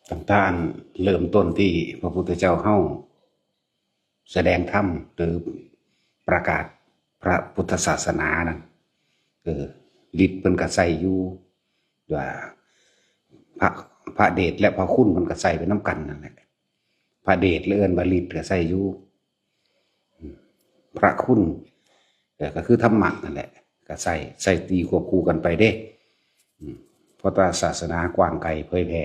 ຕັ້ງແຕ່ອັນເລີ່ມຕົ້ນທີ່ພະພຸດທະເຈົ້າເຮົາສະແດງທຳ ຫຼື ປະກາດພະພຸດທະສາສະໜານັ້ນ ເອີ ລິດເພິ່ນກໍໃຊ້ຢູ່ ວ່າ ພະ ພະເດດ ແລະ ພະຄຸນເພິ່ນກໍໃຊ້ໄປນຳກັນນັ້ນແຫຼະ. ພະເດດ ຫຼື ເອີ້ນວ່າລິດ ກໍໃຊ້ຢູ່. ອືມ ພະຄຸນ ເອີ ກໍຄືທຳມະນັ້ນແຫຼະ ກໍໃຊ້ ໃຊ້ຕີຄວບຄູ່ກັນໄປເດ້. ອືມ ເພາະວ່າສາສະໜາກວ້າງໄກເຜີຍແຜ່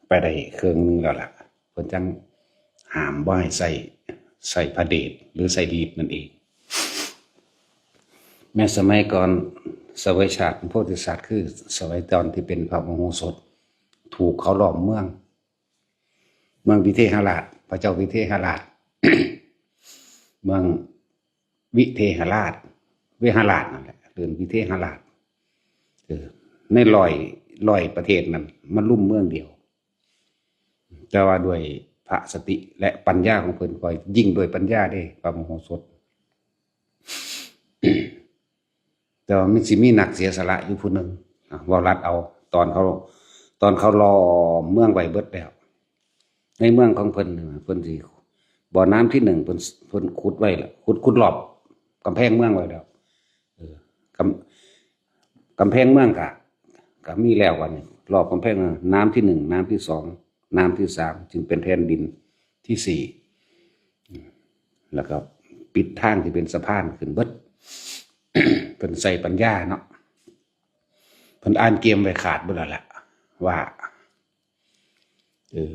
ໄປໄດ້ເຄິ່ງໜຶ່ງແລ້ວລະ ເພິ່ນຈັ່ງຫ້າມບໍ່ໃຫ້ໃຊ້ ໃຊ້ພະເດດ ຫຼື ໃຊ້ລິດນັ້ນເອງ. ແມ່ນສະໄໝກ່ອນສະໄໝຊາດ ໂພທິສັດ ຄືສະໄໝຕອນທີ່ເປັນພະມະໂຫສົດ ຖືກເຂົາລ້ອມເມືອງ ເມືອງວິເທຫະລາດ ພະເຈົ້າວິເທຫະລາດ ເມືອງວິເທຫະລາດ ເວຫະລາດນັ້ນແຫຼະ ເອີ້ນວິເທຫະລາດ ເອີ ໃນຮ້ອຍ ຮ້ອຍປະເທດນັ້ນ ມາລຸມເມືອງດຽວ ແຕ່ວ່າດ້ວຍພະສະຕິ ແລະ ປັນຍາຂອງເພິ່ນ ຂ້ອຍຍິ່ງດ້ວຍປັນຍາເດ້ ພະມະໂຫສົດ. ແຕ່ວ່າມັນຊິມີນັກເສຍສະຫຼະຢູ່ຜູ້ໜຶ່ງ ອາ ເວົ້າລັດເອົາ ຕອນເຂົາ ຕອນເຂົາລ້ອມເມືອງໄວ້ເບິດແລ້ວ ໃນເມືອງຂອງເພິ່ນ ເພິ່ນຊິ ບໍ່ ນ້ຳທີໜຶ່ງ ເພິ່ນ ເພິ່ນຂຸດໄວ້ລະ ຂຸດ ຂຸດລອບກຳແພງເມືອງໄວ້ແລ້ວ ເອີ ກຳ ກຳແພງເມືອງກະ ກະມີແລ້ວ ບາດນີ້ລອບກຳແພງ ນ້ຳທີໜຶ່ງ ນ້ຳທີສອງ ນ້ຳທີສາມ ຈຶ່ງເປັນແຜ່ນດິນທີສີ່ ແລ້ວກໍປິດທາງທີ່ເປັນສະພານຂຶ້ນເບິດ. ເພິ່ນໃຊ້ປັນຍາເນາະ ເພິ່ນອ່ານເກມໄວ້ຂາດເບິດແລ້ວລະ ວ່າ ເອີ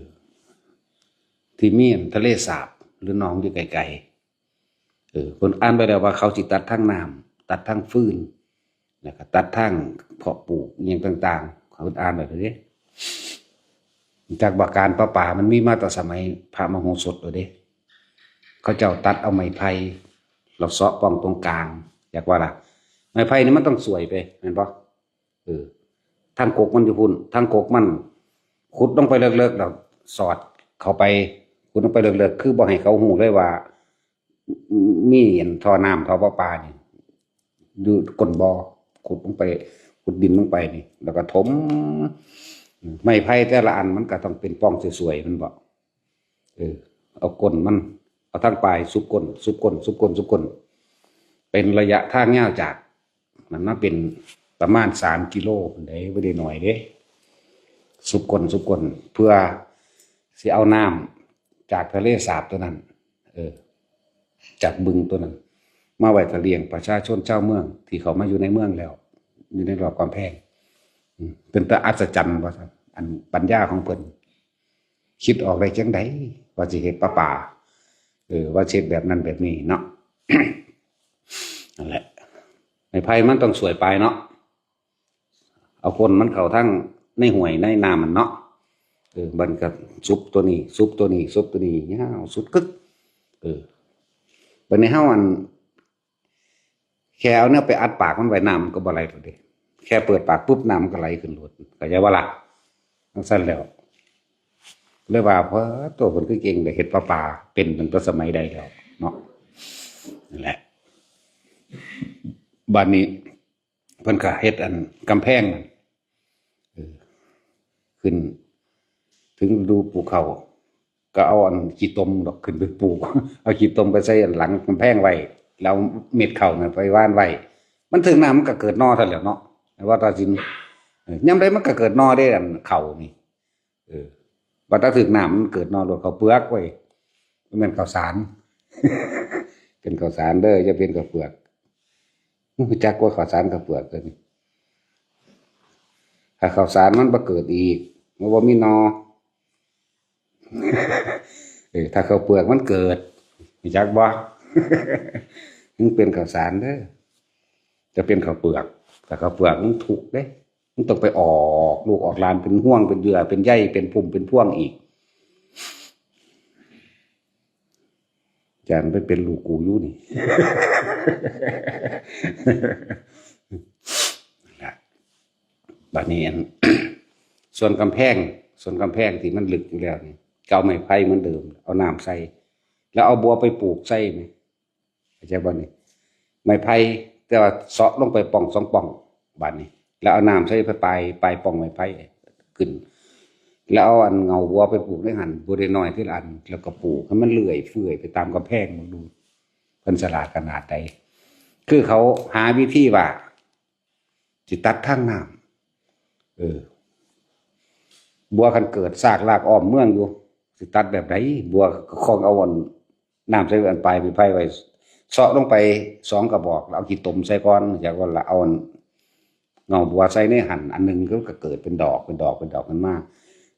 ທີ່ມີອັນທະເລສາບ ຫຼື ໜອງຢູ່ໄກໆ ເອີ ເພິ່ນອ່ານໄວ້ແລ້ວວ່າເຂົາຊິຕັດທາງນ້ຳ ຕັດທາງຟືນ ແລ້ວກໍຕັດທາງເພາະປູກອີ່ຫຍັງຕ່າງໆ ເພິ່ນອ່ານໄວ້ເດ້. ຈັກວ່າການປະປາມັນມີມາແຕ່ສະໄໝພະມະໂຫສົດໂລດເດ້ ເຂົາເຈົ້າຕັດເອົາໄມ້ໄຜ່ ແລ້ວເຊາະປ່ອງຕົງກາງ ຢາກວ່າລະ ໄມ້ໄຜ່ນີ້ມັນຕ້ອງສວຍໄປ ແມ່ນບໍ່? ເອີ ທາງກົກມັນຢູ່ພຸ້ນ ທາງກົກມັນ ຂຸດລົງໄປເລິກໆ ແລ້ວສອດເຂົ້າໄປ ຂຸດລົງໄປເລິກໆ ຄືບໍ່ໃຫ້ເຂົາຮູ້ເລີຍວ່າ ມີອັນທໍ່ນ້ຳທໍ່ປະປານີ້ຢູ່ກົ້ນບໍ່ ຂຸດລົງໄປ ຂຸດດິນລົງໄປນີ້ ແລ້ວກໍຖົມ ໄມ້ໄຜ່ແຕ່ລະອັນມັນກໍຕ້ອງເປັນປ່ອງສວຍໆ ແມ່ນບໍ່? ເອີ ເອົາກົ້ນມັນ ເອົາທາງປາຍຊຸບກົ້ນ ຊຸບກົ້ນ ຊຸບກົ້ນ ຊຸບກົ້ນ ເປັນໄລຍະທາງຍາວຈາກ ນັ້ນມາເປັນປະມານສາມກິໂລພຸ້ນເດ້ ບໍ່ໄດ້ໜ້ອຍເດ້ ຊຸບກົ້ນ ຊຸບກົ້ນ ເພື່ອຊິເອົານ້ຳຈາກທະເລສາບຕົວນັ້ນ ເອີ ຈາກບຶງຕົວນັ້ນ ມາໄວ້ຖ້າລ້ຽງປະຊາຊົນຊາວເມືອງທີ່ເຂົ້າມາຢູ່ໃນເມືອງແລ້ວ ຢູ່ໃນລອບກຳແພງ. ອືມ ເປັນຕາອັດສະຈັນວ່າຊັ້ນ ອັນປັນຍາຂອງເພິ່ນ ຄິດອອກໄດ້ຈັ່ງໃດ ວ່າຊິເຮັດປະປາ ເອີ ວ່າຊິເຮັດແບບນັ້ນແບບນີ້ເນາະ ນັ້ນແຫຼະ ໄມ້ໄຜ່ມັນຕ້ອງສວຍປາຍເນາະ ເອົາກົ້ນມັນເຂົ້າທາງໃນຫ້ວຍໃນນ້ຳມັນເນາະ ເອີ ມັນກໍຊຸບຕົວນີ້ ຊຸບຕົວນີ້ ຊຸບຕົວນີ້ ຍາວສຸດກຶກ ເອີ ບັດນີ້ເຮົາອັນ ແຄ່ເອົາແນວໄປອັດປາກມັນໄວ້ ນ້ຳມັນກໍບໍ່ໄຫຼໂລດເດ້ ແຄ່ເປີດປາກປຶບ ນ້ຳມັນກໍໄຫຼຂຶ້ນໂລດ ເຂົ້າໃຈບໍ່ລະ? ຈັ່ງຊັ້ນແລ້ວ ເລີຍວ່າ ເອີ ໂຕ ເພິ່ນຄືເກັ່ງແທ້ ເຮັດປະປາເປັນຕັ້ງແຕ່ສະໄໝໃດແລ້ວເນາະ ນັ້ນແຫຼະ ບາດນີ້ເພິ່ນກໍເຮັດອັນກຳແພງນັ້ນ ເອີ ຂຶ້ນເຖິງລະດູປູກເຂົ້າ ກໍເອົາອັນຂີ້ຕົມດອກຂຶ້ນໄປປູກ ເອົາຂີ້ຕົມໄປໃສ່ອັນຫຼັງກຳແພງໄວ້ ແລ້ວເມັດເຂົ້ານັ້ນໄປຫວ່ານໄວ້ ມັນຖືກນ້ຳມັນກໍເກີດໜໍ່ເທົ່ານັ້ນແຫຼະເນາະ ວ່າຕາສິນ ເອີ ຍາມໃດມັນກໍເກີດໜໍ່ເດ້ ອັນເຂົ້ານີ້ ເອີ ວ່າຕາຖືກນ້ຳມັນເກີດໜໍ່ໂລດ ເຂົ້າເປືອກເວີຍ ບໍ່ແມ່ນເຂົ້າສານ ເປັນເຂົ້າສານເດີ ຢ່າເປັນເຂົ້າເປືອກ ຮູ້ຈັກວ່າເຂົ້າສານເຂົ້າເປືອກຕົວນີ້ ຖ້າເຂົ້າສານມັນບໍ່ເກີດອີກ ມັນບໍ່ມີໜໍ່ ເອີ ຖ້າເຂົ້າເປືອກມັນເກີດ ຮູ້ຈັກບໍ່? ມັນເປັນເຂົ້າສານເດີ ຈະເປັນເຂົ້າເປືອກ ຖ້າເຂົ້າເປືອກມັນທຸກເດ້ ມັນຕ້ອງໄປອອກລູກອອກຫຼານ ເປັນຮວງເປັນເຫຍື່ອ ເປັນໃຍເປັນພຸ່ມເປັນພວງອີກ ຈັ່ງໄປເປັນລູກກູຢູ່ນີ້ ລະ ບາດນີ້ອັນ ສ່ວນກຳແພງ ສ່ວນກຳແພງທີ່ມັນເລິກຢູ່ແລ້ວນີ້ ກໍເອົາໄມ້ໄຜ່ເໝືອນເດີມ ເອົານ້ຳໃສ່ ແລ້ວເອົາບົວໄປປູກໃສ່ ເຂົ້າໃຈບໍ່ນີ້? ໄມ້ໄຜ່ ແຕ່ວ່າເຊາະລົງໄປປ່ອງສອງປ່ອງ ບາດນີ້ ແລ້ວເອົານ້ຳໃສ່ປາຍ ປາຍປ່ອງໄມ້ໄຜ່ຂຶ້ນ ແລ້ວເອົາອັນເຫງົາບົວໄປປູກໃນຫັ້ນ ບໍ່ໄດ້ນ້ອຍທີລະອັນ ແລ້ວກໍປູກໃຫ້ມັນເລື່ອຍເປື່ອຍໄປຕາມກຳແພງ ເບິ່ງດູເພິ່ນສະຫຼາດຂະໜາດໃດ. ຄືເຂົາຫາວິທີວ່າຊິຕັດທາງນ້ຳ ເອີ ບົວຄັນເກີດຊາກລາກອ້ອມເມືອງຢູ່ ຊິຕັດແບບໃດ? ບົວກໍຄອງເອົາອັນ ນ້ຳໃສ່ອັນປາຍໄມ້ໄຜ່ໄວ້ ເຊາະລົງໄປສອງກະບອກ ແລ້ວເອົາຂີ້ຕົມໃສ່ກ່ອນ ຈາກນັ້ນລະເອົາອັນເຫງົາບົວໃສ່ໃນຫັ້ນອັນໜຶ່ງ ກໍເກີດເປັນດອກ ເປັນດອກ ເປັນດອກຂຶ້ນມາ.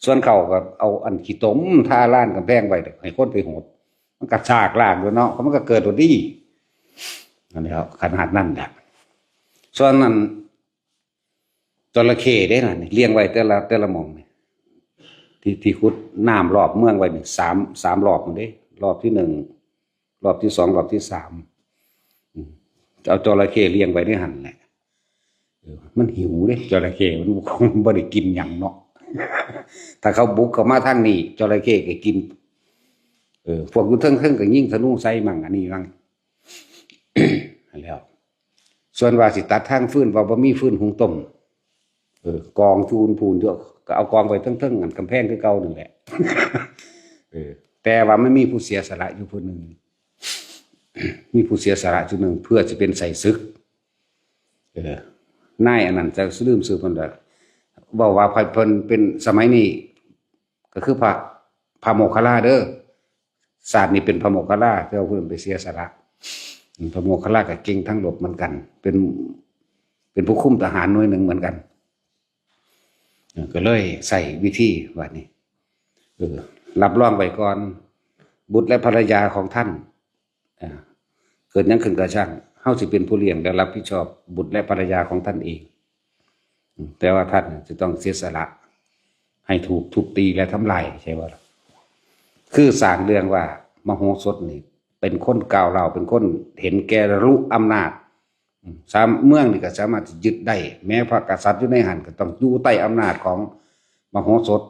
ສ່ວນເຂົາກໍເອົາອັນຂີ້ຕົມທາລານກຳແພງໄວ້ ໃຫ້ຄົນໄປຫົດ ມັນກໍຊາກລາກຢູ່ເນາະ ມັນກໍເກີດໂດດດີ. ອັນນີ້ຂະໜາດນັ້ນແຫຼະ. ສ່ວນນັ້ນ ຈໍລະເຂ້ເດ້ນະ ນີ້ລ້ຽງໄວ້ແຕ່ລະ ແຕ່ລະໝ່ອງນີ້ ທີ່ ທີ່ຂຸດນ້ຳລອບເມືອງໄວ້ນີ້ ສາມ ສາມລອບພຸ້ນເດ້. ລອບທີໜຶ່ງ ລອບທີສອງ ລອບທີສາມ ອືມ ເອົາຈໍລະເຂ້ລ້ຽງໄວ້ໃນຫັ້ນແຫຼະ. ເອີ ມັນຫິວເດ້ ຈໍລະເຂ້ ມັນ ມັນບໍ່ໄດ້ກິນຫຍັງເນາະ. ຖ້າເຂົາບຸກເຂົ້າມາທາງນີ້ ຈໍລະເຂ້ກໍກິນ. ເອີ ພວກຢູ່ເທິງໆ ກໍຍິງທະນູໃສ່ມັ່ງ ອັນນີ້ມັ່ງ ຫັ້ນແຫຼ້ວ. ສ່ວນວ່າຊິຕັດທາງຟືນ ວ່າບໍ່ມີຟືນຫຸງຕົ້ມ ເອີ ກອງຈູນພູນຢູ່ ກໍເອົາກອງໄວ້ເທິງໆ ອັນກຳແພງຄືເກົ່ານັ້ນແຫຼະ. ເອີ ແຕ່ວ່າມັນມີຜູ້ເສຍສະຫຼະຢູ່ຜູ້ໜຶ່ງ ມີຜູ້ເສຍສະຫຼະຜູ້ໜຶ່ງ ເພື່ອຊິເປັນໄສ້ສຶກ. ເອີ ນາຍອັນນັ້ນ ຈະລືມຊື່ເພິ່ນລະ ເວົ້າວ່າເພິ່ນເປັນ ສະໄໝນີ້ ກໍຄືພະ ພະໂມກຄະລາເດີ. ຊາດນີ້ເປັນພະໂມກຄະລາ ແຕ່ວ່າເພິ່ນໄປເສຍສະຫຼະ. ອືມ ພະໂມກຄະລາກໍເກັ່ງທາງລົບເໝືອນກັນ ເປັນ ເປັນຜູ້ຄຸມທະຫານໜ່ວຍໜຶ່ງເໝືອນກັນ. ເອີ ກໍເລີຍໃຊ້ວິທີບາດນີ້ ເອີ ຮັບຮອງໄວ້ກ່ອນ ບຸດ ແລະ ພັນລະຍາຂອງທ່ານ ເອີ ເກີດຫຍັງຂຶ້ນກໍຊ່າງ ເຮົາຊິເປັນຜູ້ລ້ຽງ ແລະ ຮັບຜິດຊອບບຸດ ແລະ ພັນລະຍາຂອງທ່ານເອງ. ອືມ ແຕ່ວ່າທ່ານຈະຕ້ອງເສຍສະຫຼະໃຫ້ຖືກທຸບຕີ ແລະ ທຳລາຍ ໃຊ່ບໍ່ລະ? ຄືສ້າງເລື່ອງວ່າມະໂຫສົດນີ້ເປັນຄົນກ້າວຮ້າວ ເປັນຄົນເຫັນແກ່ລະລຸອຳນາດ. ອືມ ສາມ ເມືອງນີ້ກໍສາມາດຊິຍຶດໄດ້ ແມ້ພະກະສັດຢູ່ໃນຫັ້ນກໍຕ້ອງຢູ່ໃຕ້ອຳນາດຂອງມະໂຫສົດ.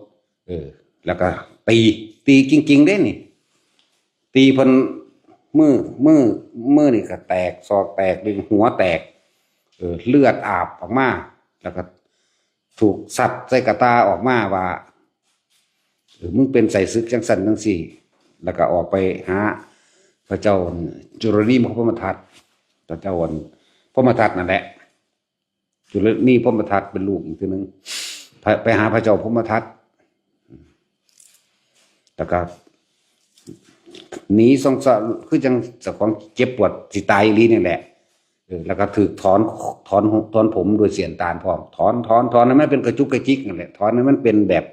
ເອີ ແລ້ວກໍຕີ ຕີຈິງໆເດ້ນີ້ ຕີເພິ່ນ ມື ມື ມືນີ້ກໍແຕກ ສອກແຕກ ດຶງຫົວແຕກ ເອີ ເລືອດອາບອອກມາ ແລ້ວກໍຖືກຊັດໃສ່ກະຕ່າອອກມາວ່າ ເອີ ມຶງເປັນໄສ້ສຶກຈັ່ງຊັ້ນຈັ່ງຊີ້. ແລ້ວກໍອອກໄປຫາພະເຈົ້າຈຸລະນີພົມມະທັດ ພະເຈົ້າອັນພົມມະທັດນັ້ນແຫຼະ. ຈຸລະນີພົມມະທັດເປັນລູກອີກເທື່ອໜຶ່ງ ໄປ ໄປຫາພະເຈົ້າພົມມະທັດ ແລ້ວກໍໜີສອງສະ ຄືຈັ່ງເຈົ້າຂອງເຈັບປວດຊິຕາຍອີ່ຫຼີນີ້ແຫຼະ. ເອີ ແລ້ວກໍຖືກຖອນ ຖອນ ຖອນຜົມດ້ວຍສ້ຽນຕານພ້ອມ ຖອນ ຖອນ ຖອນໃຫ້ມັນເປັນກະຈຸກກະຈິກນັ້ນແຫຼະ ຖອນໃຫ້ມັນເປັນແບບ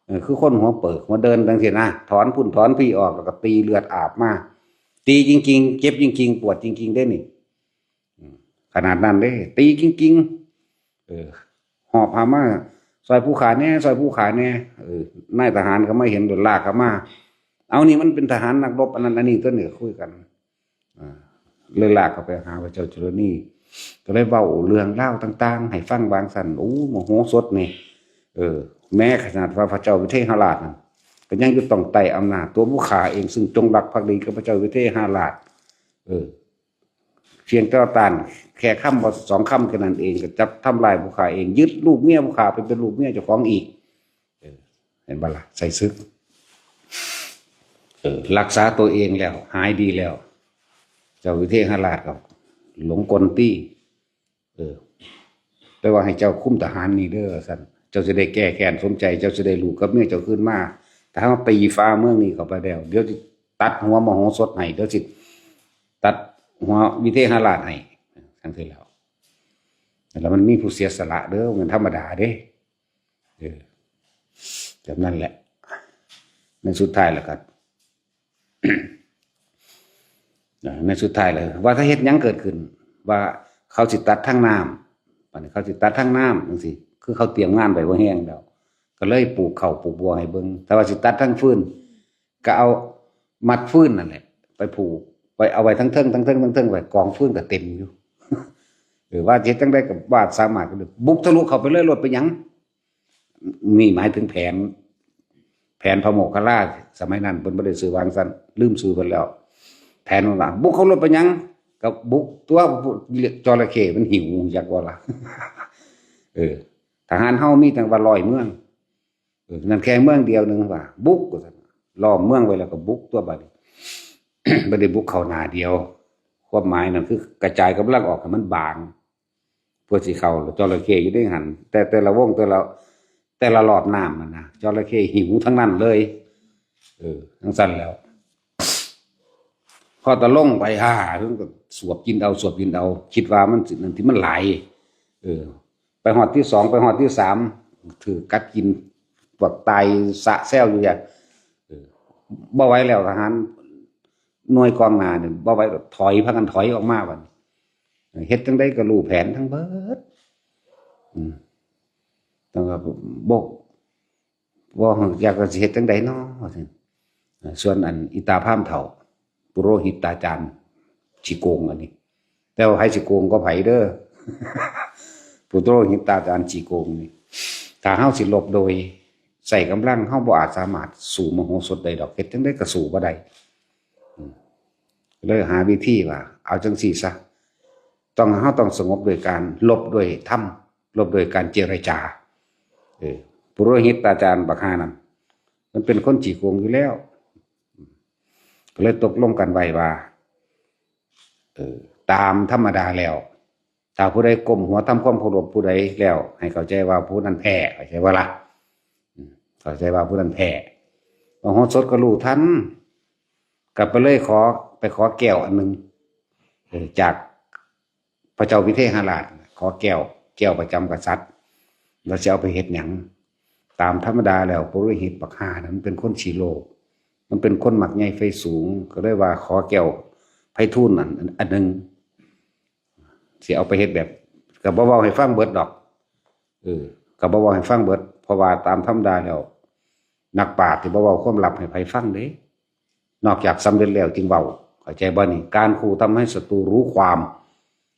ເອີ ຄືຄົນຫົວເປີກຫົວເດີ່ນຈັ່ງຊີ້ນະ ຖອນພຸ້ນຖອນພີ້ອອກ ແລ້ວກໍຕີເລືອດອາບມາ ຕີຈິງໆ ເຈັບຈິງໆ ປວດຈິງໆເດ້ນີ້. ອືມ ຂະໜາດນັ້ນເດ້ ຕີກິງໆ ເອີ ຫອບຫາມາ ຊ່ອຍຜູ້ຂ້າແດ່ ຊ່ອຍຜູ້ຂ້າແດ່. ເອີ ນາຍທະຫານກໍມາເຫັນ ລາກເຂົ້າມາ ເອົາ ນີ້ມັນເປັນທະຫານນັກລົບ ອັນນັ້ນອັນນີ້ຕົວນີ້ ຄຸຍກັນ ອ່າ ເລີຍລາກເຂົ້າໄປຫາພະເຈົ້າຈຸລະນີ ກໍເລີຍເວົ້າເລື່ອງລາວຕ່າງໆໃຫ້ຟັງວ່າຊັ້ນ. ໂອ້ ມະໂຫສົດນີ້ ເອີ ແມ້ຂະໜາດວ່າພະເຈົ້າວິເທຫະລາດນັ້ນ ກໍຍັງຢູ່ຕ້ອງໃຕ້ອຳນາດຕົວຜູ້ຂ້າເອງ ຊຶ່ງຈົງລັກພັກດີກັບພະເຈົ້າວິເທຫະລາດ ເອີ ພຽງແຕ່ວ່າຕ້ານແຄ່ຄຳບໍ່ສອງຄຳແຄ່ນັ້ນເອງ ກໍຈັບທຳລາຍຜູ້ຂ້າເອງ ຍຶດລູກເມຍຜູ້ຂ້າໄປເປັນລູກເມຍເຈົ້າຂອງອີກ. ເອີ ເຫັນບໍ່ລະ? ໃສ່ສຶກ ເອີ ລັກສາຕົວເອງແລ້ວ ຫາຍດີແລ້ວ ເຈົ້າວິເທຫະລາດກໍຫຼົງກົນຕີ ເອີ ແຕ່ວ່າໃຫ້ເຈົ້າຄຸມທະຫານນີ້ເດີ ວ່າຊັ້ນ ເຈົ້າຊິໄດ້ແກ້ແຄ້ນສົມໃຈ ເຈົ້າຊິໄດ້ລູກກັບເມຍເຈົ້າຄືນມາ. ຖ້າເຮົາຕີຟ້າເມືອງນີ້ເຂົ້າໄປແລ້ວ ດຽວຊິຕັດຫົວມະໂຫສົດໃຫ້ ດຽວຊິຕັດຫົວວິເທຫະລາດໃຫ້ ຈັ່ງຊີ້ແລ້ວ. ແລ້ວມັນມີຜູ້ເສຍສະຫຼະເດີ ບໍ່ແມ່ນທຳມະດາເດ້. ເອີ ແບບນັ້ນແຫຼະ ໃນສຸດທ້າຍແລ້ວກໍ ໃນສຸດທ້າຍແລ້ວ ວ່າຖ້າເຮັດຫຍັງເກີດຂຶ້ນ ວ່າເຂົາຊິຕັດທາງນ້ຳ ບາດນີ້ເຂົາຊິຕັດທາງນ້ຳຈັ່ງຊີ້ ຄືເຂົາຕຽມງານໄວ້ພໍແຮງແລ້ວ ກໍເລີຍປູກເຂົ້າປູກບົວໃຫ້ເບິ່ງ. ຖ້າວ່າຊິຕັດທາງຟືນ ກໍເອົາມັດຟືນນັ້ນແຫຼະ ໄປຜູກໄວ້ ເອົາໄວ້ທັງເທິງ ທັງເທິງ ທັງເທິງໄວ້ ກອງຟືນກໍເຕັມຢູ່. ເອີ ວ່າເຮັດຈັ່ງໃດກໍວ່າສາມາດ ບຸກທະລຸເຂົ້າໄປເລີຍ ໂລດ ເປັນຫຍັງ? ນີ້ໝາຍເຖິງແຜນ ແຜນພະໂມກຄະລາ ສະໄໝນັ້ນເພິ່ນບໍ່ໄດ້ຊື່ວ່າຈັ່ງຊັ້ນ ລືມຊື່ເພິ່ນແລ້ວ ແຜນຂອງລາວ. ບຸກເຂົ້າໂລດ ເປັນຫຍັງ? ກໍບຸກຕົວະ ຈໍລະເຂ້ມັນຫິວ ຮູ້ຈັກບໍ່ລະ? ເອີ ທະຫານເຮົາມີຕັ້ງວ່າຮ້ອຍເມືອງ ເອີ ນັ້ນແຄ່ເມືອງດຽວໜຶ່ງວ່າ ບຸກ ວ່າຊັ້ນ ລ້ອມເມືອງໄວ້ແລ້ວກໍບຸກຕົວະ ບາດນີ້ ບໍ່ໄດ້ບຸກເຂົ້າໜ້າດຽວ. ຄວາມໝາຍນັ້ນຄືກະຈາຍກຳລັງອອກໃຫ້ມັນບາງ ເພື່ອຊິເຂົ້າ. ແລ້ວຈໍລະເຂົ້ຢູ່ໃນຫັ້ນ ແຕ່ ແຕ່ລະວົງ ແຕ່ລະ ແຕ່ລະລອບນ້ຳຫັ້ນນະ ຈໍລະເຂົ້ຫິວທັງນັ້ນເລີຍ. ເອີ ຈັ່ງຊັ້ນແລ້ວ ພໍຕະລົງໄປ ຫາ ມັນກໍສວບກິນເອົາ ສວບກິນເອົາ ຄິດວ່າມັນຊິ ນັ້ນທີ່ມັນຫຼາຍ. ເອີ ໄປຮອດທີສອງ ໄປຮອດທີສາມ ຖືກກັດກິນ ພວກຕາຍສະແຊວຢູ່ຢ່າງ ເອີ ບໍ່ໄຫວແລ້ວ ທະຫານໜ່ວຍກອງໜ້ານີ້ບໍ່ໄຫວ ຖອຍ ພາກັນຖອຍອອກມາບັດນີ້. ເຮັດຈັ່ງໃດກໍຮູ້ແຜນທັງເບິດ ອືມ ແຕ່ວ່າບໍ່ ບໍ່ຮູ້ຈັກວ່າຊິເຮັດຈັ່ງໃດນໍ ວ່າຊັ້ນ. ສ່ວນອັນອີຕາພາມເຖົ້າ ປຸໂຣຫິດຕາຈານຂີ້ໂກງອັນນີ້ ແຕ່ວ່າໃຜຊິໂກງກໍໃຜເດີ ປຸໂຣຫິດຕາຈານຂີ້ໂກງນີ້ ຖ້າເຮົາຊິລົບໂດຍໃຊ້ກຳລັງ ເຮົາບໍ່ອາດສາມາດສູ້ມະໂຫສົດໄດ້ດອກ ເຮັດຈັ່ງໃດກໍສູ້ບໍ່ໄດ້. ອືມ ເລີຍຫາວິທີວ່າ ເອົາຈັ່ງຊີ້ຊະ ຕ້ອງ ເຮົາຕ້ອງສະຫງົບໂດຍການລົບດ້ວຍທຳ ລົບໂດຍການເຈລະຈາ. ເອີ ປຸໂຣຫິດຕາຈານບັກຫ່ານັ້ນ ມັນເປັນຄົນຂີ້ໂກງຢູ່ແລ້ວ ກໍເລີຍຕົກລົງກັນໄວ້ວ່າ ເອີ ຕາມທຳມະດາແລ້ວ ຖ້າຜູ້ໃດກົ້ມຫົວທຳຄວາມເຄົາລົບຜູ້ໃດແລ້ວ ໃຫ້ເຂົ້າໃຈວ່າຜູ້ນັ້ນແພ້ ເຂົ້າໃຈບໍ່ລະ? ອືມ ເຂົ້າໃຈວ່າຜູ້ນັ້ນແພ້. ມະໂຫສົດກໍຮູ້ທັນ ກໍໄປເລີຍຂໍ ໄປຂໍແກ້ວອັນໜຶ່ງ ເອີ ຈາກ ພະເຈົ້າວິເທຫະລາດ ຂໍແກ້ວ ແກ້ວປະຈຳກະສັດ ວ່າຊິເອົາໄປເຮັດຫຍັງ. ຕາມທຳມະດາແລ້ວ ປຸໂຣຫິດບັກຫ່ານັ້ນມັນເປັນຄົນຂີ້ໂລບ ມັນເປັນຄົນມັກໃຫຍ່ໃຝ່ສູງ ກໍເລີຍວ່າຂໍແກ້ວໄພທູນອັນ ອັນໜຶ່ງ ຊິເອົາໄປເຮັດແບບ ກໍບໍ່ເວົ້າໃຫ້ຟັງເບິດດອກ ເອີ ກໍບໍ່ເວົ້າໃຫ້ຟັງເບິດ ເພາະວ່າຕາມທຳມະດາແລ້ວ ນັກປາດທີ່ບໍ່ເວົ້າຄວາມລັບໃຫ້ໃຜຟັງເດ້ ນອກຈາກສຳເລັດແລ້ວຈຶ່ງເວົ້າ ເຂົ້າໃຈບໍ່ນີ້? ການຂູ່ທຳໃຫ້ສັດຕູຮູ້ຄວາມ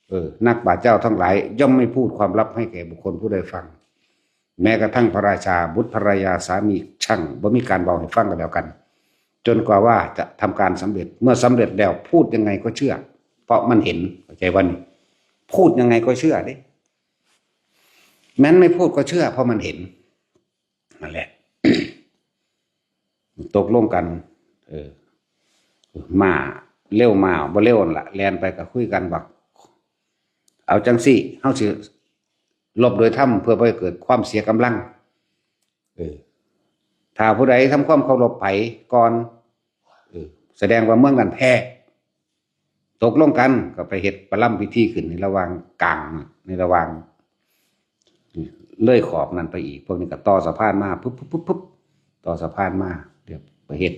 ເອີ ນັກປາດເຈົ້າທັງຫຼາຍຍ່ອມໄມ່ພູດຄວາມລັບໃຫ້ແກ່ບຸກຄົນຜູ້ໃດຟັງ ແມ້ກະທັ່ງພະລາຊາ ບຸດພະລະຍາ ສາມີ ຊ່າງບໍ່ມີການເວົ້າໃຫ້ຟັງກັນແລ້ວກັນ ຈົນກວ່າວ່າຈະທຳການສຳເລັດ ເມື່ອສຳເລັດແລ້ວພູດຍັງໄງກໍເຊື່ອ ເພາະມັນເຫັນ ເຂົ້າໃຈບໍ່ນີ້? ພູດຍັງໄງກໍເຊື່ອເດ້ ແມ່ນໄມ່ພູດກໍເຊື່ອ ເພາະມັນເຫັນ ນັ້ນແຫຼະ ຕົກລົງກັນ ເອີ ມາເລັວມາບໍ່ເລັວນັ້ນລະ ແລ່ນໄປກໍຄຸຍກັນວ່າ ເອົາຈັ່ງຊີ້ ເຮົາຊິລົບໂດຍທຳ ເພື່ອບໍ່ໃຫ້ເກີດຄວາມເສຍກຳລັງ ເອີ ຖ້າຜູ້ໃດທຳຄວາມເຄົາລົບໃຜກ່ອນ ເອີ ສະແດງວ່າເມືອງນັ້ນແພ້. ຕົກລົງກັນກໍໄປເຮັດປະລຳພິທີຂຶ້ນໃນລະຫວ່າງກາງ ໃນລະຫວ່າງເລີຍຂອບນັ້ນໄປອີກ ພວກນີ້ກໍຕໍ່ສະພານມາ ປຶບໆໆໆ ຕໍ່ສະພານມາ ດຽວໄປເຮັດ.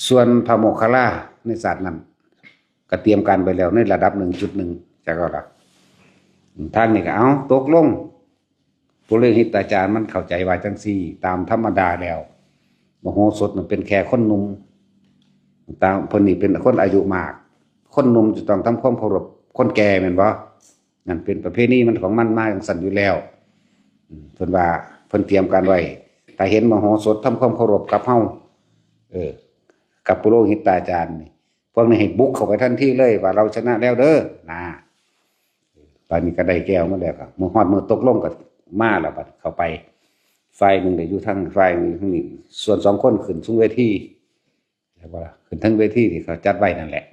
ສ່ວນພະໂມກຄະລາໃນຊາດນັ້ນ ກໍຕຽມການໄວ້ແລ້ວໃນລະດັບໜຶ່ງຈຸດໜຶ່ງ ຈັກເອົາລະ ທາງນີ້ກໍເອົາຕົກລົງ ປຸໂຣຫິດຕາຈານມັນເຂົ້າໃຈວ່າຈັ່ງຊີ້ ຕາມທຳມະດາແລ້ວ ມະໂຫສົດນັ້ນເປັນແຄ່ຄົນໜຸ່ມ ຕາມເພິ່ນນີ້ເປັນຄົນອາຍຸມາກ ຄົນໜຸ່ມຈະຕ້ອງທຳຄວາມເຄົາລົບຄົນແກ່ແມ່ນບໍ່? ນັ້ນເປັນປະເພນີມັນຂອງມັນມາຈັ່ງຊັ້ນຢູ່ແລ້ວ ເພິ່ນວ່າເພິ່ນຕຽມການໄວ້ ຖ້າເຫັນມະໂຫສົດທຳຄວາມເຄົາລົບກັບເຮົາ ເອີ ກັບປຸໂຣຫິດຕາຈານນີ້ ພວກນີ້ໃຫ້ບຸກເຂົ້າໄປທັນທີເລີຍວ່າ ເຮົາຊະນະແລ້ວເດີ ນາ. ບາດນີ້ກໍໄດ້ແກ້ວມາແລ້ວ ກໍມື້ຮອດມື້ຕົກລົງກໍມາແລ້ວ ບາດເຂົ້າໄປ ຝ່າຍໜຶ່ງໄດ້ຢູ່ທາງ ຝ່າຍໜຶ່ງຢູ່ທາງນີ້ ສ່ວນສອງຄົນຂຶ້ນສູງເວທີ ແລ້ວກໍຂຶ້ນເທິງເວທີທີ່ເຂົາຈັດໄວ້ນັ້ນແຫຼະ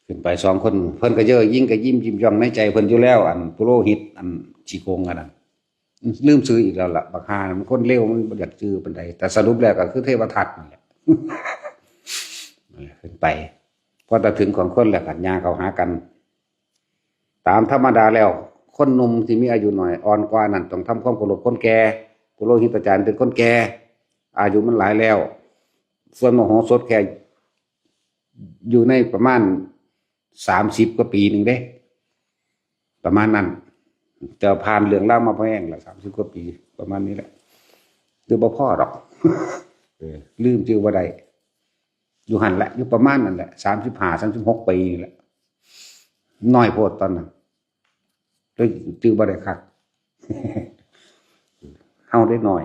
ຂຶ້ນໄປສອງຄົນ ເພິ່ນກໍເຍີ້ຍິງກໍຍິ້ມຍິ້ມຢ່ອງໃນໃຈເພິ່ນຢູ່ແລ້ວ ອັນປຸໂຣຫິດ ອັນຂີ້ໂກງອັນນັ້ນ ລືມຊື່ອີກແລ້ວລະ ບັກຫ່ານັ້ນມັນຄົນເລວ ມັນບໍ່ຢາກຈື່ປານໃດ ແຕ່ສະຫຼຸບແລ້ວກໍຄືເທວະທັດນັ້ນແຫຼະ ຂຶ້ນໄປ ພໍຕາເຖິງຂອງຄົນແລ້ວກໍຍ່າງເຂົ້າຫາກັນ ຕາມທຳມະດາແລ້ວ ຄົນໜຸ່ມທີ່ມີອາຍຸໜ້ອຍອ່ອນກວ່ານັ້ນ ຕ້ອງທຳຄວາມເຄົາລົບຄົນແກ່ ປຸໂຣຫິດຕາຈານເປັນຄົນແກ່ ອາຍຸມັນຫຼາຍແລ້ວ ສ່ວນມະໂຫສົດແຄ່ຢູ່ໃນປະມານສາມສິບກວ່າປີໜຶ່ງເດ້ ປະມານນັ້ນ ແຕ່ວ່າຜ່ານເລື່ອງລາວມາພໍແຮງລະ ສາມສິບກວ່າປີ ປະມານນີ້ແຫຼະ ຫຼືບໍ່ພໍດອກ ເອີ ລືມຊື່ບໍ່ໄດ້ ຢູ່ຫັ້ນແຫຼະ ຢູ່ປະມານນັ້ນແຫຼະ ສາມສິບຫ້າ ສາມສິບຫົກປີນີ້ແຫຼະ ນ້ອຍໂພດຕອນນັ້ນ ເລີຍຈື່ບໍ່ໄດ້ຄັກ ເຮົາໄດ້ນ້ອຍ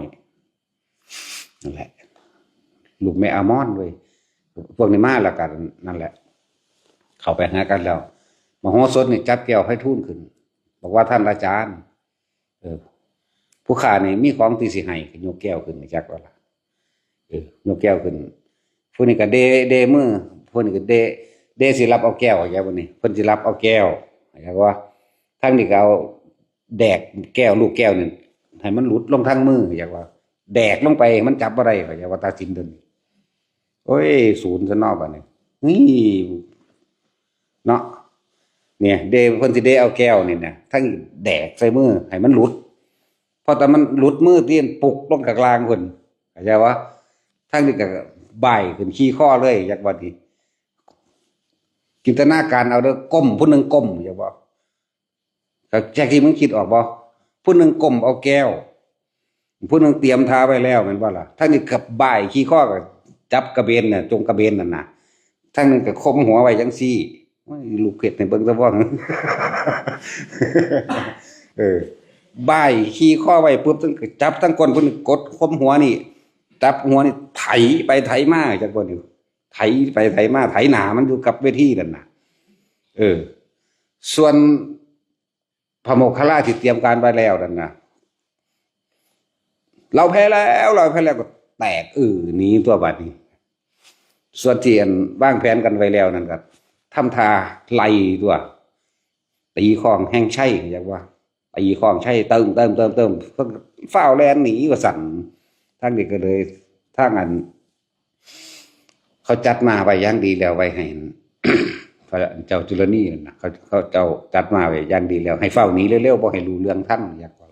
ນັ້ນແຫຼະ ລູກແມ່ອາມອນເວີຍ ພວກນີ້ມາແລ້ວກໍນັ້ນແຫຼະ ເຂົ້າໄປຫາກັນແລ້ວ ມະໂຫສົດນີ້ຈັບແກ້ວໄພທູນຂຶ້ນ ບອກວ່າ ທ່ານອາຈານ ເອີ ຜູ້ຂ້ານີ້ມີຂອງທີ່ຊິໃຫ້ ກໍຍົກແກ້ວຂຶ້ນ ຈັກວ່າລະ ເອີ ຍົກແກ້ວຂຶ້ນ ຜູ້ນີ້ກໍເດ ເດມື ຜູ້ນີ້ກໍເດ ເດຊິລັບເອົາແກ້ວ ເຈົ້າ ຜູ້ນີ້ເພິ່ນຊິລັບເອົາແກ້ວ ຈັກວ່າ ທາງນີ້ກໍເອົາແດກແກ້ວ ລູກແກ້ວນີ້ໃຫ້ມັນຫຼຸດລົງທາງມື ຈັກວ່າ ແດກລົງໄປໃຫ້ມັນຈັບບໍ່ໄດ້ ເຂົາເຈົ້າວ່າຕັດສິນຕົວນີ້ ໂອ້ຍ ສູນຊະເນາະບາດນີ້ ນີ້ເນາະ ເດ ເພິ່ນຊິເດເອົາແກ້ວນີ້ນະ ທັງແດກໃສ່ມືໃຫ້ມັນຫຼຸດ ພໍແຕ່ມັນຫຼຸດມືຕິ ປຸກລົງກະກະລາງພຸ້ນ ເຂົ້າໃຈບໍ່? ທາງນີ້ກໍບ່າຍຂຶ້ນຂີ່ຄໍເລີຍ ຈັກບາດນີ້ ຈິນຕະນາການເອົາເດີ້ ກົ້ມ ຜູ້ໜຶ່ງກົ້ມ ຈັກບໍ່? ແຈັກກີ້ ມຶງຄິດອອກບໍ່? ຜູ້ໜຶ່ງກົ້ມເອົາແກ້ວ ຜູ້ໜຶ່ງຕຽມທ່າໄວ້ແລ້ວ ແມ່ນບໍ່ລະ? ທາງນີ້ກໍບ່າຍຂີ່ຄໍ ກໍຈັບກະເບນນະ ຈົງກະເບນນັ້ນນະ ທາງໜຶ່ງກໍຂົ່ມຫົວໄວ້ຈັ່ງຊີ້ ໂອ້ຍ ລູກເຮັດໃຫ້ເບິ່ງຊະບໍ່? ເອີ ບ່າຍຂີ່ຄໍໄວ້ປຶບ ທັງ ຈັບທັງກົ້ນ ເພິ່ນກົດຂົ່ມຫົວນີ້ ຈັບຫົວນີ້ ໄຖໄປໄຖມາ ຈັກບໍ່ນີ້ ໄຖໄປໄຖມາ ໄຖໜ້າມັນຢູ່ກັບເວທີນັ້ນນະ ເອີ ສ່ວນ ພະໂມກຄະລາທີ່ຕຽມການໄວ້ແລ້ວນັ້ນນະ ລາວແພ້ແລ້ວ ລາວແພ້ແລ້ວ ກໍແຕກອື້ໜີຕົວະບາດນີ້ ສ່ວນທີ່ອັນວາງແຜນກັນໄວ້ແລ້ວນັ້ນກໍທຳທ່າໄລ່ຕົວະ ຕີຂ້ອງແຮ່ງໄຊ ຢາກວ່າ ຕີຂ້ອງໄຊ ເຕີມ ເຕີມ ເຕີມ ເຕີມ ເພິ່ນຟ້າວແລ່ນໜີວ່າຊັ້ນ ທາງນີ້ກໍເລີຍ ທາງອັນ ເຂົາຈັດມາໄວ້ຢ່າງດີແລ້ວ ໄວ້ໃຫ້ ພະເຈົ້າຈຸລະນີນັ້ນນະ ເຂົາ ເຂົາເຈົ້າຈັດມາໄວ້ຢ່າງດີແລ້ວ ໃຫ້ຟ້າວໜີເລັວໆ ບໍ່ໃຫ້ຮູ້ເລື່ອງທັນ ຢາກວ່າ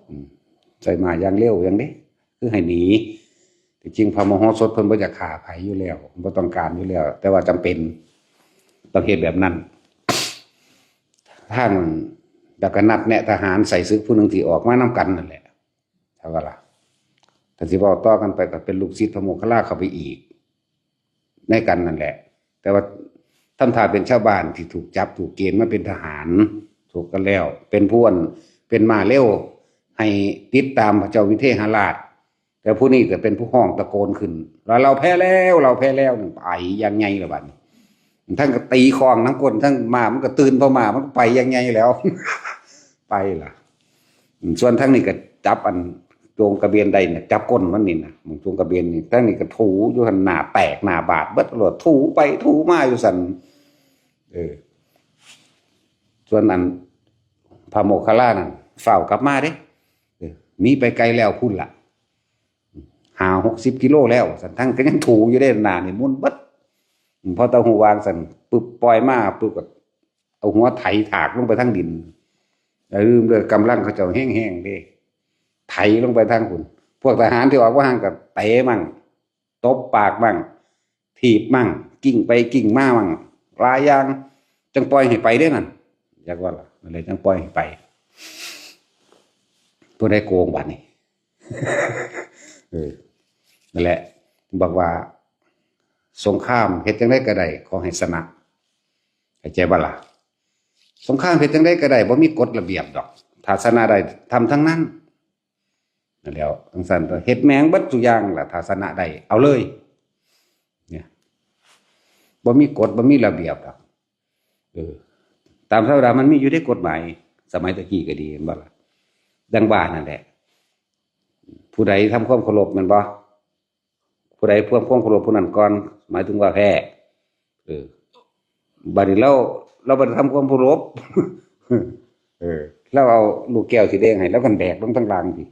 ອືມ ໃສ່ມາຢ່າງເລັວຢ່າງເດ້ ຄືໃຫ້ໜີ ທີ່ຈິງພະມະໂຫສົດເພິ່ນບໍ່ຢາກຂ້າໃຜຢູ່ແລ້ວ ບໍ່ຕ້ອງການຢູ່ແລ້ວ ແຕ່ວ່າຈຳເປັນຕ້ອງເຮັດແບບນັ້ນ ທາງດາກະນັດແນະທະຫານໃສ່ສຶກຜູ້ໜຶ່ງທີ່ອອກມານຳກັນນັ້ນແຫຼະ ເຈົ້າວ່າລະ ຖ້າຊິເວົ້າຕໍ່ກັນໄປກໍເປັນລູກສິດພະໂມກຄະລາເຂົ້າໄປອີກ ໃນກັນນັ້ນແຫຼະ ແຕ່ວ່າທຳທ່າເປັນຊາວບ້ານທີ່ຖືກຈັບ ຖືກເກນມາເປັນທະຫານ ຖືກກັນແລ້ວ ເປັນພວນ ເປັນມ້າເລັວ ໃຫ້ຕິດຕາມພະເຈົ້າວິເທຫະລາດ ແຕ່ຜູ້ນີ້ກໍເປັນຜູ້ຮ້ອງຕະໂກນຂຶ້ນວ່າ ລາວແພ້ແລ້ວ ລາວແພ້ແລ້ວ ໄປຢ່າງໃຫຍ່ລະບາດນີ້ ທັງກໍຕີຂ້ອງນຳກົ້ນ ທັງມ້າມັນກໍຕື່ນ ເພາະມ້າມັນໄປຢ່າງໃຫຍ່ແລ້ວ ໄປລະ ສ່ວນທາງນີ້ກໍຈັບອັນໂຈງກະເບນໄດ້ນະ ຈັບກົ້ນມັນນີ້ນະ ໝ່ອງໂຈງກະເບນນີ້ ທາງນີ້ກໍຖູຢູ່ຫັ້ນ ໜ້າແຕກໜ້າບາດເບິດໂລດ ຖູໄປຖູມາຢູ່ຊັ້ນ ເອີ ສ່ວນອັນພະໂມກຄະລານັ້ນ ຟ້າວກັບມາເດ້ ເອີ ໜີໄປໄກແລ້ວພຸ້ນລະ ຫ້າຫົກສິບກິໂລແລ້ວ ຊັ້ນ ທັງກໍຍັງຖູຢູ່ເດ້ ໜ້ານີ້ໝຸ່ນເບິດ ພໍຕາຫູວາງຊັ້ນປຶບ ປ່ອຍມາປຶບ ກໍເອົາຫົວໄຖຖາກລົງໄປທາງດິນ ຢ່າລືມເດີ ກຳລັງເຂົາເຈົ້າແຮງໆເດ້ ໄຖລົງໄປທາງພຸ້ນ ພວກທະຫານທີ່ອອກມາຫັ້ນກໍເຕະມັ່ງ ຕົບປາກມັ່ງ ຖີບມັ່ງ ກິ້ງໄປກິ້ງມາມັ່ງ ຫຼາຍຢ່າງ ຈັ່ງປ່ອຍໃຫ້ໄປເດ້ນັ້ນ ຢາກວ່າລະ ນັ້ນແຫຼະ ຈັ່ງປ່ອຍໃຫ້ໄປ ຜູ້ໃດໂກງບາດນີ້ ເອີ ນັ້ນແຫຼະ ບອກວ່າ ສົງຄາມເຮັດຈັ່ງໃດກໍໄດ້ ຂໍໃຫ້ຊະນະ ເຂົ້າໃຈບໍ່ລະ? ສົງຄາມເຮັດຈັ່ງໃດກໍໄດ້ ບໍ່ມີກົດລະບຽບດອກ ຖ້າຊະນະໄດ້ ທຳທັງນັ້ນ ນັ້ນແຫຼະ ຈັ່ງຊັ້ນ ເຮັດແມ່ງເບິດທຸກຢ່າງລະ ຖ້າຊະນະໄດ້ ເອົາເລີຍ ເນຍ ບໍ່ມີກົດ ບໍ່ມີລະບຽບດອກ ເອີ ຕາມທຳມະດາມັນມີຢູ່ເດ້ ກົດໝາຍ ສະໄໝແຕ່ກີ້ກໍດີ ແມ່ນບໍ່ລະ? ດັ່ງວ່ານັ້ນແຫຼະ ຜູ້ໃດທຳຄວາມເຄົາລົບ ແມ່ນບໍ່? ຜູ້ໃດທຳຄວາມເຄົາລົບຜູ້ນັ້ນກ່ອນ ໝາຍເຖິງວ່າແພ້ ເອີ ບາດນີ້ລາວ ລາວບໍ່ໄດ້ທຳຄວາມເຄົາລົບ ເອີ ລາວເອົາລູກແກ້ວສີແດງໃຫ້ ລາວກໍແດກລົງທາງລ່າງພີ້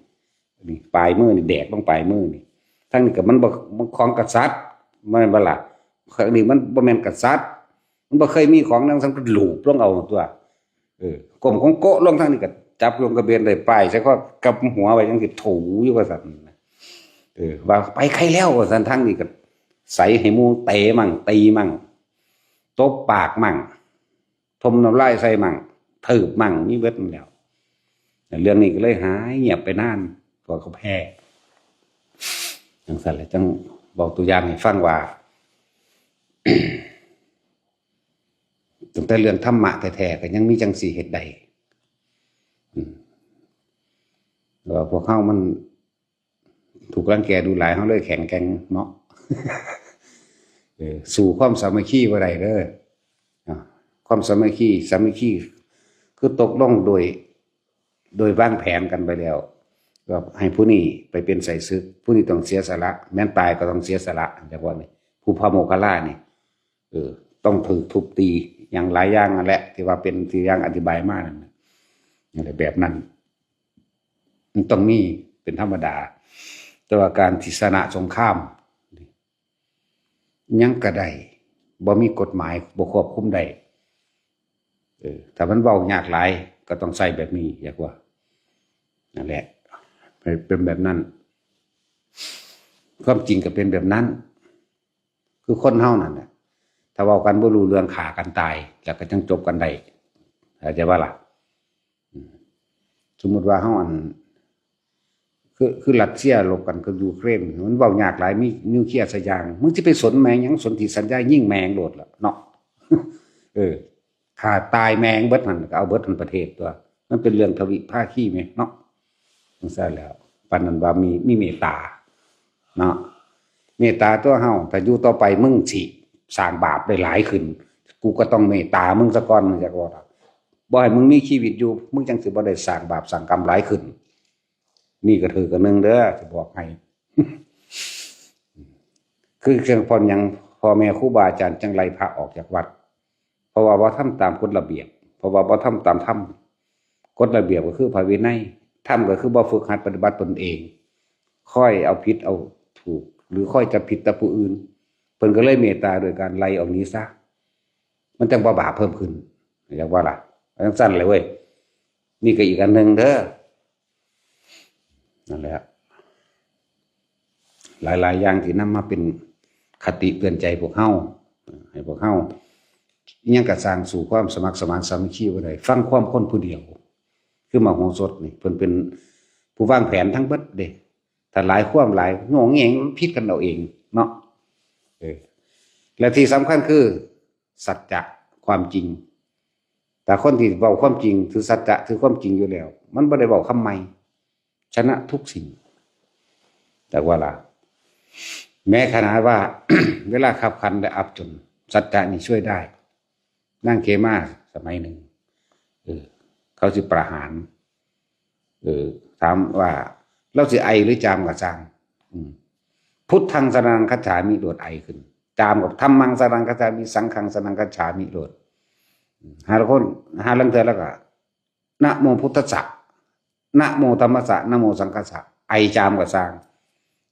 ນີ້ປາຍມືນີ້ ແດກລົງປາຍມືນີ້ ທາງນີ້ກໍມັນບໍ່ ມັນຂອງກະສັດ ແມ່ນບໍ່ລະ? ທາງນີ້ມັນບໍ່ແມ່ນກະສັດ ມັນບໍ່ເຄີຍມີຂອງແນວຊັ້ນ ກໍລູບລົງເອົາຕົວະ ເອີ ກົ້ມໂກງໂກະລົງ ທາງນີ້ກໍຈັບໂຈງກະເບນໄດ້ ປ້າຍໃສ່ຄໍກັບຫົວໄວ້ ຈັ່ງຊິຖູຢູ່ວ່າຊັ້ນ ເອີ ວ່າໄປໄກແລ້ວວ່າຊັ້ນ ທາງນີ້ກໍໃສ່ໃຫ້ໝູ່ເຕະມັ່ງ ຕີມັ່ງ ຕົບປາກມັ່ງ ຖົ່ມນ້ຳລາຍໃສ່ມັ່ງ ຖືບມັ່ງ ມີເບິດນັ້ນແຫຼະ ເລື່ອງນີ້ກໍເລີຍຫາຍງຽບໄປນານ ພວກເຂົາແພ້ ຈັ່ງຊັ້ນແຫຼະ ຈັ່ງເວົ້າຕົວຢ່າງໃຫ້ຟັງວ່າ ຕັ້ງແຕ່ເລື່ອງທຳມະແທ້ໆ ກໍຍັງມີຈັ່ງຊີ້ເຮັດໄດ້ ອືມ ແຕ່ວ່າພວກເຮົາມັນຖືກລັງແກດຸຫຼາຍ ເຮົາເລີຍແຂງແກ່ງເນາະ ເອີ ສູ້ຄວາມສາມັກຄີບໍ່ໄດ້ເດີ ອາ ຄວາມສາມັກຄີ ສາມັກຄີ ຄືຕົກລົງໂດຍ ໂດຍວາງແຜນກັນໄປແລ້ວ ກໍໃຫ້ຜູ້ນີ້ໄປເປັນໄສ້ສຶກ ຜູ້ນີ້ຕ້ອງເສຍສະຫຼະ ແມ່ນຕາຍກໍຕ້ອງເສຍສະຫຼະ ຈັກວ່ານີ້ ຜູ້ພະໂມກຄັນລານີ້ ເອີ ຕ້ອງຖືກທຸບຕີຫຍັງຫຼາຍຢ່າງນັ້ນແຫຼະ ທີ່ວ່າເປັນທີ່ຢ່າງອະທິບາຍມານັ້ນນະ ນັ້ນແຫຼະ ແບບນັ້ນ ມັນຕ້ອງມີເປັນທຳມະດາ ແຕ່ວ່າການທີ່ຊະນະສົງຄາມ ຫຍັງກໍໄດ້ ບໍ່ມີກົດໝາຍ ບໍ່ຄວບຄຸມໄດ້ ເອີ ຖ້າມັນເວົ້າຍາກຫຼາຍ ກໍຕ້ອງໃຊ້ແບບນີ້ ຢາກວ່າ ນັ້ນແຫຼະ ເປັນແບບນັ້ນ ຄວາມຈິງກໍເປັນແບບນັ້ນ ຄືຄົນເຮົານັ້ນນະ ຖ້າເວົ້າກັນບໍ່ຮູ້ເລື່ອງ ຂ້າກັນຕາຍ ແລ້ວກໍຈັ່ງຈົບກັນໄດ້ ເຂົ້າໃຈບໍ່ລະ? ອືມ ສົມມຸດວ່າເຮົາ ອັນ ຄື ຄືຣັດເຊຍລົບກັນກັບຢູເຄຣນ ມັນເວົ້າຍາກຫຼາຍ ມີນິວເຄລຍຊະຢ່າງ ມຶງຊິໄປສົນແມ່ງຫຍັງ ສົນທິສັນຍາຍິງແມ່ງໂລດລະເນາະ ເອີ ຂ້າຕາຍແມ່ງເບິດຫັ້ນ ກໍເອົາເບິດຫັ້ນປະເທດຕົວະ ມັນເປັນເລື່ອງທະວິພາຄີແມະເນາະ ຈັ່ງຊັ້ນແລ້ວ ປານນັ້ນວ່າມີ ມີເມດຕາເນາະ ເມດຕາຕົວະເຮົາ ຖ້າຢູ່ຕໍ່ໄປມຶງຊິສ້າງບາບໄດ້ຫຼາຍຂຶ້ນ ກູກໍຕ້ອງເມດຕາມຶງສາກ່ອນ ຈັ່ງຊີ້ ບໍ່ໃຫ້ມຶງມີຊີວິດຢູ່ ມຶງຈັ່ງຊິບໍ່ໄດ້ສ້າງບາບສ້າງກຳຫຼາຍຂຶ້ນ ນີ້ກໍຖືກອັນໜຶ່ງເດີ້ ຊິບອກໃຫ້ ຄືເຊິ່ງເພາະຫຍັງ ພໍ່ແມ່ຄູບາອາຈານຈຶ່ງໄລ່ພະອອກຈາກວັດ ເພາະວ່າບໍ່ທຳຕາມກົດລະບຽບ ເພາະວ່າບໍ່ທຳຕາມທຳ ກົດລະບຽບກໍຄືພະວິໄນ ທຳກໍຄືບໍ່ຝຶກຫັດປະຕິບັດຕົນເອງ ຄອຍເອົາຜິດເອົາຖືກ ຫຼື ຄອຍຈັບຜິດແຕ່ຜູ້ອື່ນ ເພິ່ນກໍເລີຍເມດຕາໂດຍການໄລ່ອອກໜີຊະ ມັນຈັ່ງບໍ່ບາບເພີ່ມຂຶ້ນ ເຫັນບໍ່ລະ? ຈັ່ງຊັ້ນແຫຼະເວີຍ ນີ້ກໍອີກອັນໜຶ່ງເດີ້ ນັ້ນແຫຼະ ຫຼາຍໆຢ່າງທີ່ນຳມາເປັນຄະຕິເຕືອນໃຈພວກເຮົາ ໃຫ້ພວກເຮົາ ອີ່ຫຍັງກໍຊ່າງ ສູ້ຄວາມສະໝັກສະໝານສາມັກຄີບໍ່ໄດ້ ຟັງຄວາມຄົນຜູ້ດຽວ ຄືມະໂຫສົດນີ້ ເພິ່ນເປັນຜູ້ວາງແຜນທັງເບິດເດ້ ຖ້າຫຼາຍຄວາມຫຼາຍ ໂຍງແຍງ ມັນຜິດກັນເອົາເອງເນາະ ເອີ ແລະທີ່ສຳຄັນຄື ສັດຈະ ຄວາມຈິງ ແຕ່ຄົນທີ່ເວົ້າຄວາມຈິງ ຖືສັດຈະ ຖືຄວາມຈິງຢູ່ແລ້ວ ມັນບໍ່ໄດ້ເວົ້າຄຳໃໝ່ ຊະນະທຸກສິ່ງ ແຕ່ວ່າລະ ແມ້ຂະໜາດວ່າ ເວລາຄັບຂັນ ແລະ ອັບຈົນ ສັດຈະນີ້ຊ່ວຍໄດ້ ນາງເຂມາສະໄໝໜຶ່ງ ເອີ ເຂົາຊິປະຫານ ເອີ ຖາມວ່າລາວຊິໄອຫຼືຈາມກໍຊ່າງ ອືມ ພຸດທັງສະຣະນັງຄັດສາມິ ໂລດໄອຂຶ້ນ ຈາມກັບທຳມັງສະຣະນັງຄັດສາມິ ສັງຄັງສະຣະນັງຄັດສາມິໂລດ ຫາລາງຄົນ ຫາລາງເທື່ອລາວກໍ ນະໂມພຸດທັດສະ ນະໂມທຳມັດສະ ນະໂມສັງຄັດສະ ໄອຈາມກໍຊ່າງ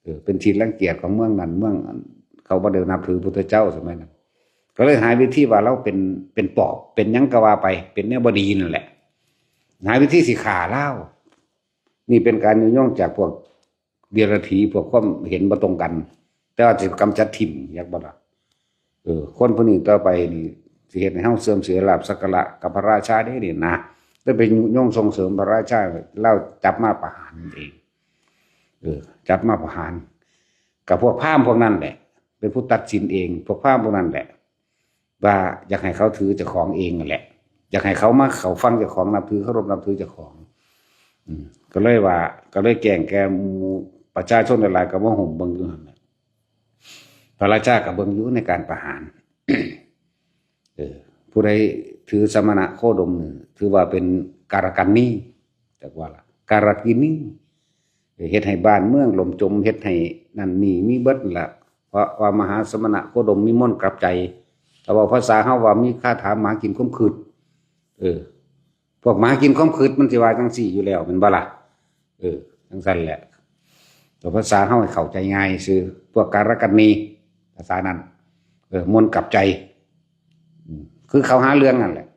ເອີ ເປັນທີ່ລັງກຽດຂອງເມືອງນັ້ນເມືອງ ເຂົາບໍ່ໄດ້ນັບຖືພຸດທະເຈົ້າສະໄໝນັ້ນ ກໍເລີຍຫາວິທີວ່າລາວເປັນ ເປັນປອບ ເປັນຫຍັງກໍວ່າໄປ ເປັນແນວບໍ່ດີນັ້ນແຫຼະ ຫາວິທີຊິຂ້າລາວ ນີ້ເປັນການຍຸຍົງຈາກພວກເດຍລະຖີ ພວກຄວາມເຫັນບໍ່ຕົງກັນ ແຕ່ວ່າຊິກຳຈັດຖິ້ມ ຢາກບໍ່ລະ? ເອີ ຄົນຜູ້ນີ້ຕໍ່ໄປນີ້ ຊິເຮັດໃຫ້ເຮົາເສື່ອມເສຍລາບສັກກາລະກັບພະລາຊາເດ້ນີ້ນະ ແຕ່ໄປຍຸຍົງສົ່ງເສີມພະລາຊາ ລາວຈັບມາປະຫານເອງ ເອີ ຈັບມາປະຫານ ກໍພວກພາມພວກນັ້ນແຫຼະ ເປັນຜູ້ຕັດສິນເອງ ພວກພາມພວກນັ້ນແຫຼະ ວ່າຢາກໃຫ້ເຂົາຖືເຈົ້າຂອງເອງນັ້ນແຫຼະ ຢາກໃຫ້ເຂົາມາເຂົ້າຟັງເຈົ້າຂອງ ນັບຖືເຄົາລົບນັບຖືເຈົ້າຂອງ ອືມ ກໍເລີຍວ່າ ກໍເລີຍແຈ້ງແກ່ໝູ່ປະຊາຊົນຫຼາຍໆ ກໍມາໂຮມເບິ່ງຢູ່ຫັ້ນແຫຼະ ພະລາຊາກໍເບິ່ງຢູ່ໃນການປະຫານ ເອີ ຜູ້ໃດຖືສະມະນະໂຄດົມນີ້ ຖືວ່າເປັນກາລະກັນນີ ຈັກວ່າລະ ກາລະກິນີ ເຮັດໃຫ້ບ້ານເມືອງຫຼົ່ມຈົມ ເຮັດໃຫ້ນັ້ນນີ້ມີເບິດນັ້ນລະ ເພາະວ່າມະຫາສະມະນະໂຄດົມມີມົນກັບໃຈ ຖ້າເວົ້າພາສາເຮົາວ່າມີຄາຖາໝາກິນຄວາມຂຶດ ເອີ ພວກໝາກິນຄວາມຂຶດມັນຊິວ່າຈັ່ງຊີ້ຢູ່ແລ້ວແມ່ນບໍ່ລະ? ເອີ ຈັ່ງຊັ້ນແຫຼະ ຕົວພາສາເຮົາໃຫ້ເຂົ້າໃຈງ່າຍຊື່ ພວກກາລະກັນນີ ພາສານັ້ນ ເອີ ມົນກັບໃຈ ອືມ ຄືເຂົາຫາເລື່ອງນັ້ນແຫຼະ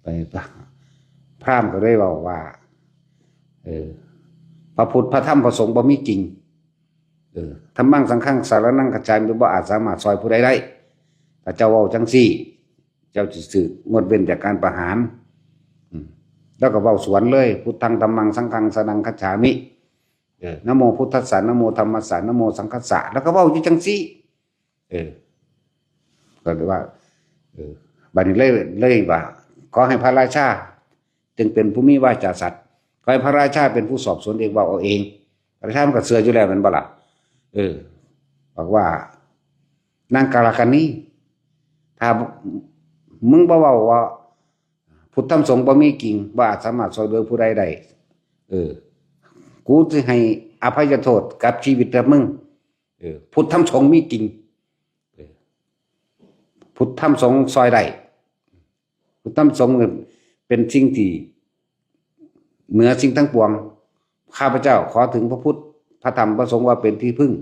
ໄປ ພາມກໍໄດ້ເວົ້າວ່າ ເອີ ພະພຸດ ພະທຳ ພະສົງບໍ່ມີຈິງ ເອີ ທຳມັງ ສັງຄັງ ສະຣະນັງ ຄັດສາມິ ບໍ່ອາດສາມາດຊ່ອຍຜູ້ໃດໄດ້ ຖ້າເຈົ້າເວົ້າຈັ່ງຊີ້ ເຈົ້າຊິຖືກງົດເວັ້ນຈາກການປະຫານ ອືມ ແລ້ວກໍເວົ້າສວນເລີຍ ພຸດທັງ ທຳມັງ ສັງຄັງ ສະຣະນັງ ຄັດສາມິ ເອີ ນະໂມພຸດທັດສະ ນະໂມທຳມັດສະ ນະໂມສັງຄັດສະ ແລ້ວກໍເວົ້າຢູ່ຈັ່ງຊີ້ ເອີ ກໍເລີຍວ່າ ເອີ ບັດນີ້ເລີຍ ເລີຍວ່າ ຂໍໃຫ້ພະລາຊາ ຈຶ່ງເປັນຜູ້ມີວາຈາສັດ ຂໍໃຫ້ພະລາຊາເປັນຜູ້ສອບສວນເອງ ເວົ້າເອົາເອງ ພະລາຊາມັນກໍເຊື່ອຢູ່ແລ້ວແມ່ນບໍ່ລະ? ເອີ ບອກວ່າ ນາງກາລະກັນນີ ຖ້າມຶງບໍ່ເວົ້າວ່າ ພຸດທຳສົງບໍ່ມີຈິງ ບໍ່ອາດສາມາດຊ່ອຍເຫຼືອຜູ້ໃດໄດ້. ເອີ ກູຊິໃຫ້ອະໄພຍະໂທດກັບຊີວິດເທື່ອມຶງ. ເອີ ພຸດທຳສົງມີຈິງ. ເອີ ພຸດທຳສົງຊ່ອຍໄດ້. ພຸດທຳສົງເປັນສິ່ງທີ່ເໜືອສິ່ງທັງປວງ. ຂ້າພະເຈົ້າຂໍເຖິງພະພຸດ ພະທຳ ພະສົງວ່າເປັນທີ່ເພິ່ງ.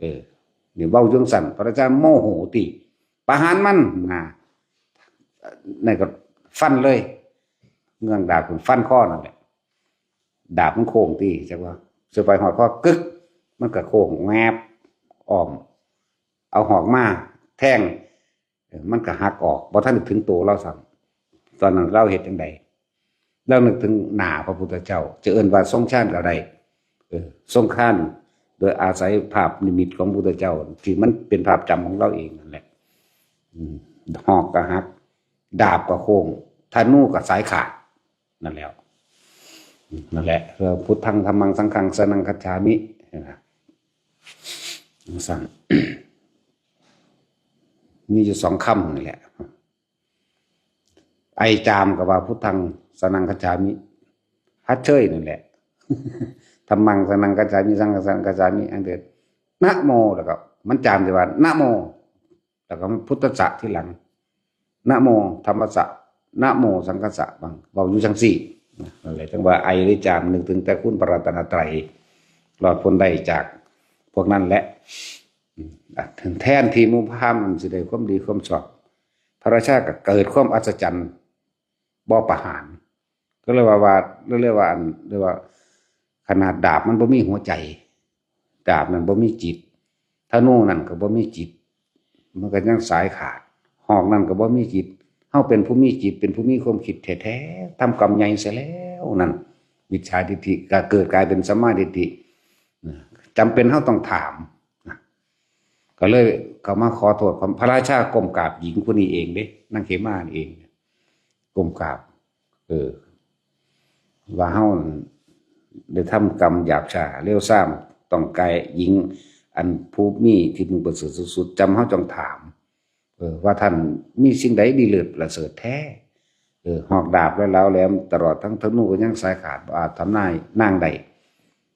ເອີ ນີ້ເວົ້າຈັ່ງຊັ້ນ ພະລາຊາໂມໂຫຕິ ປະຫານມັນນະ. ນັ້ນກໍຟັນເລີຍ ເງື້ອງດາບຂຶ້ນຟັນຄໍນັ້ນແຫຼະ. ດາບມັນໂຄ້ງຕິ ຈັກວ່າ ຊິໄປຮອດຄໍ ກຶກ ມັນກໍໂຄ້ງແຫວບ ອ້ອມ ເອົາຫອກມາແທງ ເອີ ມັນກໍຫັກອອກ ບໍ່ທັນໄດ້ເຖິງໂຕລາວຊ້ຳ. ຕອນນັ້ນລາວເຮັດຈັ່ງໃດ? ລາວນຶກເຖິງໜ້າພະພຸດທະເຈົ້າ ຈະເອີ້ນວ່າຊົງຊານກໍໄດ້ ເອີ ຊົງຄານ ໂດຍອາໄສພາບນິມິດຂອງພະພຸດທະເຈົ້າ ທີ່ມັນເປັນພາບຈຳຂອງລາວເອງນັ້ນແຫຼະ. ອືມ ຫອກກໍຫັກ ດາບກໍໂຄ້ງ ທະນູກໍສາຍຂາດ. ນັ້ນແຫຼະ ນັ້ນແຫຼະ ພຸດທັງ ທຳມັງ ສັງຄັງ ສະນັງ ຄັດສາມິ ເຫັນບໍ່? ຈັ່ງຊັ້ນ ມີຢູ່ສອງຄຳນີ້ແຫຼະ. ໄອຈາມກໍວ່າ ພຸດທັງ ສະນັງ ຄັດສາມິ ຮັດເຊີຍນັ້ນແຫຼະ. ທຳມັງ ສະນັງ ຄັດສາມິ ສັງຄັງ ສະນັງ ຄັດສາມິ ອັນເດີ ນະໂມ ແລ້ວກໍມັນຈາມທີ່ວ່າ ນະໂມ ແລ້ວກໍພຸດທັດສະທີຫຼັງ ນະໂມ ທຳມັດສະ ນະໂມ ສັງຄັດສະ ບາງເວົ້າຢູ່ຈັ່ງຊີ້ນະ. ນັ້ນແຫຼະ ຈັ່ງວ່າໄອຫຼືຈາມ ນຶກເຖິງແຕ່ຄຸນພະລັດຕະນະໄຕ ລອດພົ້ນໄດ້ຈາກພວກນັ້ນແຫຼະ. ອາ ແທນທີ່ໝູ່ພາມນັ້ນຊິໄດ້ຄວາມດີຄວາມຊອບ ພະລາຊາກໍເກີດຄວາມອັດສະຈັນ ບໍ່ປະຫານ. ກໍເລີຍວ່າ ວ່າ ເລີຍວ່າ ອັນ ເລີຍວ່າ ຂະໜາດດາບມັນບໍ່ມີຫົວໃຈ ດາບນັ້ນບໍ່ມີຈິດ ທະນູນັ້ນກໍບໍ່ມີຈິດ ມັນກໍຍັງສາຍຂາດ. ຫອກນັ້ນກໍບໍ່ມີຈິດ. ເຮົາເປັນຜູ້ມີຈິດ ເປັນຜູ້ມີຄວາມຄິດແທ້ໆ ທຳກຳໃຫຍ່ຊະແລ້ວນັ້ນ ມິດສາທິດຖິກໍເກີດກາຍເປັນສຳມາທິດຖິ. ຈຳເປັນເຮົາຕ້ອງຖາມ. ກໍເລີຍເຂົ້າມາຂໍໂທດ ພະລາຊາກົ້ມກາບຍິງຜູ້ນີ້ເອງເດ້ ນາງເຂມານີ້ເອງ ກົ້ມກາບ ເອີ ວ່າເຮົາໄດ້ທຳກຳຫຍາບຊ້າເລວຊາມ ຕ້ອງກາຍຍິງອັນຜູ້ມີທີ່ເພິ່ງປະເສີດສຸດໆ ຈຳເຮົາຕ້ອງຖາມ ເອີ ວ່າທ່ານມີສິ່ງໃດດີເລີດປະເສີດແທ້? ເອີ ຫອກດາບແລະລາວແຫຼມ ຕະຫຼອດທັງທະນູກໍຍັງສາຍຂາດ ບໍ່ອາດທຳລາຍນາງໄດ້.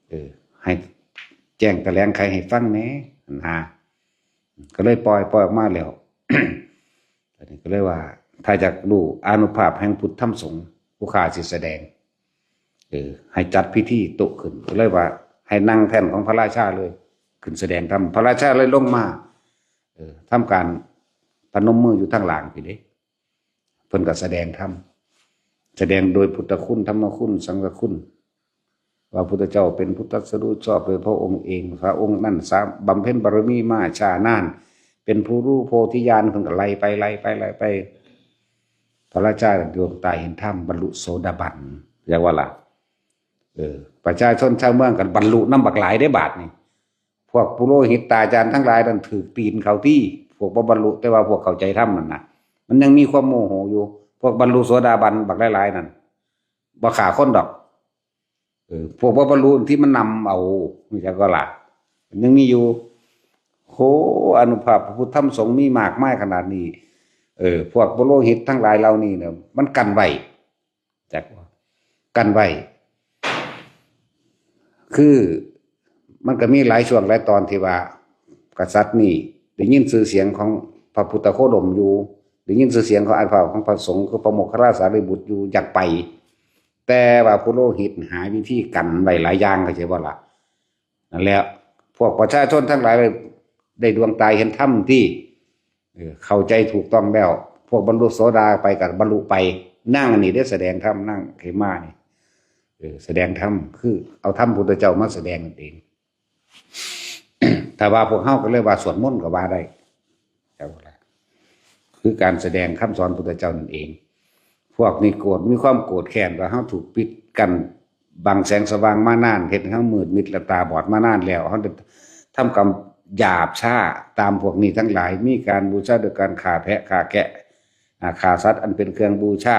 ເອີ ໃຫ້ແຈ້ງຖະແຫຼງໄຂໃຫ້ຟັງແດ່ຫັ້ນນາ. ກໍເລີຍປ່ອຍ ປ່ອຍອອກມາແລ້ວ. ອັນນີ້ກໍເລີຍວ່າ ຖ້າຢາກຮູ້ອານຸພາບແຫ່ງພຸດທຳສົງ ຜູ້ຂ້າຊິສະແດງ ເອີ ໃຫ້ຈັດພິທີໂຕະຂຶ້ນ. ກໍເລີຍວ່າ ໃຫ້ນັ່ງແທ່ນຂອງພະລາຊາເລີຍ ຂຶ້ນສະແດງທຳ. ພະລາຊາເລີຍລົງມາ ເອີ ທຳການພະນົມມືຢູ່ທາງລ່າງພີ້ເດ້. ເພິ່ນກໍສະແດງທຳ ສະແດງໂດຍພຸດທະຄຸນ ທຳມະຄຸນ ສັງຄະຄຸນ ວ່າພຸດທະເຈົ້າເປັນຜູ້ຕັດສະຮູ້ຊອບໂດຍພະອົງເອງ ພະອົງນັ້ນສາ ບຳເພັນບາລະມີມາຊ້ານານ ເປັນຜູ້ຮູ້ໂພທິຍານ. ເພິ່ນກໍໄລ່ໄປ ໄລ່ໄປ ໄລ່ໄປ ພະລາຊາດວງຕາເຫັນທຳ ບັນລຸໂສດາບັນ ຢາກວ່າລະ ເອີ ປະຊາຊົນຊາວເມືອງກໍບັນລຸນຳບັກຫຼາຍເດ້ບາດນີ້. ພວກປຸໂຣຫິດຕາຈານທັງຫຼາຍນັ້ນຖືກຕີນເຂົາຕີ ພວກບໍ່ບັນລຸ ແຕ່ວ່າພວກເຂົ້າໃຈທຳນັ້ນນະ ມັນຍັງມີຄວາມໂມໂຫຢູ່. ພວກບັນລຸໂສດາບັນບັກຫຼາຍໆນັ້ນ ບໍ່ຂ້າຄົນດອກ. ເອີ ພວກບໍ່ບັນລຸທີ່ມັນນຳເອົາ ຮູ້ຈັກບໍ່ລະ? ມັນຍັງມີຢູ່. ໂຫ ອານຸພາບພະພຸດທຳສົງມີມາກມາຍຂະໜາດນີ້ ເອີ ພວກປຸໂຣຫິດທັງຫຼາຍເຫຼົ່ານີ້ນະ ມັນກັນໄວ້ ຈັກວ່າກັນໄວ້ ຄືມັນກໍມີຫຼາຍຊ່ວງຫຼາຍຕອນທີ່ວ່າກະສັດນີ້ໄດ້ຍິນຊື່ສຽງຂອງພະພຸດທະໂຄດົມຢູ່ ໄດ້ຍິນຊື່ສຽງຂອງອານຸພາບຂອງພະສົງ ຄືພະໂມກຄະລາສາລີບຸດຢູ່ ຢາກໄປ ແຕ່ວ່າປຸໂຣຫິດຫາວິທີກັນໄວ້ຫຼາຍຢ່າງ ເຂົ້າໃຈບໍ່ລະ? ນັ້ນແຫຼະ ພວກປະຊາຊົນທັງຫຼາຍໄດ້ດວງຕາເຫັນທຳທີ່ ເອີ ເຂົ້າໃຈຖືກຕ້ອງແລ້ວ ພວກບັນລຸໂສດາໄປກໍບັນລຸໄປ. ນາງອັນນີ້ເດ້ສະແດງທຳ ນາງເຂມານີ້ ເອີ ສະແດງທຳ ຄືເອົາທຳພຸດທະເຈົ້າມາສະແດງນັ້ນເອງ. ຖ້າວ່າພວກເຮົາກໍເລີຍວ່າສວດມົນກໍວ່າໄດ້ ແຕ່ວ່າ ຄືການສະແດງຄຳສອນພຸດທະເຈົ້ານັ້ນເອງ. ພວກນີ້ໂກດ ມີຄວາມໂກດແຄ້ນວ່າເຮົາຖືກປິດກັ້ນ ບັງແສງສະຫວ່າງມານານ ເຮັດໃຫ້ເຮົາມືດມິດ ແລະ ຕາບອດມານານແລ້ວ. ເຮົາໄດ້ທຳກຳຫຍາບຊ້າຕາມພວກນີ້ທັງຫຼາຍ, ມີການບູຊາດ້ວຍການຂ້າແພະຂ້າແກະ, ອາ, ຂ້າສັດອັນເປັນເຄື່ອງບູຊາ,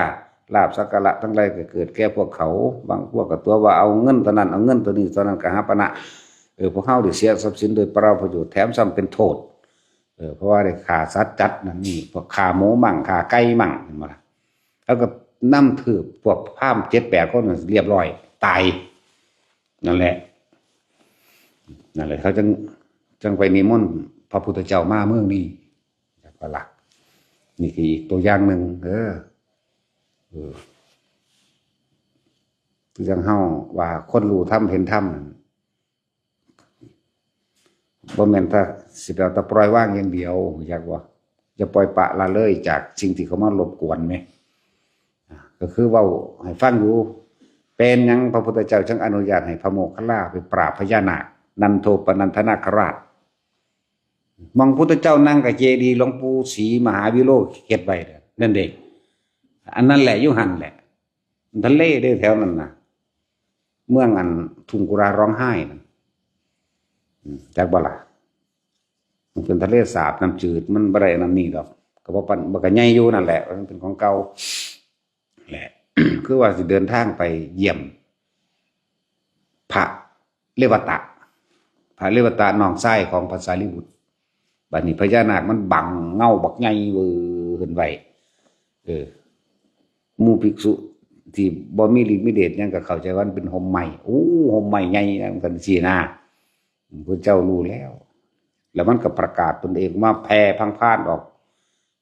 ລາບສັກກາລະທັງຫຼາຍກໍເກີດແກ່ພວກເຂົາ. ບາງພວກກໍຕົວະວ່າເອົາເງິນເທົ່ານັ້ນ, ເອົາເງິນເທົ່ານີ້ເທົ່ານັ້ນກໍຫາປະນະ. ເອີ, ພວກເຮົາໄດ້ເສຍຊັບສິນໂດຍເປົ່າປະໂຫຍດ, ແຖມຊ້ຳເປັນໂທດ. ເອີ, ເພາະວ່າໄດ້ຂ້າສັດຈັດນັ້ນນີ້, ພວກຂ້າໝູໝັ່ງ, ຂ້າໄກ່ໝັ່ງ, ເຫັນບໍ່ລະ? ເຮົາກໍ ນຳຖືກພວກພາມເຈັດແປດຄົນນັ້ນ ລຽບຮ້ອຍ ຕາຍ. ນັ້ນແຫຼະ ນັ້ນແຫຼະ ເຂົາຈຶ່ງ ຈຶ່ງໄປນິມົນພະພຸດທະເຈົ້າມາເມືອງນີ້ ຈັກວ່າລະ. ນີ້ຄືອີກຕົວຢ່າງໜຶ່ງເດີ. ເອີ ຄືຈັ່ງເຮົາວ່າຄົນຮູ້ທຳເຫັນທຳນັ້ນ ບໍ່ແມ່ນແຕ່ ຊິໄປເອົາແຕ່ປ່ອຍວາງຢ່າງດຽວ ຮູ້ຈັກບໍ່? ຢ່າປ່ອຍປະລະເລີຍຈາກສິ່ງທີ່ເຂົ້າມາລົບກວນແມ. ອ່າ ກໍຄືເວົ້າໃຫ້ຟັງຢູ່ ເປັນຫຍັງພະພຸດທະເຈົ້າຈຶ່ງອະນຸຍາດໃຫ້ພະໂມກຂະລາໄປປາບພະຍານາກ ນັນໂທປະນັນທະນາຄະລາດ? ໝ່ອງພຸດທະເຈົ້ານັ່ງກໍເຈດີຫຼວງປູ່ສີມະຫາວິໂລເຮັດໄວ້ນັ້ນເດ້. ອັນນັ້ນແຫຼະ ຢູ່ຫັ້ນແຫຼະ ທະເລເດ້ແຖວນັ້ນນະ ເມືອງອັນທຸ່ງກຸລາຮ້ອງໄຫ້ນັ້ນ ອືມ ຈັກບໍ່ລະ? ມັນເປັນທະເລສາບນ້ຳຈືດ ມັນບໍ່ໄດ້ອັນນັ້ນນີ້ດອກ ກໍບໍ່ປານ ມັນກໍໃຫຍ່ຢູ່ນັ້ນແຫຼະ ມັນເປັນຂອງເກົ່າແຫຼະ. ຄືວ່າຊິເດີນທາງໄປຢ້ຽມພະເລວະຕະ ພະເລວະຕະນ້ອງຊາຍຂອງພະສາລີບຸດ. ບັດນີ້ພະຍານາກມັນບັງເງົາບັກໃຫຍ່ເວີຂຶ້ນໄວ້ ເອີ ໝູ່ພິກສຸທີ່ບໍ່ມີລິດມີເດດຫຍັງກໍເຂົ້າໃຈວ່າມັນເປັນຮົ່ມໄມ້. ໂອ້ ຮົ່ມໄມ້ໃຫຍ່ຈັ່ງຊັ້ນຊີ້ນາ. ພຸດທະເຈົ້າຮູ້ແລ້ວ ແລ້ວມັນກໍປະກາດຕົນເອງມາແຜ່ພັງພານອອກ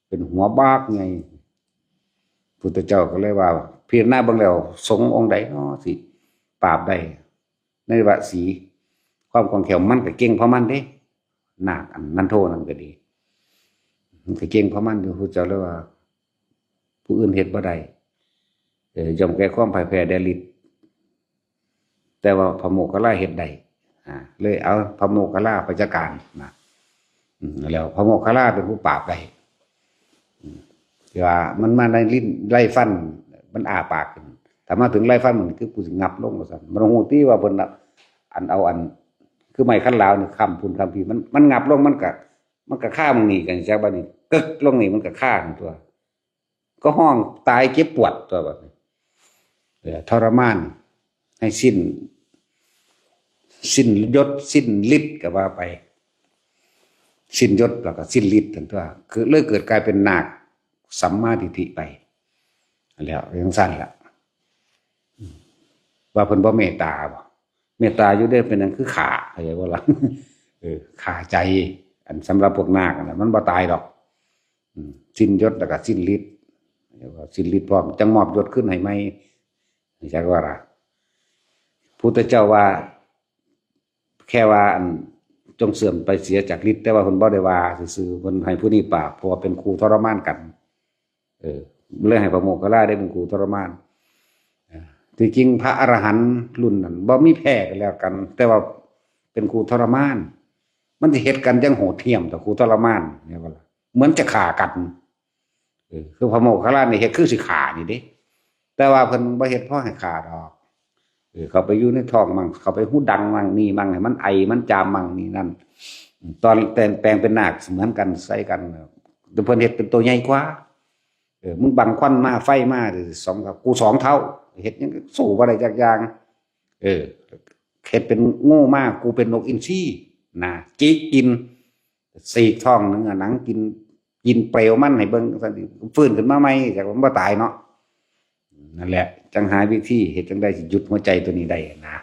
ເປັນຫົວບັກໃຫຍ່. ພຸດທະເຈົ້າກໍເລີຍວ່າ ພິຈາລະນາເບິ່ງແລ້ວ ສົງອົງໃດເນາະຊິປາບໄດ້? ໃນວະສີ ຄວາມຄ່ອງແຄ້ວມັນກໍເກັ່ງຂອງມັນເດ້ ນາກອັນນັນໂທນັ້ນກໍດີ ມັນກໍເກັ່ງຂອງມັນຢູ່. ພຸດທະເຈົ້າເລີຍວ່າ ຜູ້ອື່ນເຮັດບໍ່ໄດ້ ເອີ ຍ່ອມແກ່ຄວາມພ່າຍແພ້ແດ່ລິດ ແຕ່ວ່າພະໂມກຂະລາເຮັດໄດ້ ອ່າ ເລີຍເອົາພະໂມກຂະລາໄປຈັດການນະ. ອືມ ແລ້ວພະໂມກຂະລາເປັນຜູ້ປາບໄດ້ ອືມ ທີ່ວ່າມັນມາໄລ່ຫຼິ້ນໄລ່ຟັນ ມັນອ້າປາກຂຶ້ນ ຖ້າມາເຖິງໄລ່ຟັນ ມັນຄືກູຊິງັບລົງວ່າຊັ້ນ. ມັນຮູ້ຕິວ່າເພິ່ນ ອັນ ເອົາ ອັນ ຄືໄມ້ຄັນລາວນີ້ຄ້ຳພຸ້ນຄ້ຳພີ້ ມັນ ມັນງັບລົງ ມັນກະ ມັນກະຄາໝ່ອງນີ້ກັນ ຈັກບາດນີ້ ກຶກລົງນີ້ ມັນກະຄາຫັ້ນຕົວະ ກໍຮ້ອງຕາຍເຈັບປວດຕົວະ ບາດນີ້. ເອີ ທໍລະມານໃຫ້ສິ້ນ ສິ້ນຍົດ ສິ້ນລິດກໍວ່າໄປ ສິ້ນຍົດແລ້ວກໍສິ້ນລິດຫັ້ນຕົວະ ຄືເລີຍເກີດກາຍເປັນນາກສຳມາທິດຖິໄປ ຫັ້ນແຫຼະ ຈັ່ງຊັ້ນລະ. ວ່າເພິ່ນບໍ່ເມດຕາບໍ? ເມດຕາຢູ່ເດ້ ເປັນຫຍັງຄືຂ້າ ເຂົ້າໃຈບໍ່ລະ? ເອີ ຂ້າໃຈ ອັນສຳລັບພວກນາກນັ້ນ ມັນບໍ່ຕາຍດອກ. ອືມ ສິ້ນຍົດແລ້ວກໍສິ້ນລິດ ເອີ້ນວ່າສິ້ນລິດພ້ອມ ຈັ່ງມອບຍົດຄືນໃຫ້ໃໝ່ ຮູ້ຈັກບໍ່ລະ? ພຸດທະເຈົ້າວ່າ ແຄ່ວ່າ ອັນ ຈົ່ງເສື່ອມໄປເສຍຈາກລິດ ແຕ່ວ່າເພິ່ນບໍ່ໄດ້ວ່າຊື່ໆ ເພິ່ນໃຫ້ຜູ້ນີ້ປາບ ເພາະວ່າເປັນຄູ່ທໍລະມານກັນ. ເອີ ເລີຍໃຫ້ພະໂມກຂະລາໄດ້ເປັນຄູ່ທໍລະມານ. ເອີ ທີ່ຈິງພະອະລະຫັນລຸ້ນນັ້ນບໍ່ມີແພ້ກັນແລ້ວກັນ ແຕ່ວ່າເປັນຄູ່ທໍລະມານ. ມັນຊິເຮັດກັນຈັ່ງໂຫດຫ້ຽມຕໍ່ຄູ່ທໍລະມານ ເຫັນບໍ່ລະ? ເໝືອນຈະຂ້າກັນ. ເອີ ຄືພະໂມກຂະລານີ້ເຮັດຄືຊິຂ້ານີ້ເດ້ ແຕ່ວ່າເພິ່ນບໍ່ເຮັດພໍໃຫ້ຂ້າດອກ. ເອີ ເຂົ້າໄປຢູ່ໃນທ້ອງມັງ ເຂົ້າໄປຫູດັງມັງນີ້ມັງ ໃຫ້ມັນໄອມັນຈາມມັງນີ້ນັ້ນ. ຕອນແປງ ແປງເປັນນາກເໝືອນກັນໃສ່ກັນ ແຕ່ເພິ່ນເຮັດເປັນໂຕໃຫຍ່ກວ່າ. ເອີ ມຶງບັງຄວັນມາໄຟມາ ສອງ ກູສອງເທົ່າ ເຮັດຫຍັງສູ້ບໍ່ໄດ້ຈັກຢ່າງ. ເອີ ເຮັດເປັນງູມາ ກູເປັນນົກອິນຊີນະ ຈິກກິນ ສີກທ້ອງໜຶ່ງ ເອົາໜັງກິນ ກິນເປລວມັນໃຫ້ເບິ່ງ ຈັ່ງຊັ້ນ ຟື້ນຂຶ້ນມາໃໝ່ ຈັກວ່າມັນບໍ່ຕາຍເນາະ. ນັ້ນແຫຼະ ຈັ່ງຫາວິທີເຮັດຈັ່ງໃດຊິຢຸດຫົວໃຈຕົວນີ້ໄດ້ນະ.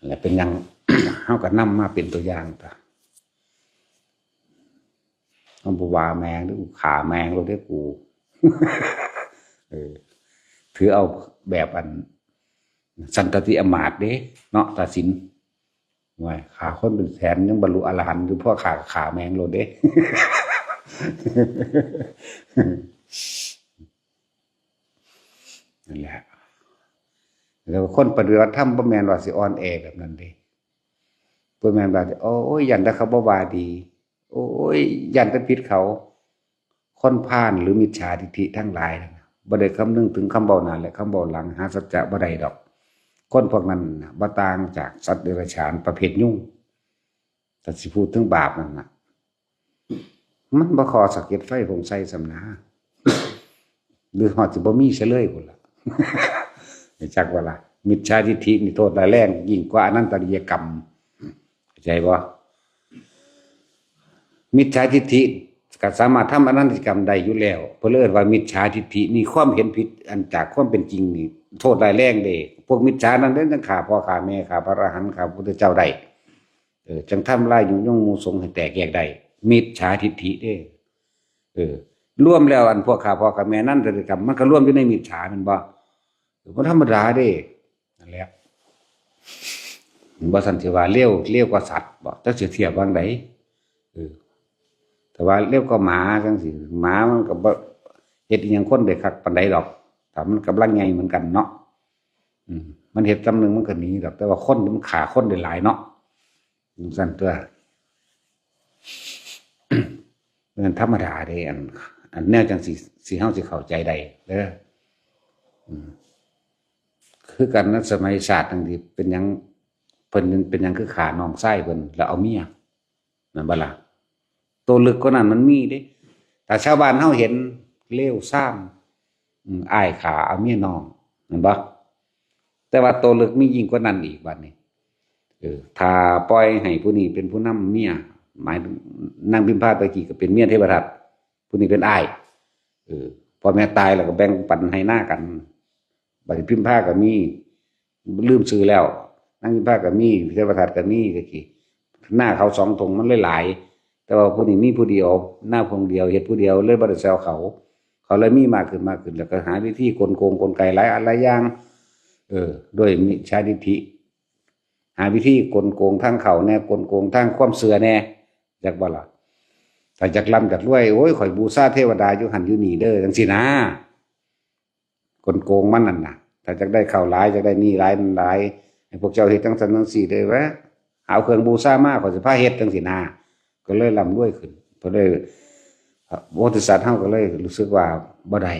ແລະເປັນຫຍັງ ເຮົາກໍນຳມາເປັນຕົວຢ່າງຕາ ເຮົາບໍ່ວ່າແມ່ງເດ້ ຂ້າແມ່ງໂລດເດ້ກູ. ເອີ ຖືເອົາແບບອັນ ສັນຕະຕິອຳມາດເດ້ເນາະ ຕາສິນ. ໂອ້ຍ ຂ້າຄົນເປັນແສນຍັງບັນລຸອະລະຫັນຢູ່ ພໍຂ້າກໍຂ້າແມ່ງໂລດເດ້. ນັ້ນແຫຼະ ແລ້ວຄົນປະຕິບັດທຳບໍ່ແມ່ນວ່າຊິອ່ອນແອແບບນັ້ນເດ້. ບໍ່ແມ່ນວ່າ ໂອ້ຍ ຢ້ານແຕ່ເຂົາບໍ່ວ່າດີ ໂອ້ຍ ຢ້ານແຕ່ຜິດເຂົາ. ຄົນພານ ຫຼື ມິດສາທິດຖິທັງຫຼາຍນັ້ນນະ ບໍ່ໄດ້ຄຳນຶງເຖິງຄຳເວົ້າໜ້າ ແລະ ຄຳເວົ້າຫຼັງ ຫາສັດຈະບໍ່ໄດ້ດອກ. ຄົນພວກນັ້ນນະ ບໍ່ຕ່າງຈາກສັດເດຍລະສານປະເພດຍຸງ. ຖ້າຊິພູດເຖິງບາບນັ້ນນະ ມັນບໍ່ຂໍສະເກັດໄຟຟົງໃສ່ສ່ຳນາ ຫຼື ຮອດຊິບໍ່ມີຊະເລີຍພຸ້ນລະ. ຮູ້ຈັກບໍ່ລະ? ມິດສາທິດຖິນີ້ໂທດຮ້າຍແຮງຍິ່ງກວ່າອະນັນຕະລິຍະກຳ ເຂົ້າໃຈບໍ່? ມິດສາທິດຖິ ກໍສາມາດທຳອະນາທິກຳໄດ້ຢູ່ແລ້ວ. ເພິ່ນເອີ້ນວ່າມິດສາທິດຖິນີ້ ຄວາມເຫັນຜິດອັນຈາກຄວາມເປັນຈິງນີ້ ໂທດຮ້າຍແຮງເດ້. ພວກມິດສານັ້ນເດ້ ຈັ່ງຂ້າພໍ່ຂ້າແມ່ ຂ້າພະອະລະຫັນ ຂ້າພະພຸດທະເຈົ້າໄດ້. ເອີ ຈັ່ງທຳລາຍຍຸຍົງໝູ່ສົງໃຫ້ແຕກແຍກໄດ້ ມິດສາທິດຖິເດ້. ເອີ ລວມແລ້ວ ອັນພວກຂ້າພໍ່ຂ້າແມ່ນັ້ນ ມັນກໍລວມຢູ່ໃນມິດສາແມ່ນບໍ່? ເອີ ບໍ່ທຳມະດາເດ້. ນັ້ນແຫຼະ ບໍ່ຊັ້ນຊິວ່າເລວ ເລວກວ່າສັດບໍ? ຈັກຊິທຽບວ່າຈັ່ງໃດ? ເອີ ຖ້າວ່າເລວກວ່າໝາຈັ່ງຊີ້ ໝາມັນກໍບໍ່ເຮັດອີ່ຫຍັງຄົນໄດ້ຄັກປານໃດດອກ ຖ້າມັນກຳລັງໃຫຍ່ເໝືອນກັນເນາະ. ອືມ ມັນເຮັດສ່ຳໜຶ່ງມັນກໍໜີດອກ ແຕ່ວ່າຄົນມັນຂ້າຄົນໄດ້ຫຼາຍເນາະ ຈັ່ງຊັ້ນຕົວະ. ມັນທຳມະດາເດ້ ອັນ ອັນແນວຈັ່ງຊີ້ ຊິ ເຮົາຊິເຂົ້າໃຈໄດ້ເດີ. ອືມ ຄືກັນນະ ສະໄໝຊາດນັ້ນທີ່ເປັນຫຍັງ ເພິ່ນເປັນຫຍັງຄືຂ້ານ້ອງຊາຍເພິ່ນ ແລ້ວເອົາເມຍ ແມ່ນບໍ່ລະ? ໂຕເລິກກວ່ານັ້ນມັນມີເດ້. ຖ້າຊາວບ້ານເຮົາເຫັນເລວຊາມ ອືມ ອ້າຍຂ້າເອົາເມຍນ້ອງ ແມ່ນບໍ່? ແຕ່ວ່າໂຕເລິກມີຍິ່ງກວ່ານັ້ນອີກບາດນີ້. ເອີ ຖ້າປ່ອຍໃຫ້ຜູ້ນີ້ເປັນຜູ້ນຳເມຍ ໝາຍເຖິງນາງພິມພາແຕ່ກີ້ກໍເປັນເມຍເທວະທັດ ຜູ້ນີ້ເປັນອ້າຍ. ເອີ ພໍ່ແມ່ຕາຍແລ້ວກໍແບ່ງປັນໄຮ່ນາກັນ. ບາດນີ້ພິມພາກໍມີ ລືມຊື່ແລ້ວ ນາງພິມພາກໍມີ ເທວະທັດກໍມີ ຕະກີ້ນາເຂົາສອງທົ່ງມັນຫຼາຍໆ ແຕ່ວ່າຜູ້ນີ້ມີຜູ້ດຽວ ນາຜູ້ດຽວ ເຮັດຜູ້ດຽວ ເລີຍບໍ່ໄດ້ໃສ່ເຂົາ. ເຂົາເລີຍມີມາກຂຶ້ນ ມາກຂຶ້ນ ແລ້ວກໍຫາວິທີກົນໂກງກົນໄກຫຼາຍອັນຫຼາຍຢ່າງ ເອີ ດ້ວຍມິດສາທິດຖິ ຫາວິທີກົນໂກງທາງເຂົ້າແດ່ ກົນໂກງທາງຄວາມເຊື່ອແດ່ ຈັກບໍ່ລະ? ຖ້າຢາກລ່ຳຢາກລວຍ ໂອ້ຍ ຂ້ອຍບູຊາເທວະດາຢູ່ຫັ້ນຢູ່ນີ້ເດີ ຈັ່ງຊີ້ນາ. ກົນໂກງມັນນັ້ນນະ ຖ້າຢາກໄດ້ເຂົ້າຫຼາຍ ຢາກໄດ້ໜີ້ຫຼາຍນັ້ນຫຼາຍ ໃຫ້ພວກເຈົ້າເຮັດຈັ່ງຊັ້ນຈັ່ງຊີ້ເດີ ຫາເຄື່ອງບູຊາມາ ຂ້ອຍຊິພາເຮັດ ຈັ່ງຊີ້ນາ. ກໍເລີຍລ່ຳລວຍຂຶ້ນ ເພິ່ນເລີຍ ໂພທິສັດເຮົາກໍເລີຍຮູ້ສຶກວ່າບໍ່ໄດ້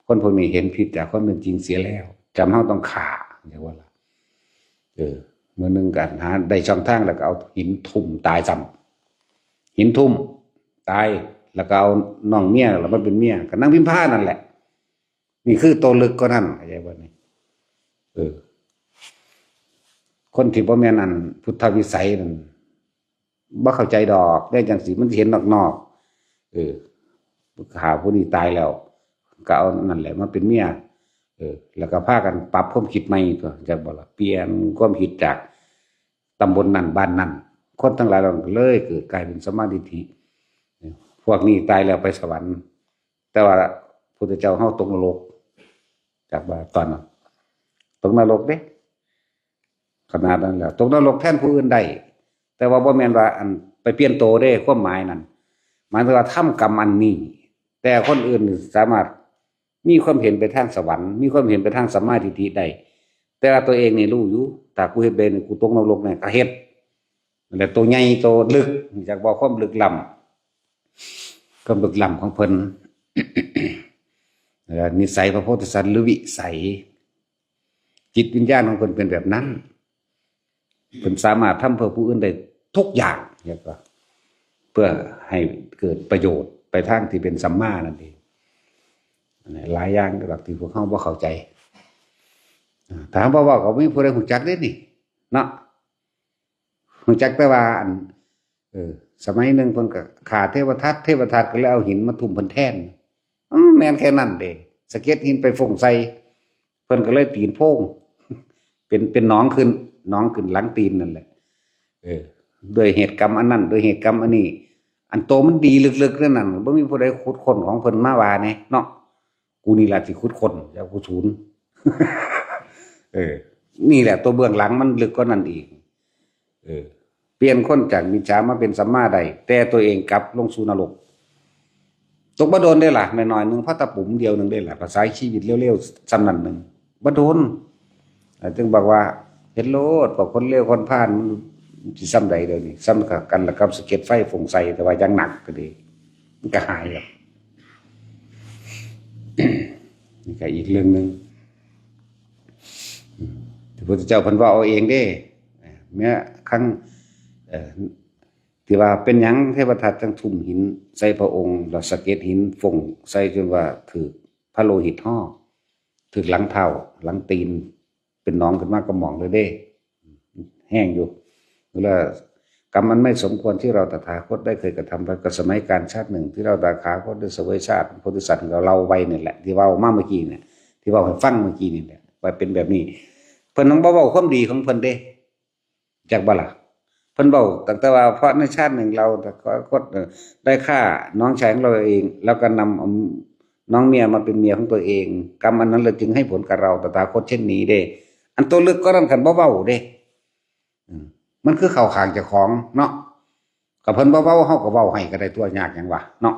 ຄົນພວກນີ້ເຫັນຜິດຈາກຄວາມເປັນຈິງເສຍແລ້ວ ຈຳເຮົາຕ້ອງຂ້າ ຈັ່ງວ່າລະ. ເອີ ມື້ໜຶ່ງກໍຫາໄດ້ຊ່ອງທາງ ແລ້ວກໍເອົາຫີນທຸ່ມຕາຍຊ້ຳ ຫີນທຸ່ມຕາຍ ແລ້ວກໍເອົານ້ອງເມຍ ແລ້ວມາເປັນເມຍ ກໍນາງພິມພານັ້ນແຫຼະ. ນີ້ຄືໂຕເລິກກວ່ານັ້ນ ເຂົ້າໃຈບໍ່ນີ້? ເອີ ຄົນທີ່ບໍ່ແມ່ນອັນພຸດທະວິໄສນັ້ນ ບໍ່ເຂົ້າໃຈດອກ ແນວຈັ່ງຊີ້ມັນຊິເຫັນນອກໆ ເອີ ຂ້າຜູ້ນີ້ຕາຍແລ້ວ ກໍເອົານັ້ນແຫຼະມາເປັນເມຍ ເອີ ແລ້ວກໍພາກັນປັບຄວາມຄິດໃໝ່ຕົວະ ຈັກບໍ່ລະ? ປ່ຽນຄວາມຄິດຈາກຕຳບົນນັ້ນບ້ານນັ້ນ ຄົນທັງຫຼາຍເຫຼົ່ານັ້ນກໍເລີຍເກີດກາຍເປັນສຳມາທິດຖິ. ພວກນີ້ຕາຍແລ້ວໄປສະຫວັນ ແຕ່ວ່າພຸດທະເຈົ້າເຮົາຕົກນະລົກ ຈັກວ່າຕອນນັ້ນຕົກນະລົກເດ້ ຂະໜາດນັ້ນແລ້ວ ຕົກນະລົກແທນຜູ້ອື່ນໄດ້ ແຕ່ວ່າບໍ່ແມ່ນວ່າ ອັນ ໄປປ່ຽນໂຕເດ້ ຄວາມໝາຍນັ້ນ ໝາຍເຖິງວ່າທຳກຳອັນນີ້ ແຕ່ຄົນອື່ນສາມາດມີຄວາມເຫັນໄປທາງສະຫວັນ ມີຄວາມເຫັນໄປທາງສຳມາທິດຖິໄດ້ ແຕ່ວ່າຕົວເອງນີ້ຮູ້ຢູ່ ຖ້າກູເຮັດແບບນີ້ ກູຕົກນະລົກແນ່ ກໍເຮັດ. ແລະ ໂຕໃຫຍ່ໂຕເລິກ ຮູ້ຈັກບໍ່? ຄວາມເລິກລ້ຳ ຄວາມເລິກລ້ຳຂອງເພິ່ນ ເອີ ນິໄສພະໂພທິສັດ ຫຼື ວິໄສ ຈິດວິນຍານຂອງເພິ່ນເປັນແບບນັ້ນ ເພິ່ນສາມາດທຳເພື່ອຜູ້ອື່ນໄດ້ທຸກຢ່າງ ແລ້ວກໍເພື່ອໃຫ້ເກີດປະໂຫຍດໄປທາງທີ່ເປັນສຳມານັ້ນເອງ. ຫຼາຍຢ່າງທີ່ພວກເຮົາບໍ່ເຂົ້າໃຈ ຖ້າເຮົາບໍ່ເວົ້າກໍບໍ່ມີຜູ້ໃດຮູ້ຈັກເດ້ນີ້ເນາະ. ຮູ້ຈັກແຕ່ວ່າ ອັນ ເອີ ສະໄໝໜຶ່ງເພິ່ນກໍຂ້າເທວະທັດ ເທວະທັດກໍເລີຍເອົາຫີນມາທຸ່ມເພິ່ນແທນ. ອືມ ແມ່ນແຄ່ນັ້ນເດ້ ສະເກັດຫີນໄປຟົ້ງໃສ່ ເພິ່ນກໍເລີຍຕີນໂພງ ເປັນ ເປັນໜອງຂຶ້ນ ໜອງຂຶ້ນຫຼັງຕີນນັ້ນແຫຼະ. ເອີ ດ້ວຍເຫດກຳອັນນັ້ນ ດ້ວຍເຫດກຳອັນນີ້ ອັນໂຕມັນດີເລິກໆນັ້ນ ບໍ່ມີຜູ້ໃດຂຸດຄົ້ນຂອງເພິ່ນມາວ່າແດ່ເນາະ. ກູນີ້ລະທີ່ຂຸດຄົ້ນ ແລ້ວກູສູນ. ເອີ ນີ້ແຫຼະ ຕົວເບື້ອງຫຼັງມັນເລິກກວ່ານັ້ນອີກ. ເອີ ປ່ຽນຄົນຈາກມິດສາມາເປັນສຳມາໄດ້ ແຕ່ຕົວເອງກັບລົງສູ່ນະລົກ. ຕົກບໍ່ດົນເດ້ລະ ໜ້ອຍໆໜຶ່ງ ພໍຕະປຸມດຽວໜຶ່ງເດ້ລະ ພາສາຊີວິດເລວໆ ສ່ຳນັ້ນໜຶ່ງ ບໍ່ດົນ. ເອີ ຈຶ່ງບອກວ່າເຮັດໂລດ ພວກຄົນເລວຄົນພານ ມັນຊິສ່ຳໃດດຽວນີ້ ສ່ຳກັນລະກັບສະເກັດໄຟຟົ້ງໃສ່ ແຕ່ວ່າຢ່າງໜັກກໍດີ ມັນກໍຫາຍແລ້ວ. ນີ້ກໍອີກເລື່ອງໜຶ່ງ ອືມ ທີ່ພະພຸດທະເຈົ້າເພິ່ນເວົ້າເອົາເອງເດ້ ເມື່ອຄັ້ງ ເອີ ທີ່ວ່າເປັນຫຍັງເທວະທັດຈັ່ງທຸ່ມຫີນໃສ່ພະອົງ ແລ້ວສະເກັດຫີນຟົ້ງໃສ່ຈົນວ່າຖືກພະໂລຫິດຫໍ ຖືກຫຼັງເທົ້າ ຫຼັງຕີນ ເປັນໜອງຂຶ້ນມາກະໝອງເລີຍເດ້ ແຮງຢູ່. ແລ້ວ กรรมอันไม่สมควรที่เราตถาคตได้เคยกระทำไว้ ก็สมัยกาลชาติหนึ่งที่เราตถาคตได้เสวยชาติเป็นโพธิสัตว์ ที่เราเล่าไว้นี่แหละ ที่เว้ามาเมื่อกี้เนี่ย ที่เว้าให้ฟังเมื่อกี้นี่แหละ ว่าเป็นแบบนี้ เพิ่นยังบ่เว้าความดีของเพิ่นเด้ จักบ่ล่ะ เพิ่นเว้าตั้งแต่ว่า เพราะในชาติหนึ่งเราตถาคต เอ่อ ได้ฆ่าน้องชายของเราเอง แล้วก็นำเอาน้องเมียมาเป็นเมียของตัวเอง กรรมอันนั้นเลยจึงให้ผลกับเราตถาคตเช่นนี้เด้ อันตัวลึกก็นั่นคันบ่เว้าเด้ อืม มันคือเข้าข้างเจ้าของเนาะ ก็เพิ่นบ่เว้า เฮาก็เว้าให้ก็ได้ตัวยากหยังวะเนาะ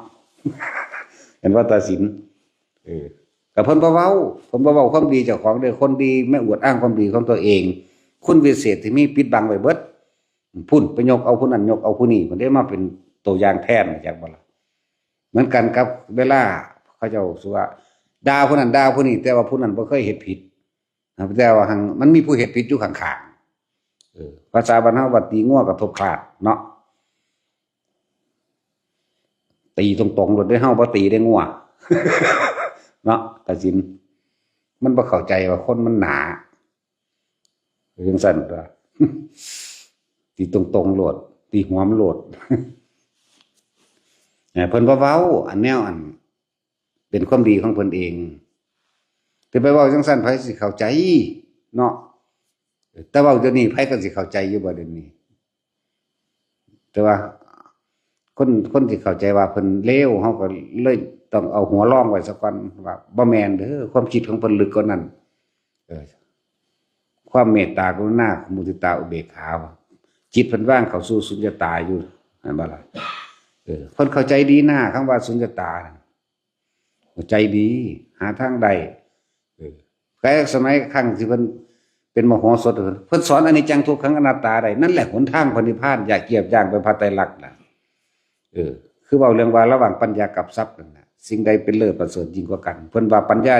เห็นว่าตัดสิน เออ ก็เพิ่นบ่เว้า เพิ่นบ่เว้าความดีเจ้าของเด้ คนดีไม่อวดอ้างความดีของตัวเอง คุณวิเศษที่มีปิดบังไว้เบิด พุ้นไปยกเอาผู้นั้น ยกเอาผู้นี้ เพิ่นได้มาเป็นตัวอย่างแทน จักบ่ล่ะ เหมือนกันกับเวลาเขาเจ้าสิว่าด่าผู้นั้นด่าผู้นี้ แต่ว่าผู้นั้นบ่เคยเฮ็ดผิด แต่ว่าหั้นมันมีผู้เฮ็ดผิดอยู่ข้างๆ เออ ภาษาบ้านเฮาว่าตีงัวกระทบคลาดเนาะ ตีตรงๆ โลดเด้ เฮาบ่ตีเด้งัว เนาะ ตัดสิน มันบ่เข้าใจว่าคนมันหนา จั่งซั่นตั๊ว ตีตรงๆ โลด ตีหัวมันโลด เออ เพิ่นบ่เว้า อันแนวอัน เป็นความดีของเพิ่นเอง แต่ไปเว้าจั่งซั่น ไผสิเข้าใจเนาะ แต่เว้าเดี๋ยวนี้ ไผก็สิเข้าใจอยู่บ่เดี๋ยวนี้ แต่ว่าคน คนสิเข้าใจว่าเพิ่นเลว เฮาก็เลยต้องเอาหัวรองไว้ซะก่อน ว่าบ่แม่นเด้อ ความคิดของเพิ่นลึกกว่านั้น เออ ความเมตตากรุณา มุทิตา อุเบกขา จิตเพิ่นวางเข้าสู่สุญญตาอยู่ แม่นบ่ล่ะ เออ เพิ่นเข้าใจดีนะ คำว่าสุญญตาน่ะ เข้าใจดี หาทางได้ เออ แต่สมัยครั้งที่เพิ่นเป็นมโหสถ เพิ่นสอนอนิจจังทุกขังอนัตตาได้ นั่นแหละหนทางพระนิพพาน อย่าเกียบย่างไปพระไตรลักษณ์นะ เออ คือเว้าเรื่องว่าระหว่างปัญญากับทรัพย์นั่นน่ะ สิ่งใดเป็นเลิศประเสริฐยิ่งกว่ากัน เพิ่นว่าปัญญา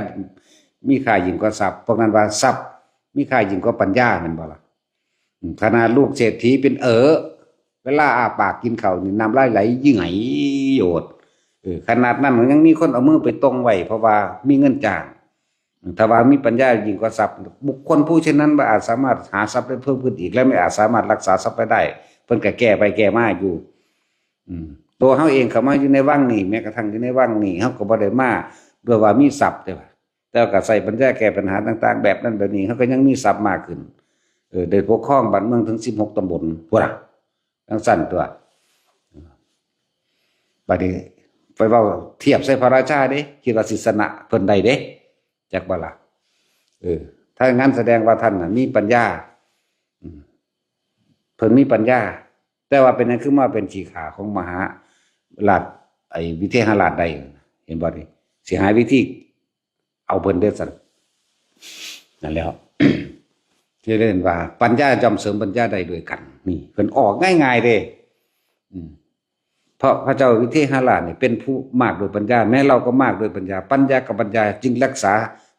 มีค่ายิ่งกว่าทรัพย์ พวกนั้นว่าทรัพย์มีค่ายิ่งกว่าปัญญา แม่นบ่ล่ะ อืม ขนาดลูกเศรษฐีเป็นเอ๋อ เวลาอ้าปากกินข้าวนี่น้ำลายไหลยิ่งไหโยด เออ ขนาดนั้นมันยังมีคนเอามือไปตรงไว้ เพราะว่ามีเงินจ้าง ถ้าว่ามีปัญญายิ่งกว่าทรัพย์ บุคคลผู้เช่นนั้นบ่อาจสามารถหาทรัพย์ได้เพิ่มขึ้นอีก และไม่อาจสามารถรักษาทรัพย์ไว้ได้ เพิ่นก็แก้ไปแก้มาอยู่ อืม ตัวเฮาเองเข้ามาอยู่ในวังนี่ แม้กระทั่งอยู่ในวังนี่ เฮาก็บ่ได้มาด้วยว่ามีทรัพย์เด้ แต่ว่าก็ใช้ปัญญาแก้ปัญหาต่างๆ แบบนั้นแบบนี้ เฮาก็ยังมีทรัพย์มากขึ้น เออ ได้ปกครองบ้านเมืองถึงสิบหกตำบล พุ้นน่ะ จั่งซั่นตั๊ว บัดนี้ไปเว้าเทียบใส่พระราชาเด้ คิดว่าสิชนะเพิ่นได้เด้ จักบ่ล่ะ เออ ถ้าอย่างนั้นแสดงว่าท่านน่ะมีปัญญา อืม เพิ่นมีปัญญา แต่ว่าเป็นหยังคือมาเป็นขี้ข้าของมหาราช ไอ้วิเทหราชได้ เห็นบ่นี่ สิหาวิธีเอาเพิ่นเด้อซั่น นั่นแหล้ว ที่เรียกว่าปัญญาย่อมเสริมปัญญาได้ด้วยกัน นี่เพิ่นออกง่ายๆเด้ อืม เพราะพระเจ้าวิเทหราชนี่เป็นผู้มากด้วยปัญญา แม้เราก็มากด้วยปัญญา ปัญญากับปัญญาจึงรักษา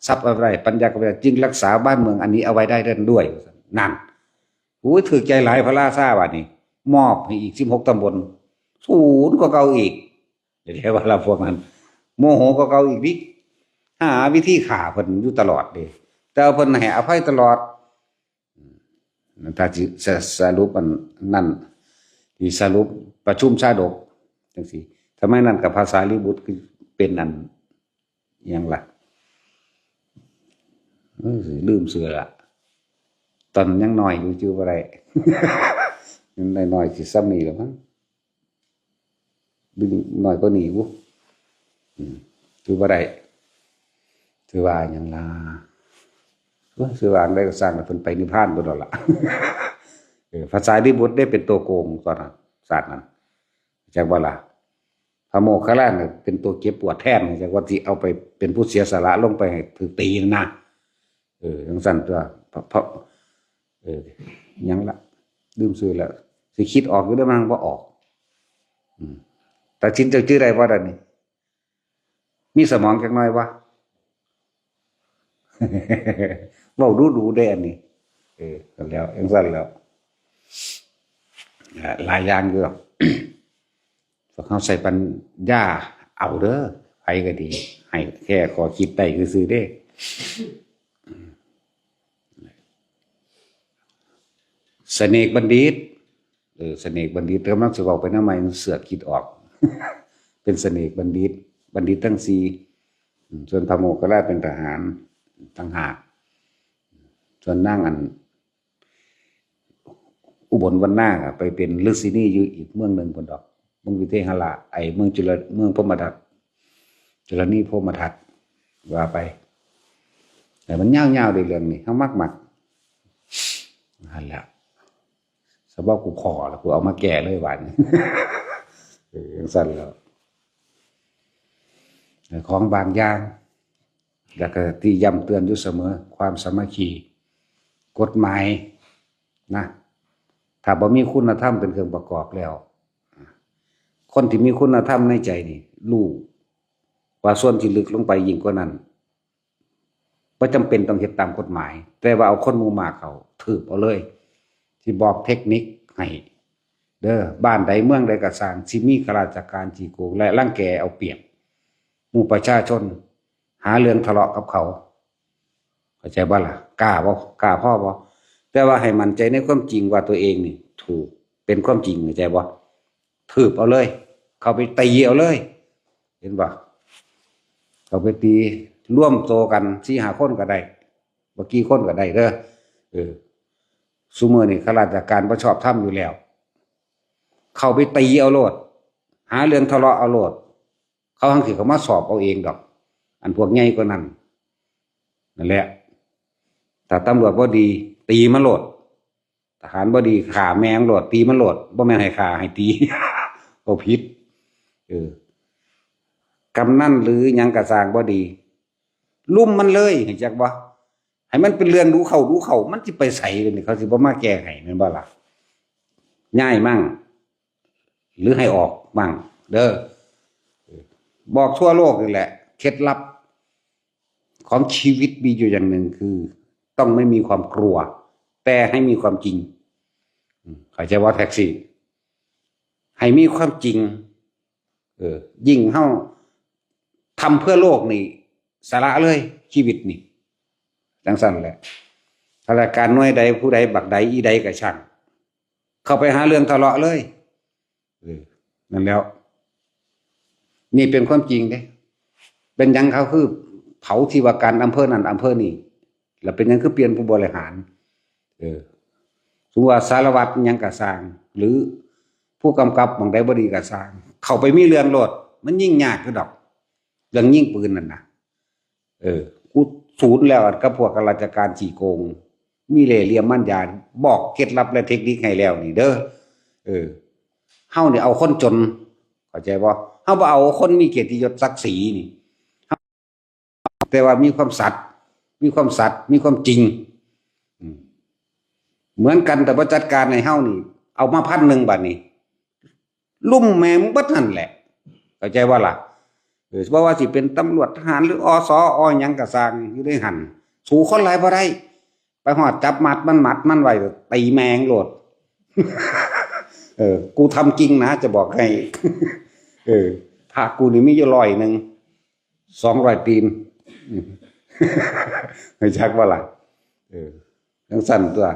ทรัพย์เอาไว้ได้ ปัญญากับปัญญาจึงรักษาบ้านเมืองอันนี้เอาไว้ได้ด้วย นั่น โอ้ย ถืกใจหลายพระราชาบัดนี้ มอบให้อีกสิบหกตำบล สูนกว่าเก่าอีก เดี๋ยวว่าละพวกนั้น โมโหกว่าเก่าอีกดิ หาวิธีฆ่าเพิ่นอยู่ตลอดเด้ แต่ว่าเพิ่นให้อภัยตลอด อืม ถ้าสิส- สรุปอันนั้น สิสรุปประชุมชาดกจั่งซี้ สมัยนั้นกับพระสารีบุตรคือเป็นอัน อิหยังล่ะ เอ้ย ลืมชื่อละ ตอนยังน้อยอยู่จื่อบ่ได้ ยังน้อยๆ สิส่ำนี้ละมั้ง หรือน้อยกว่านี้บุ อืม จื่อบ่ได้ ชื่อว่าหยังล่ะ เอ้ย ชื่อว่าอันใดก็ซ่าง เพิ่นไปนิพพานพุ้นแล้วล่ะ เออ พระสารีบุตรได้เป็นตัวโกงตอนนั้น ชาตินั้น จักบ่ล่ะ พระโมคคัลลานะเป็นตัวเจ็บปวดแทน จักว่าสิเอาไปเป็นผู้เสียสละลงไปให้ถืกตีนั่นนะ เออ จั่งซั่นตั๊ว เพราะ เพราะ เออ หยังละ ลืมชื่อแล้ว สิคิดออกอยู่เด้ มันบ่ออก อืม ตัดสินเจ้าชื่อได้บ่ล่ะนี่ มีสมองจักหน่อยบ่ เว้าดูๆเด้อันนี้ เออ นั่นแหล้ว จั่งซั่นแหล้ว อ่า หลายอย่างอยู่ดอก พวกเฮาใช้ปัญญาเอาเด้อ ไผก็ดี ให้แค่ข้อคิดได้ซื่อๆเด้ เสน่ห์บัณฑิต ສະເໜກບັນດິດ ກຳລັງຊິເວົ້າໄປນຳໃໝ່ ເສືອກຄິດອອກ ເປັນສະເໜກບັນດິດ ບັນດິດທັງສີ່. ສ່ວນພະໂມກຂະລາດເປັນທະຫານຕ່າງຫາກ ສ່ວນນາງອັນ ອຸບົນວັນນາ ກໍໄປເປັນລືຊີນີຢູ່ອີກເມືອງໜຶ່ງພຸ້ນດອກ ເມືອງວິເທຫະລາ ໄອ້ເມືອງຈຸລະ ເມືອງພົມມະທັດ ຈຸລະນີພົມມະທັດ ວ່າໄປ. ແຕ່ມັນຍາວໆເດ້ເລື່ອງນີ້ ເຮົາມັກໆ ຫັ້ນແຫຼະ. ສະເພາະກູພໍ້ແລ້ວ ກູເອົາມາແກ້ເລີຍບາດນີ້ ເອີ ຈັ່ງຊັ້ນແລ້ວ. ຂອງບາງຢ່າງ ແລ້ວກໍທີ່ຢ້ຳເຕືອນຢູ່ສະເໝີ ຄວາມສາມັກຄີ ກົດໝາຍນະ ຖ້າບໍ່ມີຄຸນນະທຳເປັນເຄື່ອງປະກອບແລ້ວ ຄົນທີ່ມີຄຸນນະທຳໃນໃຈນີ້ ຮູ້ວ່າສ່ວນທີ່ເລິກລົງໄປຍິ່ງກວ່ານັ້ນ ບໍ່ຈຳເປັນຕ້ອງເຮັດຕາມກົດໝາຍ ແຕ່ວ່າເອົາຄົນໝູ່ມາກເຂົ້າ ຖືບເອົາເລີຍ. ຊິບອກເທັກນິກໃຫ້ເດີ ບ້ານໃດເມືອງໃດກໍຊ່າງ ຊິມີຂ້າລາຊະການຂີ້ໂກງ ແລະ ລັງແກເອົາປຽບໝູ່ປະຊາຊົນ ຫາເລື່ອງທະເລາະກັບເຂົາ ເຂົ້າໃຈບໍ່ລະ? ກ້າບໍ່? ກ້າພໍບໍ່? ແຕ່ວ່າໃຫ້ໝັ້ນໃຈໃນຄວາມຈິງວ່າຕົວເອງນີ້ຖືກ ເປັນຄວາມຈິງ ເຂົ້າໃຈບໍ່? ຖືບເອົາເລີຍ ເຂົ້າໄປຕີເອົາເລີຍ ເຫັນບໍ່? ເຂົ້າໄປຕີ ລວມໂຕກັນສີ່ຫ້າຄົນກໍໄດ້ ບໍ່ກີ່ຄົນກໍໄດ້ເດີ. ເອີ ຊຸມື້ນີ້ຂ້າລາຊະການບໍ່ຊອບທຳຢູ່ແລ້ວ ເຂົ້າໄປຕີເອົາໂລດ ຫາເລື່ອງທະເລາະເອົາໂລດ ເຂົາຫັ້ນຊິເຂົ້າມາສອບເອົາເອງດອກ ອັນພວກໃຫຍ່ກວ່ານັ້ນ. ນັ້ນແຫຼະ ຖ້າຕຳຫຼວດບໍ່ດີ ຕີມັນໂລດ ທະຫານບໍ່ດີ ຂ້າແມ່ມັນໂລດ ຕີມັນໂລດ ບໍ່ແມ່ນໃຫ້ຂ້າ ໃຫ້ຕີ ເວົ້າຜິດ. ເອີ ກຳນັນຫຼືຫຍັງກໍຊ່າງບໍ່ດີ ລຸມມັນເລີຍ ຮູ້ຈັກບໍ່? ໃຫ້ມັນເປັນເລື່ອງດູເຂົ້າ ດູເຂົ້າ ມັນຊິໄປໃສ? ດຽວນີ້ເຂົາຊິບໍ່ມາແກ້ໃຫ້ແມ່ນບໍ່ລະ? ຍ້າຍມັ້ງ ຫຼືໃຫ້ອອກມັ້ງເດີ. ບອກທົ່ວໂລກນີ້ແຫຼະ ເຄັດລັບຂອງຊີວິດມີຢູ່ຢ່າງໜຶ່ງ ຄືຕ້ອງໄມ່ມີຄວາມກົວ ແຕ່ໃຫ້ມີຄວາມຈິງ. ເຂົ້າໃຈບໍ່ແທັກຊີ? ໃຫ້ມີຄວາມຈິງ. ເອີ ຍິ່ງເຮົາທຳເພື່ອໂລກນີ້ ສະຫຼະເລີຍຊີວິດນີ້ ຈັ່ງຊັ້ນແຫຼະ. ຂ້າລາຊະການໜ່ວຍໃດ ຜູ້ໃດ ບັກໃດ ອີໃດກໍຊ່າງ ເຂົ້າໄປຫາເລື່ອງທະເລາະເລີຍ. ເອີ ນັ້ນແຫຼະ ນີ້ເປັນຄວາມຈິງເດ້. ເປັນຫຍັງເຂົາຄືເຜົາທີ່ວ່າການອຳເພີນັ້ນອຳເພີນີ້? ແລ້ວເປັນຫຍັງຄືປ່ຽນຜູ້ບໍລິຫານ? ເອີ ສົມມຸດວ່າສາລະວັດຫຍັງກະຊ່າງ ຫຼືຜູ້ກຳກັບໝ່ອງໃດບໍ່ດີກະຊ່າງ ເຂົ້າໄປມີເລື່ອງໂລດ ມັນຍິ່ງຍາກຢູ່ດອກ ເລື່ອງຍິງປືນນັ້ນນະ. ເອີ ກູສູນແລ້ວກັບພວກຂ້າລາຊະການຂີ້ໂກງ ມີເລ່ຫຼ່ຽມມານຢາ ບອກເຄັດລັບ ແລະ ເທັກນິກໃຫ້ແລ້ວນີ້ເດີ. ເອີ ເຮົານີ້ເອົາຄົນຈົນ ເຂົ້າໃຈບໍ່? ເຮົາບໍ່ເອົາຄົນມີກຽດຕິຍົດສັກສີນີ້ ແຕ່ວ່າມີຄວາມສັດ ມີຄວາມສັດ ມີຄວາມຈິງ. ອືມ ເໝືອນກັນ ແຕ່ບໍ່ຈັດການໃຫ້ເຮົານີ້ ເອົາມາພັນໜຶ່ງ ບາດນີ້ ລຸມແມ່ມຶງເບິດຫັ້ນແຫຼະ ເຂົ້າໃຈບໍ່ລະ? ເອີ ບໍ່ວ່າຊິເປັນຕຳຫຼວດ ທະຫານ ຫຼື ອສ ອ ຫຍັງກະຊ່າງ ຢູ່ໃນຫັ້ນ ສູ້ຄົນຫຼາຍບໍ່ໄດ້. ໄປຮອດຈັບມັດມັນ ມັດມັນໄວ້ ຕີແມ່ງໂລດ. ເອີ ກູທຳຈິງນະ ຈະບອກໃຫ້. ເອີ ພະກູນີ້ມີຢູ່ຮ້ອຍໜຶ່ງ ສອງຮ້ອຍຕີນ ຮູ້ຈັກບໍ່ລະ? ເອີ ຈັ່ງຊັ້ນຕົວະ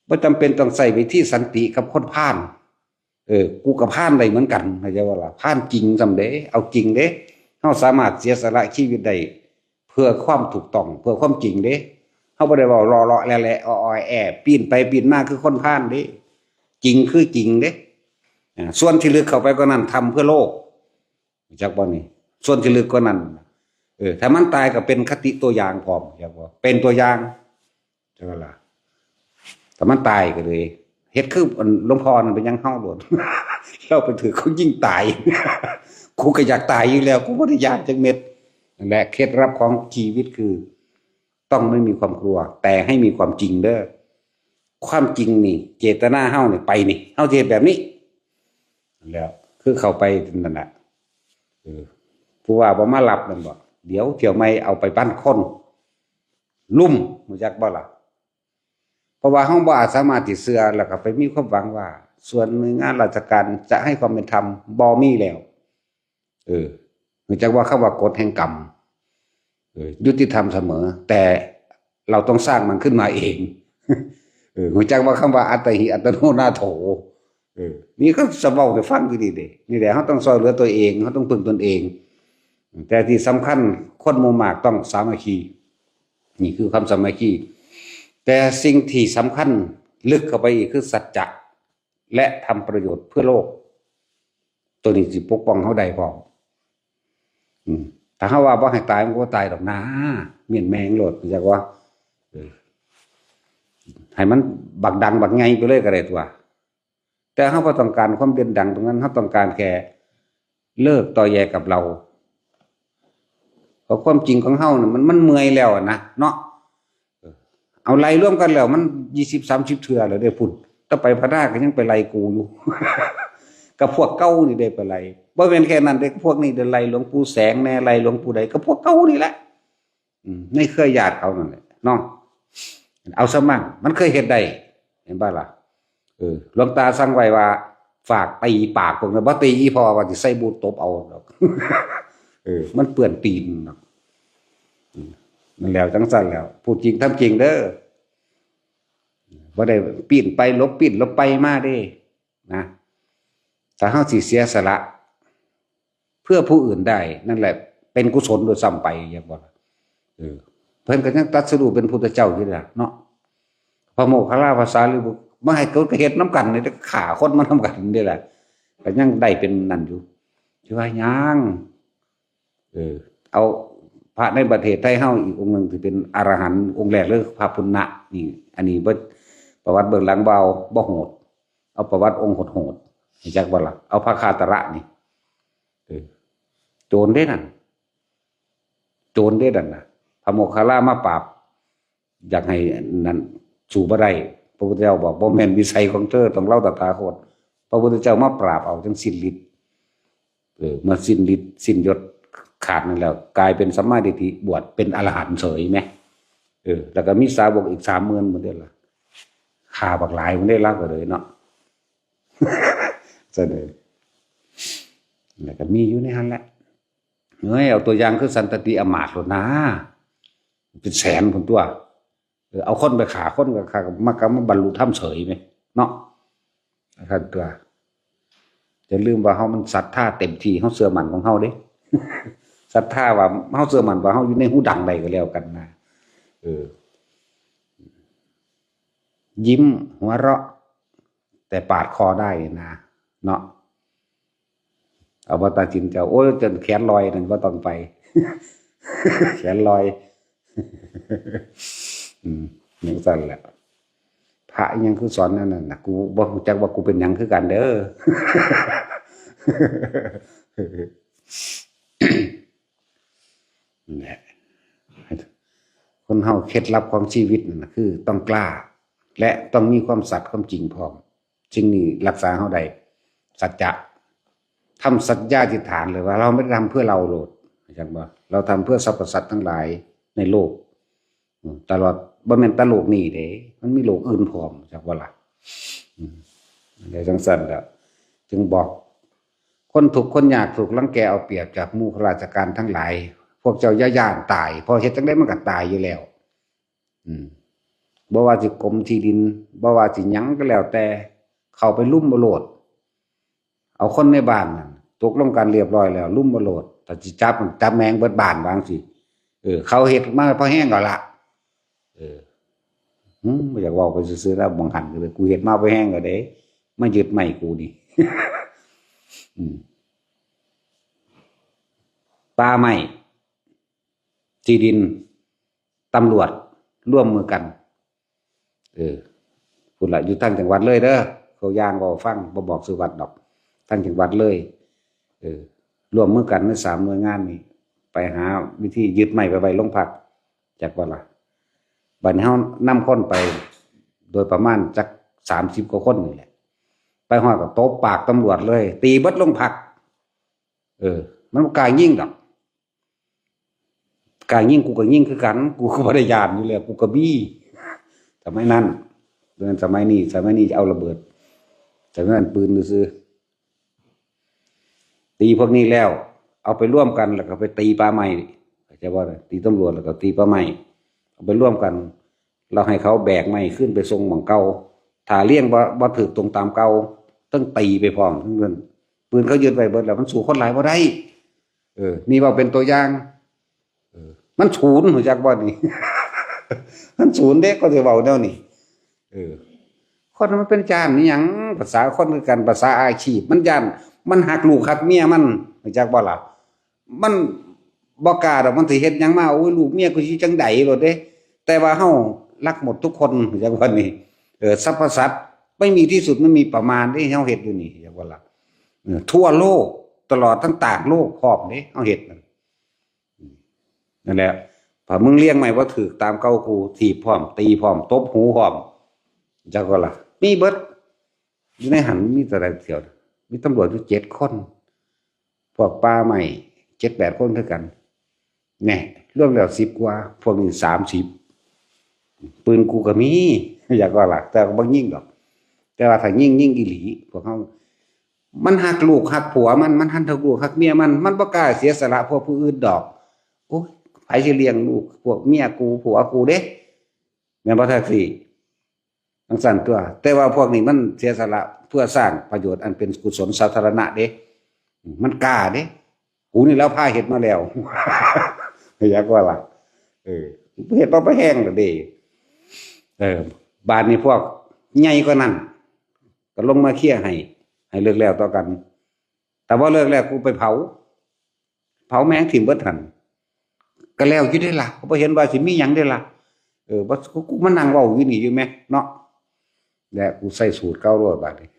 ບໍ່ຈຳເປັນຕ້ອງໃຊ້ວິທີສັນຕິກັບຄົນພານ. ເອີ ກູກໍພານໄດ້ເໝືອນກັນ ເຂົ້າໃຈບໍ່ລະ? ພານຈິງສ່ຳເດ້ ເອົາຈິງເດ້. ເຮົາສາມາດເສຍສະຫຼະຊີວິດໄດ້ ເພື່ອຄວາມຖືກຕ້ອງ ເພື່ອຄວາມຈິງເດ້. ເຮົາບໍ່ໄດ້ເວົ້າເລາະໆແຫຼະໆ ອ້ອແອ ປີ້ນໄປປີ້ນມາຄືຄົນພານເດ້. ຈິງຄືຈິງເດ້. ອາ ສ່ວນທີ່ເລິກເຂົ້າໄປກວ່ານັ້ນ ທຳເພື່ອໂລກ ຮູ້ຈັກບໍ່ນີ້? ສ່ວນທີ່ເລິກກວ່ານັ້ນ ເອີ ຖ້າມັນຕາຍກໍເປັນຄະຕິຕົວຢ່າງພ້ອມ ຮູ້ຈັກບໍ່? ເປັນຕົວຢ່າງ ຈັກວ່າລະ ຖ້າມັນຕາຍກໍເລີຍເຮັດຄືອັນຫຼວງພໍ່ນັ້ນ ເປັນຫຍັງເຮົາໂລດ ລາວໄປຖືກເຂົາຍິງຕາຍ ກູກໍຢາກຕາຍຢູ່ແລ້ວ ກູບໍ່ໄດ້ຢ້ານຈັກເມັດ. ນັ້ນແຫຼະ ເຄັດລັບຂອງຊີວິດຄື ຕ້ອງໄມ່ມີຄວາມກົວ ແຕ່ໃຫ້ມີຄວາມຈິງເດີ. ຄວາມຈິງນີ້ ເຈດຕະນາເຮົານີ້ໄປນີ້ ເຮົາຊິເຮັດແບບນີ້ ແລ້ວຄືເຂົ້າໄປນັ້ນນະ ເອີ ຜູ້ວ່າບໍ່ມາຮັບແມ່ນບໍ່? ດຽວຖ້ຽວໃໝ່ເອົາໄປພັນຄົນ ລຸມ ຮູ້ຈັກບໍ່ລະ? ເພາະວ່າເຮົາບໍ່ອາດສາມາດທີ່ເຊື່ອ ແລ້ວກໍໄປມີຄວາມຫວັງວ່າ ສ່ວນໜ່ວຍງານລາຊະການຈະໃຫ້ຄວາມເປັນທຳ ບໍ່ມີແລ້ວ. ເອີ ຮູ້ຈັກວ່າຄຳວ່າກົດແຫ່ງກຳ ເອີ ຍຸຕິທຳສະເໝີ ແຕ່ເຮົາຕ້ອງສ້າງມັນຂຶ້ນມາເອງ. ເອີ ຮູ້ຈັກບໍ່ຄຳວ່າອັດຕະຫິອັດຕະໂນນາໂຖ? ເອີ ນີ້ເຂົາຈະເວົ້າໃຫ້ຟັງຢູ່ນີ້ເດ້. ນີ້ແຫຼະ ເຮົາຕ້ອງຊ່ອຍເຫຼືອຕົວເອງ, ເຮົາຕ້ອງເພິ່ງຕົນເອງ. ແຕ່ທີ່ສຳຄັນ ຄົນໝູ່ມາກຕ້ອງສາມັກຄີ. ນີ້ຄືຄຳສາມັກຄີ. ແຕ່ສິ່ງທີ່ສຳຄັນເລິກເຂົ້າໄປອີກຄືສັດຈະ ແລະ ທຳປະໂຫຍດເພື່ອໂລກ. ໂຕນີ້ຊິປົກປ້ອງເຮົາໄດ້ພ້ອມ. ອືມ ຖ້າເຮົາວ່າບໍ່ໃຫ້ຕາຍ ມັນກໍບໍ່ຕາຍດອກນາ. ມ້ຽນແມ່ງໂລດ ຮູ້ຈັກບໍ່? ເອີ ໃຫ້ມັນບັກດັງບັກໃຫຍ່ໄປເລີຍກໍໄດ້ຕົວະ. ແຕ່ເຮົາບໍ່ຕ້ອງການຄວາມເດັ່ນດັງຕົງນັ້ນ, ເຮົາຕ້ອງການແຄ່ເລີກຕໍ່ແຢກັບເຫຼົ່າ. ເພາະຄວາມຈິງຂອງເຮົານະ ມັນ ມັນເມື່ອຍແລ້ວນະເນາະ. ເອີ ເອົາໄລ່ລວມກັນແລ້ວ ມັນ ຊາວ ສາມສິບເທື່ອແລ້ວເດ້ພຸ້ນ. ຕໍ່ໄປພະນາກໍຍັງໄປໄລ່ກູຢູ່ ກັບພວກເກົ່ານີ້ເດ້ໄປໄລ່. ບໍ່ແມ່ນແຄ່ນັ້ນເດ້, ພວກນີ້ໄດ້ໄລ່ຫຼວງປູ່ແສງແດ່, ໄລ່ຫຼວງປູ່ໃດ, ກັບພວກເກົ່ານີ້ແຫຼະ. ອືມ ໃນເຄືອຍາດເຂົານັ້ນແຫຼະເນາະ. ເອົາຊະມັ້ງ ມັນເຄີຍເຮັດໄດ້ ເຫັນບໍ່ລະ? ເອີ ຫຼວງຕາສັ່ງໄວ້ວ່າ ຝາກຕີປາກພວກນັ້ນ, ບໍ່ຕີອີ່ພໍ່ວ່າຊິໃສ່ບູດຕົບເອົາດອກ. ເອີ ມັນເປື້ອນຕີນດອກ. ອືມ ນັ້ນແຫຼະ ຈັ່ງຊັ້ນແຫຼະ ຜູ້ຈິງທຳຈິງເດີ. ບໍ່ໄດ້ປີ້ນໄປຫຼົບ, ປີ້ນຫຼົບໄປມາເດ້ນະ. ຖ້າເຮົາຊິເສຍສະຫຼະ ເພື່ອຜູ້ອື່ນໄດ້ ນັ້ນແຫຼະເປັນກຸສົນດ້ວຍຊ້ຳໄປ ເຫັນບໍ່ລະ? ເອີ ເພິ່ນກໍຍັງຕັດສະຮູ້ເປັນພຸດທະເຈົ້າຢູ່ເດລະເນາະ. ພະໂມກຄະລາ ພະສາລີບຸດ ມາໃຫ້ເຂົາເຮັດນຳກັນນີ້ ຂ້າຄົນມານຳກັນເດລະ ກໍຍັງໄດ້ເປັນນັ້ນຢູ່. ຖືວ່າຍັງ ເອີ ເອົາພະໃນປະເທດໄທເຮົາອີກອົງໜຶ່ງທີ່ເປັນອະລະຫັນອົງແລກເລີຍ ພະປຸນນະນີ້. ອັນນີ້ບໍ່ ປະຫວັດເບື້ອງຫຼັງບໍ່ເອົາ ບໍ່ໂຫດ. ເອົາປະຫວັດອົງໂຫດໆ ຮູ້ຈັກບໍ່ລະ? ເອົາພະຄາຕະລະນີ້. ເອີ ໂຈນເດ້ນັ້ນ ໂຈນເດ້ນັ້ນນະ. ພະໂມກຄະລາມາປາບ ຢາກໃຫ້ນັ້ນ ສູ້ບໍ່ໄດ້. ພະພຸດທະເຈົ້າບອກ ບໍ່ແມ່ນວິໄສຂອງເທີ, ຕ້ອງລາວຕະຖາຄົດ. ພະພຸດທະເຈົ້າມາປາບເອົາ ຈັ່ງສິ້ນລິດ. ເອີ ເມື່ອສິ້ນລິດສິ້ນຍົດຂາດນັ້ນແລ້ວ ກາຍເປັນສຳມາທິດຖິ ບວດເປັນອະລະຫັນເສີຍແມ. ເອີ ແລ້ວກໍມີສາວົກອີກສາມໝື່ນພຸ້ນເດ້ລະ. ຂ້າບັກຫຼາຍພຸ້ນເດ້ລະ ກໍເລີຍເນາະ. ຊັ້ນເດ ແລ້ວກໍມີຢູ່ໃນຫັ້ນແຫຼະ. ເອີຍ ເອົາຕົວຢ່າງຄືສັນຕະຕິອາມາດໂລດນາ ເປັນແສນພຸ້ນຕົວະ. ເອີ ເອົາຄົນໄປຂ້າຄົນກໍຂ້າ ມັນກໍມາບັນລຸທຳເສີຍແມເນາະ. ຄັນຕົວະ ຢ່າລືມວ່າເຮົາມັນສັດທາເຕັມທີ່, ເຮົາເຊື່ອໝັ້ນຂອງເຮົາເດ້. ສັດທາວ່າເຮົາເຊື່ອໝັ້ນວ່າເຮົາຢູ່ໃນຫູດັງໃດກໍແລ້ວກັນນະ. ເອີ ຍິ້ມຫົວເລາະ ແຕ່ປາດຄໍໄດ້ນະເນາະ. ເອົາບໍ່ຕັດສິນໃຈ ໂອ້ຍ ຈົນແຂນລອຍນັ້ນບໍ່ຕ້ອງໄປ ແຂນລອຍ. ອືມ ຈັ່ງຊັ້ນແຫຼະ. ພະອີ່ຫຍັງຄືສອນແນວນັ້ນນະ? ກູບໍ່ຮູ້ຈັກວ່າກູເປັນຫຍັງຄືກັນເດີ. ແຫຼະ ຄົນເຮົາເຄັດລັບຂອງຊີວິດນັ້ນນະ ຄືຕ້ອງກ້າ ແລະ ຕ້ອງມີຄວາມສັດຄວາມຈິງພ້ອມ. ສິ່ງນີ້ລັກສາເຮົາໄດ້ ສັດຈະ. ທຳສັດຍາທິຖານເລີຍວ່າ ເຮົາບໍ່ໄດ້ທຳເພື່ອເຮົາໂລດ ເຫັນບໍ່? ເຮົາທຳເພື່ອສັບພະສັດທັງຫຼາຍໃນໂລກ. ອືມ ຕະຫຼອດ ບໍ່ແມ່ນແຕ່ໂລກນີ້ເດ້ ມັນມີໂລກອື່ນພ້ອມ ຈັກບໍ່ລະ? ອືມ ຈັ່ງຊັ້ນແຫຼະ ຈຶ່ງບອກ ຄົນທຸກຄົນຍາກ ຖືກລັງແກເອົາປຽບຈາກໝູ່ຂ້າລາຊະການທັງຫຼາຍ, ພວກເຈົ້າຢ່າຢ້ານຕາຍ ເພາະເຮັດຈັ່ງໃດມັນກໍຕາຍຢູ່ແລ້ວ. ອືມ ບໍ່ວ່າຊິກົມທີ່ດິນ ບໍ່ວ່າຊິຫຍັງກໍແລ້ວແຕ່ ເຂົ້າໄປລຸມເອົາໂລດ. ເອົາຄົນໃນບ້ານນັ້ນຕົກລົງກັນລຽບຮ້ອຍແລ້ວ ລຸມເອົາໂລດ. ຖ້າຊິຈັບ ຈັບແມ່ງເບິດບ້ານ ວ່າຈັ່ງຊີ້. ເອີ ເຂົາເຮັດມາພໍແຮງແລ້ວລະ. ເອີ ຫຶ ບໍ່ຢາກເວົ້າໄປຊື່ໆ ນະ ບາງຫັ້ນກໍເລີຍ ກູເຮັດມາພໍແຮງແລ້ວເດ້ ມາຍຶດໄມ້ກູນີ້. ອືມ ປ່າໄມ້ ທີ່ດິນ ຕຳຫຼວດ ຮ່ວມມືກັນ. ເອີ ພຸ້ນລະ ຢູ່ທາງຈັງຫວັດເລີຍເດີ ເຂົາຢ່າງເວົ້າຟັງ ບໍ່ບອກຊື່ວັດດອກ ທາງຈັງຫວັດເລີຍ. ເອີ ຮ່ວມມືກັນໃນສາມໜ່ວຍງານນີ້ ໄປຫາວິທີຍຶດໄມ້ໄປໄວ້ໂຮງພັກ ຈັກວ່າລະ. ບັດນີ້ເຮົານຳຄົນໄປໂດຍປະມານຈັກສາມສິບກວ່າຄົນນີ້ແຫຼະ ໄປຮອດກໍຕົບປາກຕຳຫຼວດເລີຍ ຕີເບິດໂຮງພັກ. ເອີ ມັນບໍ່ກ້າຍິງດອກ. ກ້າຍິງ ກູກໍຍິງຄືກັນ ກູກໍບໍ່ໄດ້ຢ້ານຢູ່ແລ້ວ ກູກໍມີ. ສະໄໝນັ້ນ ບໍ່ແມ່ນສະໄໝນີ້ ສະໄໝນີ້ເອົາລະເບີດ ສະໄໝນັ້ນປືນຊື່ໆ. ຕີພວກນີ້ແລ້ວ ເອົາໄປລວມກັນ ແລ້ວກໍໄປຕີປ່າໄມ້ ເຂົ້າໃຈບໍ່? ຕີຕຳຫຼວດ ແລ້ວກໍຕີປ່າໄມ້ ເອົາໄປລວມກັນ ແລ້ວໃຫ້ເຂົາແບກໄມ້ຄືນໄປສົ່ງໝ່ອງເກົ່າ. ຖ້າລຽງບໍ່ ບໍ່ຖືກຕົງຕາມເກົ່າ ເຖິງຕີໄປພ້ອມ ເຖິງນັ້ນ ປືນເຂົາຍຶດໄວ້ເບິດແລ້ວ ມັນສູ້ຄົນຫຼາຍບໍ່ໄດ້. ເອີ ນີ້ເວົ້າເປັນຕົວຢ່າງ. ເອີ ມັນສູນ ຮູ້ຈັກບໍ່ນີ້? ມັນສູນເດ້ ກໍຊິເວົ້າແນວນີ້. ເອີ ຄົນມັນເປັນຈ້ານອີ່ຫຍັງ? ພາສາຄົນຄືກັນ ພາສາອາຊີບ. ມັນຢ້ານ ມັນຮັກລູກຮັກເມຍມັນ ຮູ້ຈັກບໍ່ລະ? ມັນບໍ່ກ້າດອກ ມັນຊິເຮັດຫຍັງມາ ໂອ້ຍ ລູກເມຍກູຊິຈັ່ງໃດໂລດເດ້. ແຕ່ວ່າເຮົາລັກໝົດທຸກຄົນ ຈັ່ງວ່ານີ້. ເອີ ສັບພະສັດ ໄມ່ມີທີ່ສຸດ ມັນມີປະມານເດ້ ເຮົາເຮັດຢູ່ນີ້ ຈັ່ງວ່າລະ. ເອີ ທົ່ວໂລກ ຕະຫຼອດທັງຕ່າງໂລກພ້ອມເດ້ ເຮົາເຮັດນັ້ນ. ນັ້ນແຫຼະ ຖ້າມຶງລຽງໄມ້ບໍ່ຖືກຕາມເກົ່າ ກູຖີບພ້ອມ ຕີພ້ອມ ຕົບຫູພ້ອມ ຈັກວ່າລະ. ມີເບິດ ຢູ່ໃນຫັ້ນມີເທົ່າໃດທ່ຽວ ມີຕຳຫຼວດຢູ່ເຈັດຄົນ ພວກປ່າໄມ້ເຈັດແປດຄົນຄືກັນ. ແນ່ ລວມແລ້ວສິບກວ່າ ພວກນີ້ສາມສິບ. ປືນກູກໍມີ ຢາກວ່າລະ ແຕ່ກໍບໍ່ຍິງດອກ. ແຕ່ວ່າຖ້າຍິງ ຍິງອີ່ຫຼີ. ພວກເຮົາ ມັນຮັກລູກຮັກຜົວມັນ ມັນຮັກລູກຮັກເມຍມັນ ມັນບໍ່ກ້າເສຍສະຫຼະເພື່ອຜູ້ອື່ນດອກ. ໂອ້ຍ ໃຜຊິລ້ຽງລູກ ພວກເມຍກູ ຜົວກູເດ້ ແມ່ນບໍ່ ແທັກຊີ? ຈັ່ງຊັ້ນຕົວະ. ແຕ່ວ່າພວກນີ້ມັນເສຍສະຫຼະເພື່ອສ້າງປະໂຫຍດອັນເປັນກຸສົນສາທາລະນະເດ້. ມັນກ້າເດ້. ກູນີ້ແລ້ວພາເຮັດມາແລ້ວ ຢາກວ່າລະ. ເອີ ເຮັດມາພໍແຮງແລ້ວເດ້. ເອີ ບາດນີ້ພວກໃຫຍ່ກວ່ານັ້ນກໍລົງມາເຄຍໃຫ້ ໃຫ້ເລີກແລ້ວຕໍ່ກັນ. ຖ້າບໍ່ເລີກແລ້ວ ກູໄປເຜົາ ເຜົາແມ່ງຖິ້ມເບິດຫັ້ນ ກໍແລ້ວຢູ່ເດ້ລະ. ກໍບໍ່ເຫັນວ່າຊິມີຫຍັງເດ້ລະ. ເອີ ບໍ່ ກູ ກູມານັ່ງເວົ້າຢູ່ນີ້ຢູ່ແມະເນາະ. ແລະ ກູໃຊ້ສູດເກົ່າໂລດບາດນີ້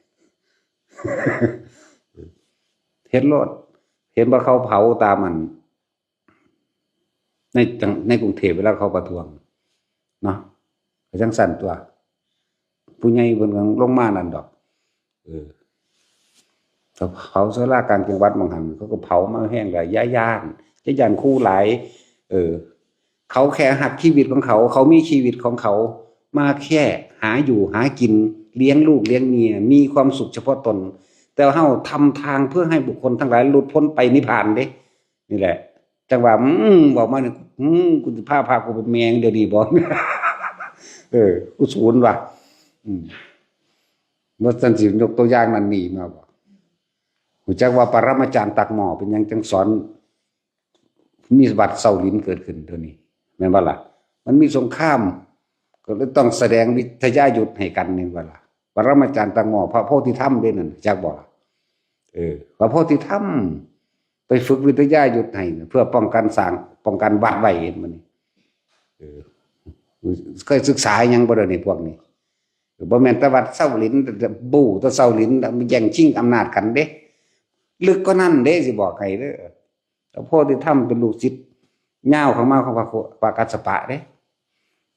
ເຮັດໂລດ. ເຫັນບໍ່ ເຂົາເຜົາຕາມອັນ ໃນ ໃນກຸງເທບເວລາເຂົາປະທ້ວງເນາະ ກໍຈັ່ງຊັ້ນຕົວະ. ຜູ້ໃຫຍ່ເພິ່ນກໍລົງມານັ້ນດອກ. ເອີ ເຂົາເຜົາສາລາກາງຈັງຫວັດໝ່ອງຫັ້ນ ເຂົາກໍເຜົາມາແຮງແລ້ວ. ຢ່າຢ້ານ ຢ່າຢ້ານຄູຫຼາຍ. ເອີ ເຂົາແຄ່ຮັກຊີວິດຂອງເຂົາ ເຂົາມີຊີວິດຂອງເຂົາ ມາແຄ່ຫາຢູ່ຫາກິນ ລ້ຽງລູກລ້ຽງເມຍ ມີຄວາມສຸກສະເພາະຕົນ. ແຕ່ເຮົາທຳທາງເພື່ອໃຫ້ບຸກຄົນທັງຫຼາຍຫຼຸດພົ້ນໄປນິບພານເດ້. ນີ້ແຫຼະ ຈັ່ງວ່າ ອືມ ເວົ້າມານີ້ ອືມ ກູຊິພາພາກູໄປແມ່ງດຽວນີ້ບໍ? ເອີ ກູສູນວ່າ ອືມ ວ່າຊັ້ນ ຊິຍົກຕົວຢ່າງນັ້ນນີ້ມາບໍ? ຮູ້ຈັກວ່າປະລະມາຈານຕັກໝໍ້ເປັນຫຍັງຈັ່ງສອນມີວັດເຊົາຫຼິນເກີດຂຶ້ນໂດຍນີ້ ແມ່ນບໍ່ລະ? ມັນມີສົງຄາມ ກໍເລີຍຕ້ອງສະແດງວິທະຍາຍຸດໃຫ້ກັນ ແມ່ນບໍ່ລະ? ປະລະມາຈານຕັກໝໍ້ ພະໂພທິທຳເດ້ນັ້ນ ຈັກບໍ່ລະ? ເອີ ພະໂພທິທຳ ໄປຝຶກວິທະຍາຍຸດໃຫ້ ເພື່ອປ້ອງກັນສ້າງ ປ້ອງກັນວັດໄວ້ ເຫັນບໍ່ນີ້? ເອີ ເຄີຍສຶກສາຫຍັງບໍ່ເດີນີ້ ພວກນີ້? ບໍ່ແມ່ນແຕ່ວັດເຊົາຫຼິນ ແຕ່ ແຕ່ບູ້ແຕ່ເຊົາຫຼິນ ແຕ່ແຍ່ງຊິງອຳນາດກັນເດ້. ເລິກກວ່ານັ້ນເດ້ ຊິບອກໃຫ້ເດີ. ພະໂພທິທຳເປັນລູກສິດຍາວເຂົ້າມາຂອງພະໂຄ ພະກັດສະປະເດ້.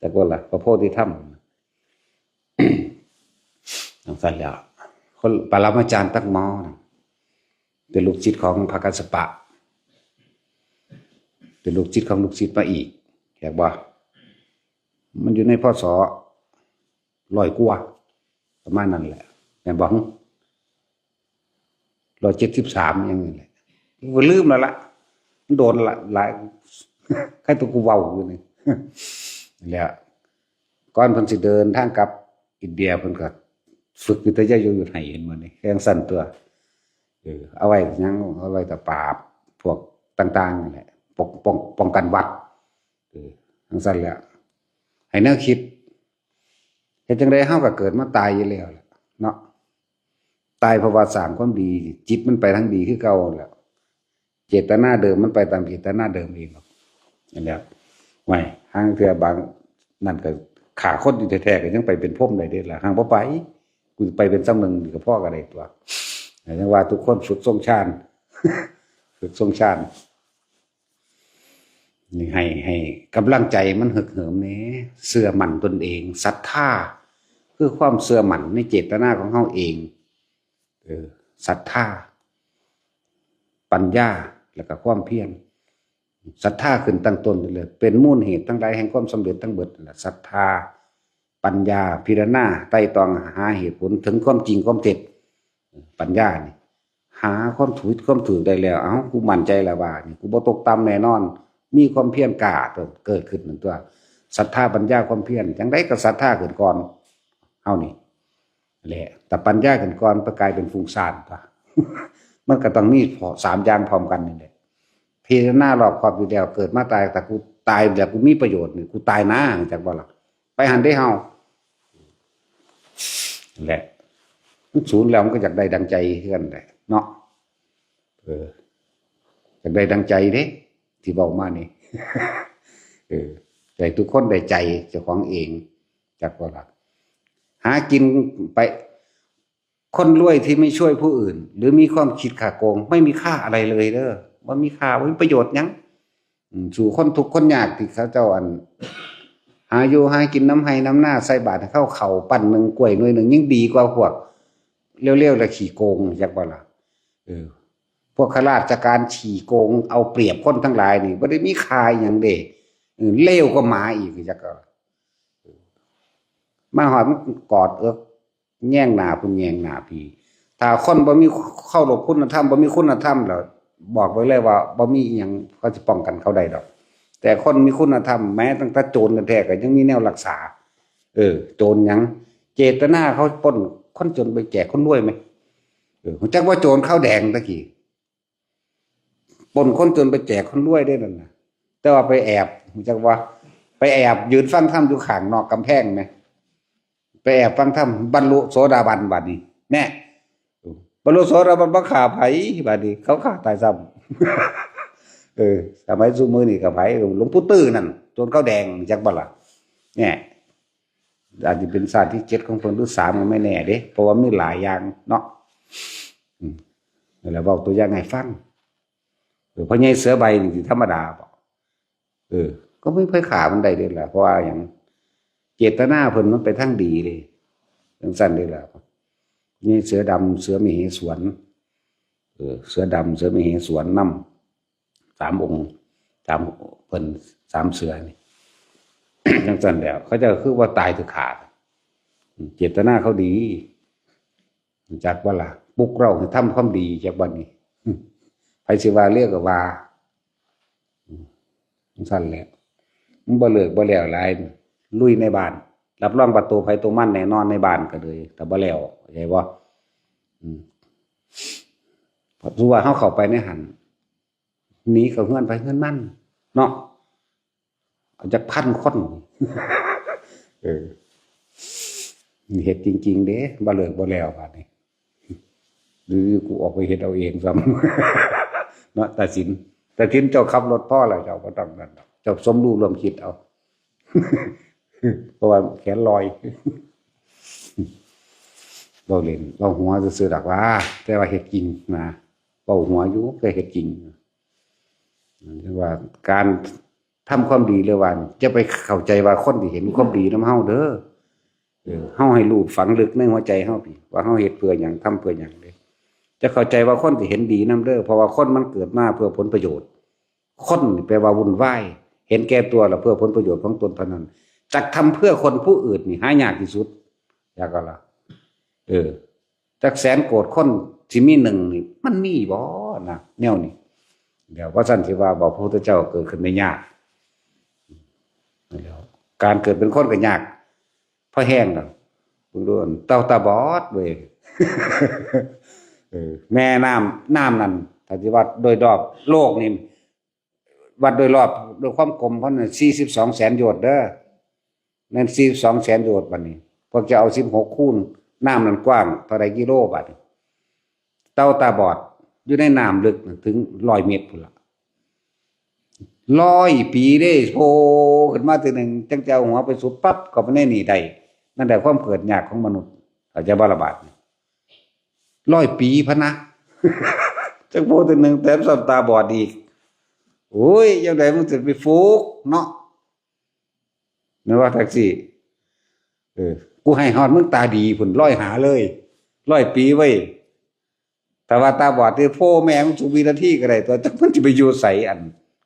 ຈັກບໍ່ລະ ພະໂພທິທຳ ຈັ່ງຊັ້ນແຫຼະ ຄົນ ປະລະມາຈານຕັກໝໍ້ນະ ເປັນລູກສິດຂອງພະກັດສະປະ ເປັນລູກສິດຂອງລູກສິດມາອີກ ແມ່ນບໍ່? ມັນຢູ່ໃນ ພ.ສ. ຮ້ອຍກວ່າ ປະມານນັ້ນແຫຼະ ແມ່ນບໍ່? ຮ້ອຍເຈັດສິບສາມ ຫຍັງນີ້ແຫຼະ ກູກໍລືມແລ້ວລະ ມັນໂດນລະ ຫຼາຍ ໃຄຕົວກູເວົ້າຢູ່ນີ້ ແລ້ວ ກ່ອນເພິ່ນຊິເດີນທາງກັບອິນເດຍ ເພິ່ນກໍຝຶກວິທະຍາຍຸດໃຫ້ ເຫັນບໍ່ນີ້? ຈັ່ງຊັ້ນຕົວະ ເອີ ເອົາໄວ້ຫຍັງ? ເອົາໄວ້ຕາປາບພວກຕ່າງໆນີ້ແຫຼະ ປ້ອງ ປ້ອງ ປ້ອງກັນວັດ ເອີ ຈັ່ງຊັ້ນແຫຼະ ໃຫ້ແນວຄິດ. ເຮັດຈັ່ງໃດເຮົາກໍເກີດມາຕາຍຢູ່ແລ້ວແຫຼະເນາະ ຕາຍເພາະວ່າສ້າງຄວາມດີ ຈິດມັນໄປທາງດີຄືເກົ່າແລ້ວ ເຈດຕະນາເດີມມັນໄປຕາມເຈດຕະນາເດີມເອງດອກ ນັ້ນແຫຼະ. ໂອ້ຍ ຫາງເທື່ອບາງນັ້ນກໍຂ້າຄົນຢູ່ແທ້ໆ ກໍຍັງໄປເປັນພົມໄດ້ເດ້ລະ ຫາງບໍ່ໄປ ກູໄປເປັນສ່ຳໜຶ່ງກໍພໍກໍໄດ້ຕົວະ. ຈັ່ງວ່າທຸກຄົນຝຶກຊົງຊານ ຝຶກຊົງຊານ. ນີ້ໃຫ້ ໃຫ້ກຳລັງໃຈມັນຮຶກເຫີມແດ່ ເຊື່ອໝັ້ນຕົນເອງ ສັດທາ ຄືຄວາມເຊື່ອໝັ້ນໃນເຈດຕະນາຂອງເຮົາເອງ ເອີ ສັດທາ ປັນຍາ ແລ້ວກໍຄວາມພຽນ. ສັດທາຂຶ້ນຕັ້ງຕົ້ນເລີຍ ເປັນມູນເຫດທັງຫຼາຍແຫ່ງຄວາມສຳເລັດທັງເບິດ ສັດທາ ປັນຍາ ພິຈາລະນາ ໄຕ່ຕອງຫາເຫດຜົນເຖິງຄວາມຈິງຄວາມເທັດ. ປັນຍານີ້ ຫາຄວາມຜິດຄວາມຖືກໄດ້ແລ້ວ ເອົ້າ ກູໝັ້ນໃຈແລ້ວວ່ານີ້ ກູບໍ່ຕົກຕ່ຳແນ່ນອນ ມີຄວາມພຽນກ້າເກີດຂຶ້ນນັ້ນຕົວະ. ສັດທາ ປັນຍາ ຄວາມພຽນ ຈັ່ງໃດກໍສັດທາຂຶ້ນກ່ອນ ເຮົານີ້ແຫຼະ. ແຕ່ປັນຍາຂຶ້ນກ່ອນ ໄປກາຍເປັນຟຸ້ງຊານຕົວະ ມັນກໍຕ້ອງມີ ສາມຢ່າງພ້ອມກັນນີ້ແຫຼະ. ພິຈາລະນາລອບຄອບຢູ່ແລ້ວ ເກີດມາຕາຍ ຖ້າກູຕາຍແລ້ວ ກູມີປະໂຫຍດນີ້ ກູຕາຍນາ ຮູ້ຈັກບໍ່ລະ? ໄປຫັ້ນເດ້ເຮົາ ແຫຼະ ມັນສູນແລ້ວ ມັນກໍຢາກໄດ້ດັ່ງໃຈຄືກັນແຫຼະເນາະ. ເອີ ຢາກໄດ້ດັ່ງໃຈເດ້ ທີ່ເວົ້າມານີ້ ເອີ ໃຫ້ທຸກຄົນໄດ້ໃຈເຈົ້າຂອງເອງ ຈັກບໍ່ລະ? ຫາກິນໄປ ຄົນລວຍທີ່ໄມ່ຊ່ວຍຜູ້ອື່ນ ຫຼື ມີຄວາມຄິດຂ້າໂກງ ໄມ່ມີຄ່າອະໄລເລີຍເດີ ບໍ່ມີຄ່າ ບໍ່ມີປະໂຫຍດຫຍັງ. ອືມ ສູ້ຄົນທຸກຄົນຍາກທີ່ເຂົາເຈົ້າ ອັນ ຫາຢູ່ຫາກິນນຳໄຮ່ນຳນາ ໃສ່ບາດໃຫ້ເຂົາ ເຂົ້າປັ້ນໜຶ່ງ ກ້ວຍໜ່ວຍໜຶ່ງ ຍັງດີກວ່າພວກເລວໆ ແລະ ຂີ້ໂກງ ຈັກບໍ່ລະ? ເອີ ພວກຂ້າລາຊະການຂີ້ໂກງ ເອົາປຽບຄົນທັງຫຼາຍນີ້ ບໍ່ໄດ້ມີຄ່າອີ່ຫຍັງເດ້ ເອີ ເລວກວ່າໝາອີກ ຈັກ ເອີ ມາຮອດມັນກອດເອິກ ແຍງໜ້າພຸ້ນແຍງໜ້າພີ້. ຖ້າຄົນບໍ່ມີເຄົາລົບຄຸນນະທຳ ບໍ່ມີຄຸນນະທຳແລ້ວ ບອກໄວ້ເລີຍວ່າບໍ່ມີອີ່ຫຍັງເຂົາຊິປ້ອງກັນເຂົາໄດ້ດອກ. ແຕ່ຄົນມີຄຸນນະທຳ ແມ້ຕັ້ງແຕ່ໂຈນແທ້ໆ ກໍຍັງມີແນວຮັກສາ. ເອີ ໂຈນຫຍັງ? ເຈດຕະນາເຂົາປົ້ນ ຄົນຈົນໄປແຈກຄົນລວຍແມ. ເອີ ຮູ້ຈັກວ່າໂຈນຂາວແດງຕະກີ້ ປົ້ນຄົນຈົນໄປແຈກຄົນລວຍເດ້ນັ້ນນະ. ແຕ່ວ່າໄປແອບ ຮູ້ຈັກບໍ່? ໄປແອບຢືນຟັງທຳຢູ່ຂ້າງນອກກຳແພງແມ. ໄປແອບຟັງທຳ ບັນລຸໂສດາບັນບາດນີ້ ແນ່ ບັນລຸໂສດາບັນບໍ່ຂ້າໃຜ ບາດນີ້ເຂົາຂ້າຕາຍຊ້ຳ. ເອີ ສະໄໝຊຸມື້ນີ້ກໍໃຜ ຫຼວງປູ່ຕື້ນັ້ນ ໂຈນຂາວແດງ ຮູ້ຈັກບໍ່ລະ? ແນ່ ອາດຈະເປັນຊາດທີເຈັດຂອງເພິ່ນ ຫຼື ສາມ ກໍໄມ່ແນ່ເດ້ ເພາະວ່າມີຫຼາຍຢ່າງເນາະ. ອືມ ນັ້ນແຫຼະ ເວົ້າຕົວຢ່າງໃຫ້ຟັງ. ເອີ ພໍ່ໃຫຍ່ເສືອໃບນີ້ຊິທຳມະດາບໍ? ເອີ ກໍບໍ່ມີໃຜຂ້າມັນໄດ້ເດ້ລະ ເພາະວ່າຫຍັງ? ເຈດຕະນາເພິ່ນມັນໄປທາງດີເດ້ ຈັ່ງຊັ້ນເດ້ລະ. ມີເສືອດຳ ເສືອມະເຫສວນ ເອີ ເສືອດຳ ເສືອມະເຫສວນນຳ ສາມອົງ ສາມ ເພິ່ນ ສາມເສືອນີ້ ຈັ່ງຊັ້ນແລ້ວ ເຂົາເຈົ້າຄືວ່າຕາຍຖືກຂ້າ. ເຈດຕະນາເຂົາດີ ຮູ້ຈັກບໍ່ລະ? ປຸກເຮົາໃຫ້ທຳຄວາມດີ ຈັກບັດນີ້ ໃຜຊິວ່າເລວກໍວ່າ ຈັ່ງຊັ້ນແຫຼະ. ມັນບໍ່ເລີກບໍ່ແລ້ວຫຼາຍ ລຸຍໃນບ້ານ ຮັບຮອງວ່າໂຕໃຜໂຕມັນແນ່ນອນໃນບ້ານກໍເລີຍ ຖ້າບໍ່ແລ້ວ ເຂົ້າໃຈບໍ່? ອືມ ເພາະສົມມຸດວ່າເຮົາເຂົ້າໄປໃນຫັ້ນ ໜີເຂົ້າເຮືອນໃຜເຮືອນມັນເນາະ ເອົາຈັກພັນຄົນ. ເອີ ເຮັດຈິງໆເດ້ ບໍ່ເລີກບໍ່ແລ້ວບາດນີ້ ຫຼືກູອອກໄປເຮັດເອົາເອງຊ້ຳເນາະ. ຕາສິນ ຕາສິນ ເຈົ້າຂັບລົດພໍແລ້ວ ເຈົ້າບໍ່ຕ້ອງນັ້ນດອກ ເຈົ້າສົມຮູ້ຮ່ວມຄິດເອົາ ເພາະວ່າແຂນລອຍ. ເວົ້າເລ່ນເວົ້າຫົວຊື່ໆດອກວ່າ ແຕ່ວ່າເຮັດຈິງນະ ເວົ້າຫົວຢູ່ ແຕ່ເຮັດຈິງ. ເອີ້ນວ່າການທຳຄວາມດີ ຫຼືວ່າ ຢ່າໄປເຂົ້າໃຈວ່າຄົນທີ່ເຫັນຄວາມດີນຳເຮົາເດີ ເອີ ເຮົາໃຫ້ຮູ້ຝັງເລິກໃນຫົວໃຈເຮົາພີ້ ວ່າເຮົາເຮັດເພື່ອຫຍັງ ທຳເພື່ອຫຍັງເດ້. ຈະເຂົ້າໃຈວ່າຄົນທີ່ເຫັນດີນຳເດີ ເພາະວ່າຄົນມັນເກີດມາເພື່ອຜົນປະໂຫຍດ. ຄົນນີ້ແປວ່າວຸ່ນວາຍ ເຫັນແກ່ຕົວ ແລະ ເພື່ອຜົນປະໂຫຍດຂອງຕົນເທົ່ານັ້ນ. ຈັກທຳເພື່ອຄົນຜູ້ອື່ນນີ້ຫາຍາກທີ່ສຸດ ຢາກກໍລະ ເອີ ຈັກແສນໂກດຄົນຊິມີໜຶ່ງນີ້ ມັນມີບໍ່ນະ ແນວນີ້? ແລ້ວວ່າຊັ້ນຊິວ່າບໍ່ ພະພຸດທະເຈົ້າເກີດຂຶ້ນໄດ້ຍາກ ແລ້ວການເກີດເປັນຄົນກໍຍາກພໍແຮງແລ້ວ. ເບິ່ງດູ ເຕົ່າຕາບອດເວີຍ ເອີ ແມ່ນ້ຳ ນ້ຳນັ້ນ ຖ້າຊິວັດໂດຍລອບໂລກນີ້ ວັດໂດຍລອບ ໂດຍຄວາມກວ້າງຂອງມັນສີ່ສິບສອງແສນໂຢດເດີ ແມ່ນສີ່ສິບສອງແສນໂຢດ. ບັດນີ້ພວກເຈົ້າເອົາສິບຫົກຄູນ ນ້ຳນັ້ນກວ້າງເທົ່າໃດກິໂລ? ບັດນີ້ເຕົ່າຕາບອດຢູ່ໃນນ້ຳເລິກເຖິງຮ້ອຍເມັດພຸ້ນລະ ຮ້ອຍປີເດ້ ໂຜຂຶ້ນມາເທື່ອໜຶ່ງ ຈັ່ງຈະເອົາຫົວໄປສຸບປັບເຂົ້າໄປໃນນີ້ໄດ້. ນັ້ນແຫຼະຄວາມເກີດຍາກຂອງມະນຸດ ເຂົ້າໃຈບໍ່ລະບາດນີ້? ຮ້ອຍປີພະນະ ຈັກໂພເທື່ອໜຶ່ງ ແຖມຊ້ຳຕາບອດອີກ. ໂອ້ຍ ຈັ່ງໃດມຶງຊິໄປຟຸກເນາະ ແມ່ນບໍ່ແທັກຊີ? ເອີ ກູໃຫ້ຮອດມຶງຕາດີພຸ້ນ ຮ້ອຍຫາເລີຍ ຮ້ອຍປີເວີຍ. ຖ້າວ່າຕາບອດທີ່ໂພແມ່ມຶງສຸກວິນາທີກໍໄດ້ຕົວະ ຈັກມັນຊິໄປຢູ່ໃສ ອັນ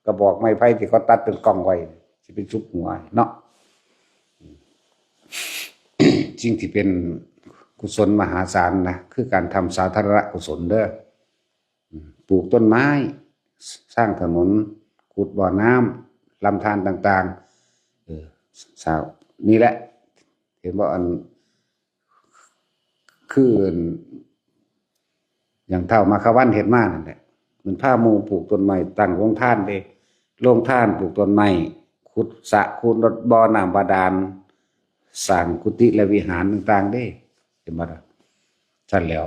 ກະບອກໄມ້ໄຜ່ທີ່ເຂົາຕັດເປັນກ່ອງໄວ້ ຊິໄປສຸກຫົວເນາະ. ສິ່ງທີ່ເປັນກຸສົນມະຫາສານນະ ຄືການທຳສາທາລະນະກຸສົນເດີ ອືມ ປູກຕົ້ນໄມ້ ສ້າງຖະໜົນ ຂຸດບໍ່ນ້ຳ ລຳທານຕ່າງໆ ເອີ ຊາວນີ້ແຫຼະ ເຫັນບໍ່ ອັນ ຄືອັນ ຢ່າງທ້າວມາຄະວັນເຮັດມານັ້ນແຫຼະ ມັນພາໝູ່ປູກຕົ້ນໄມ້ ຕັ້ງໂຮງທານເດ້ ໂຮງທານ ປູກຕົ້ນໄມ້ ຂຸດສະ ຂຸດບໍ່ນ້ຳບາດານ ສ້າງກຸຕິ ແລະ ວິຫານຕ່າງໆເດ້ ເຫັນບໍ່ລະ? ຊັ້ນແລ້ວ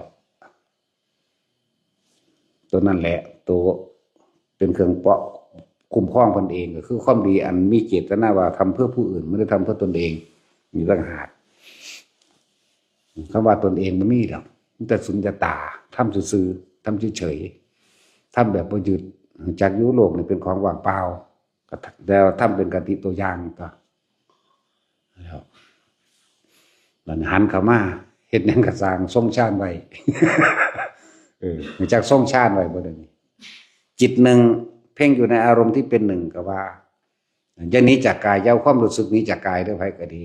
ໂຕນັ້ນແຫຼະ ໂຕເປັນເຄື່ອງເປາະຄຸ້ມຄອງເພິ່ນເອງ ກໍຄືຄວາມດີອັນມີເຈດຕະນາວ່າທຳເພື່ອຜູ້ອື່ນ ບໍ່ໄດ້ທຳເພື່ອຕົນເອງ ຢູ່ຕ່າງຫາກ. ຄຳວ່າຕົນເອງບໍ່ມີດອກ ມີແຕ່ສຸນຍະຕາ ທຳຊື່ໆ ທຳເສີຍໆ ທຳແບບບໍ່ຍຶດ ຮູ້ຈັກຢູ່ໂລກນີ້ເປັນຂອງວ່າງເປົ່າ ກໍແລ້ວທຳເປັນຄະຕິຕົວຢ່າງຕົວະ ແລ້ວ ບັດນີ້ຫັນເຂົ້າມາ ເຮັດຫຍັງກໍຊ່າງ ຊົງຊານໄວ້ ເອີ ຮູ້ຈັກຊົງຊານໄວ້ບໍ່ເດນີ້? ຈິດໜຶ່ງ ເພງຢູ່ໃນອາລົມທີ່ເປັນໜຶ່ງກໍວ່າ ຢ່າໜີຈາກກາຍ ຢ່າເອົາຄວາມຮູ້ສຶກໜີຈາກກາຍເດີ ໃຜກໍດີ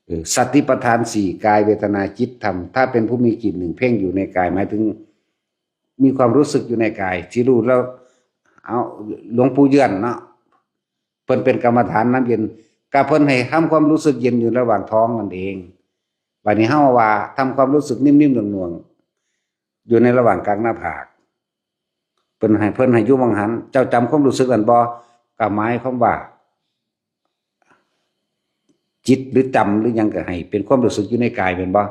ເອີ ສະຕິປະທານສີ່ ກາຍ ເວທະນາ ຈິດ ທຳ ຖ້າເປັນຜູ້ມີຈິດໜຶ່ງ ເພງຢູ່ໃນກາຍ ໝາຍເຖິງມີຄວາມຮູ້ສຶກຢູ່ໃນກາຍ ທີ່ຮູ້ແລ້ວ ເອົາ ຫຼວງປູ່ເຍືອນເນາະ ເພິ່ນເປັນກຳມະຖານນ້ຳເຢັນ ກະເພິ່ນໃຫ້ທຳຄວາມຮູ້ສຶກເຢັນຢູ່ລະຫວ່າງທ້ອງນັ້ນເອງ. ບາດນີ້ເຮົາວ່າທຳຄວາມຮູ້ສຶກນິ່ມໆໜ່ວງໆ ຢູ່ໃນລະຫວ່າງກາງໜ້າຜາກ ເພິ່ນໃຫ້ ເພິ່ນໃຫ້ຢູ່ໝ່ອງຫັ້ນ ເຈົ້າຈຳຄວາມຮູ້ສຶກນັ້ນບໍ່? ກໍໝາຍຄວາມວ່າ ຈິດ ຫຼື ຈຳ ຫຼື ຫຍັງກໍໃຫ້ເປັນຄວາມຮູ້ສຶກຢູ່ໃນກາຍແມ່ນບໍ່?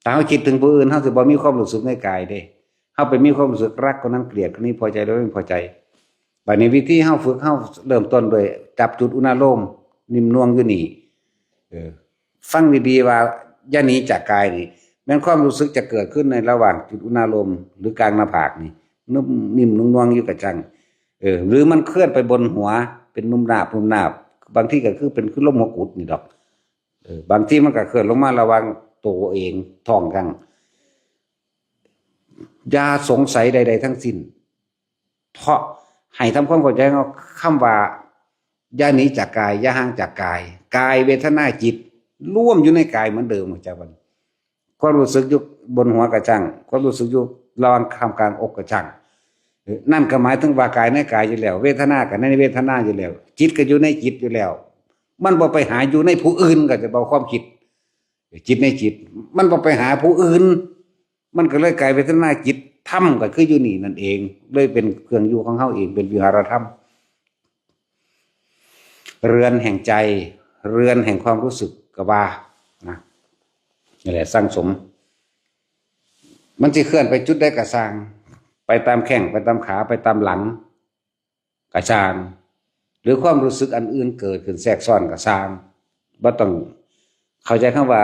ຖ້າເຮົາຄິດເຖິງຜູ້ອື່ນ ເຮົາຊິບໍ່ມີຄວາມຮູ້ສຶກໃນກາຍເດ້ ເຮົາໄປມີຄວາມຮູ້ສຶກລັກຄົນນັ້ນ ກຽດຄົນນີ້ ພໍໃຈ ຫຼື ບໍ່ພໍໃຈ. ບາດນີ້ວິທີເຮົາຝຶກ ເຮົາເລີ່ມຕົ້ນດ້ວຍຈັບຈຸດອຸນາໂລມ ນິ້ມນວງຢູ່ນີ້ ເອີ ຟັງດີໆວ່າຢ່າໜີຈາກກາຍນີ້ ແມ່ນຄວາມຮູ້ສຶກຈະເກີດຂຶ້ນໃນລະຫວ່າງຈຸດອຸນາໂລມ ຫຼື ກາງໜ້າຜາກນີ້ ນຸ້ມນິ້ມນຸ້ມນວງຢູ່ກະຈັ່ງ ເອີ ຫຼື ມັນເຄື່ອນໄປບົນຫົວ ເປັນນຸ້ມນາບນຸ້ມນາບ ບາງທີກໍຄືເປັນຄືລົມຫົວກຸດນີ້ດອກ ເອີ ບາງທີມັນກໍເຄື່ອນລົງມາລະຫວ່າງໂຕເອງ ທ້ອງກັງ ຢ່າສົງໄສໃດໆທັງສິ້ນ ເພາະໃຫ້ທຳຄວາມເຂົ້າໃຈເຮົາ ຄຳວ່າຢ່າໜີຈາກກາຍ ຢ່າຫ່າງຈາກກາຍ ກາຍ ເວທະນາ ຈິດ ລວມຢູ່ໃນກາຍເໝືອນເດີມ ເຂົ້າໃຈບໍ່? ຄວາມຮູ້ສຶກຢູ່ບົນຫົວກະຊ່າງ ຄວາມຮູ້ສຶກຢູ່ລະຫວ່າງຂ້າມກາງອົກກະຊ່າງ ເອີ ນັ້ນກໍໝາຍເຖິງວ່າກາຍໃນກາຍຢູ່ແລ້ວ ເວທະນາກໍໃນເວທະນາຢູ່ແລ້ວ ຈິດກໍຢູ່ໃນຈິດຢູ່ແລ້ວ ມັນບໍ່ໄປຫາຢູ່ໃນຜູ້ອື່ນ ເຂົ້າໃຈບໍ່? ຄວາມຄິດ ຈິດໃນຈິດ ມັນບໍ່ໄປຫາຜູ້ອື່ນ ມັນກໍເລີຍກາຍເວທະນາ ຈິດ ທຳກໍຄືຢູ່ນີ້ນັ້ນເອງ ເລີຍເປັນເຄື່ອງຢູ່ຂອງເຮົາເອງ ເປັນວິຫາລະທຳ ເຮືອນແຫ່ງໃຈ ເຮືອນແຫ່ງຄວາມຮູ້ສຶກກໍວ່ານະ ນີ້ແຫຼະ ສັງສົມ ມັນຊິເຄື່ອນໄປຈຸດໃດກໍຊ່າງ ໄປຕາມແຂ້ງ ໄປຕາມຂາ ໄປຕາມຫຼັງ ກະຊ່າງ ຫຼື ຄວາມຮູ້ສຶກອັນອື່ນເກີດຂຶ້ນແຊກຊ້ອນກະຊ່າງ ບໍ່ຕ້ອງເຂົ້າໃຈຄຳວ່າ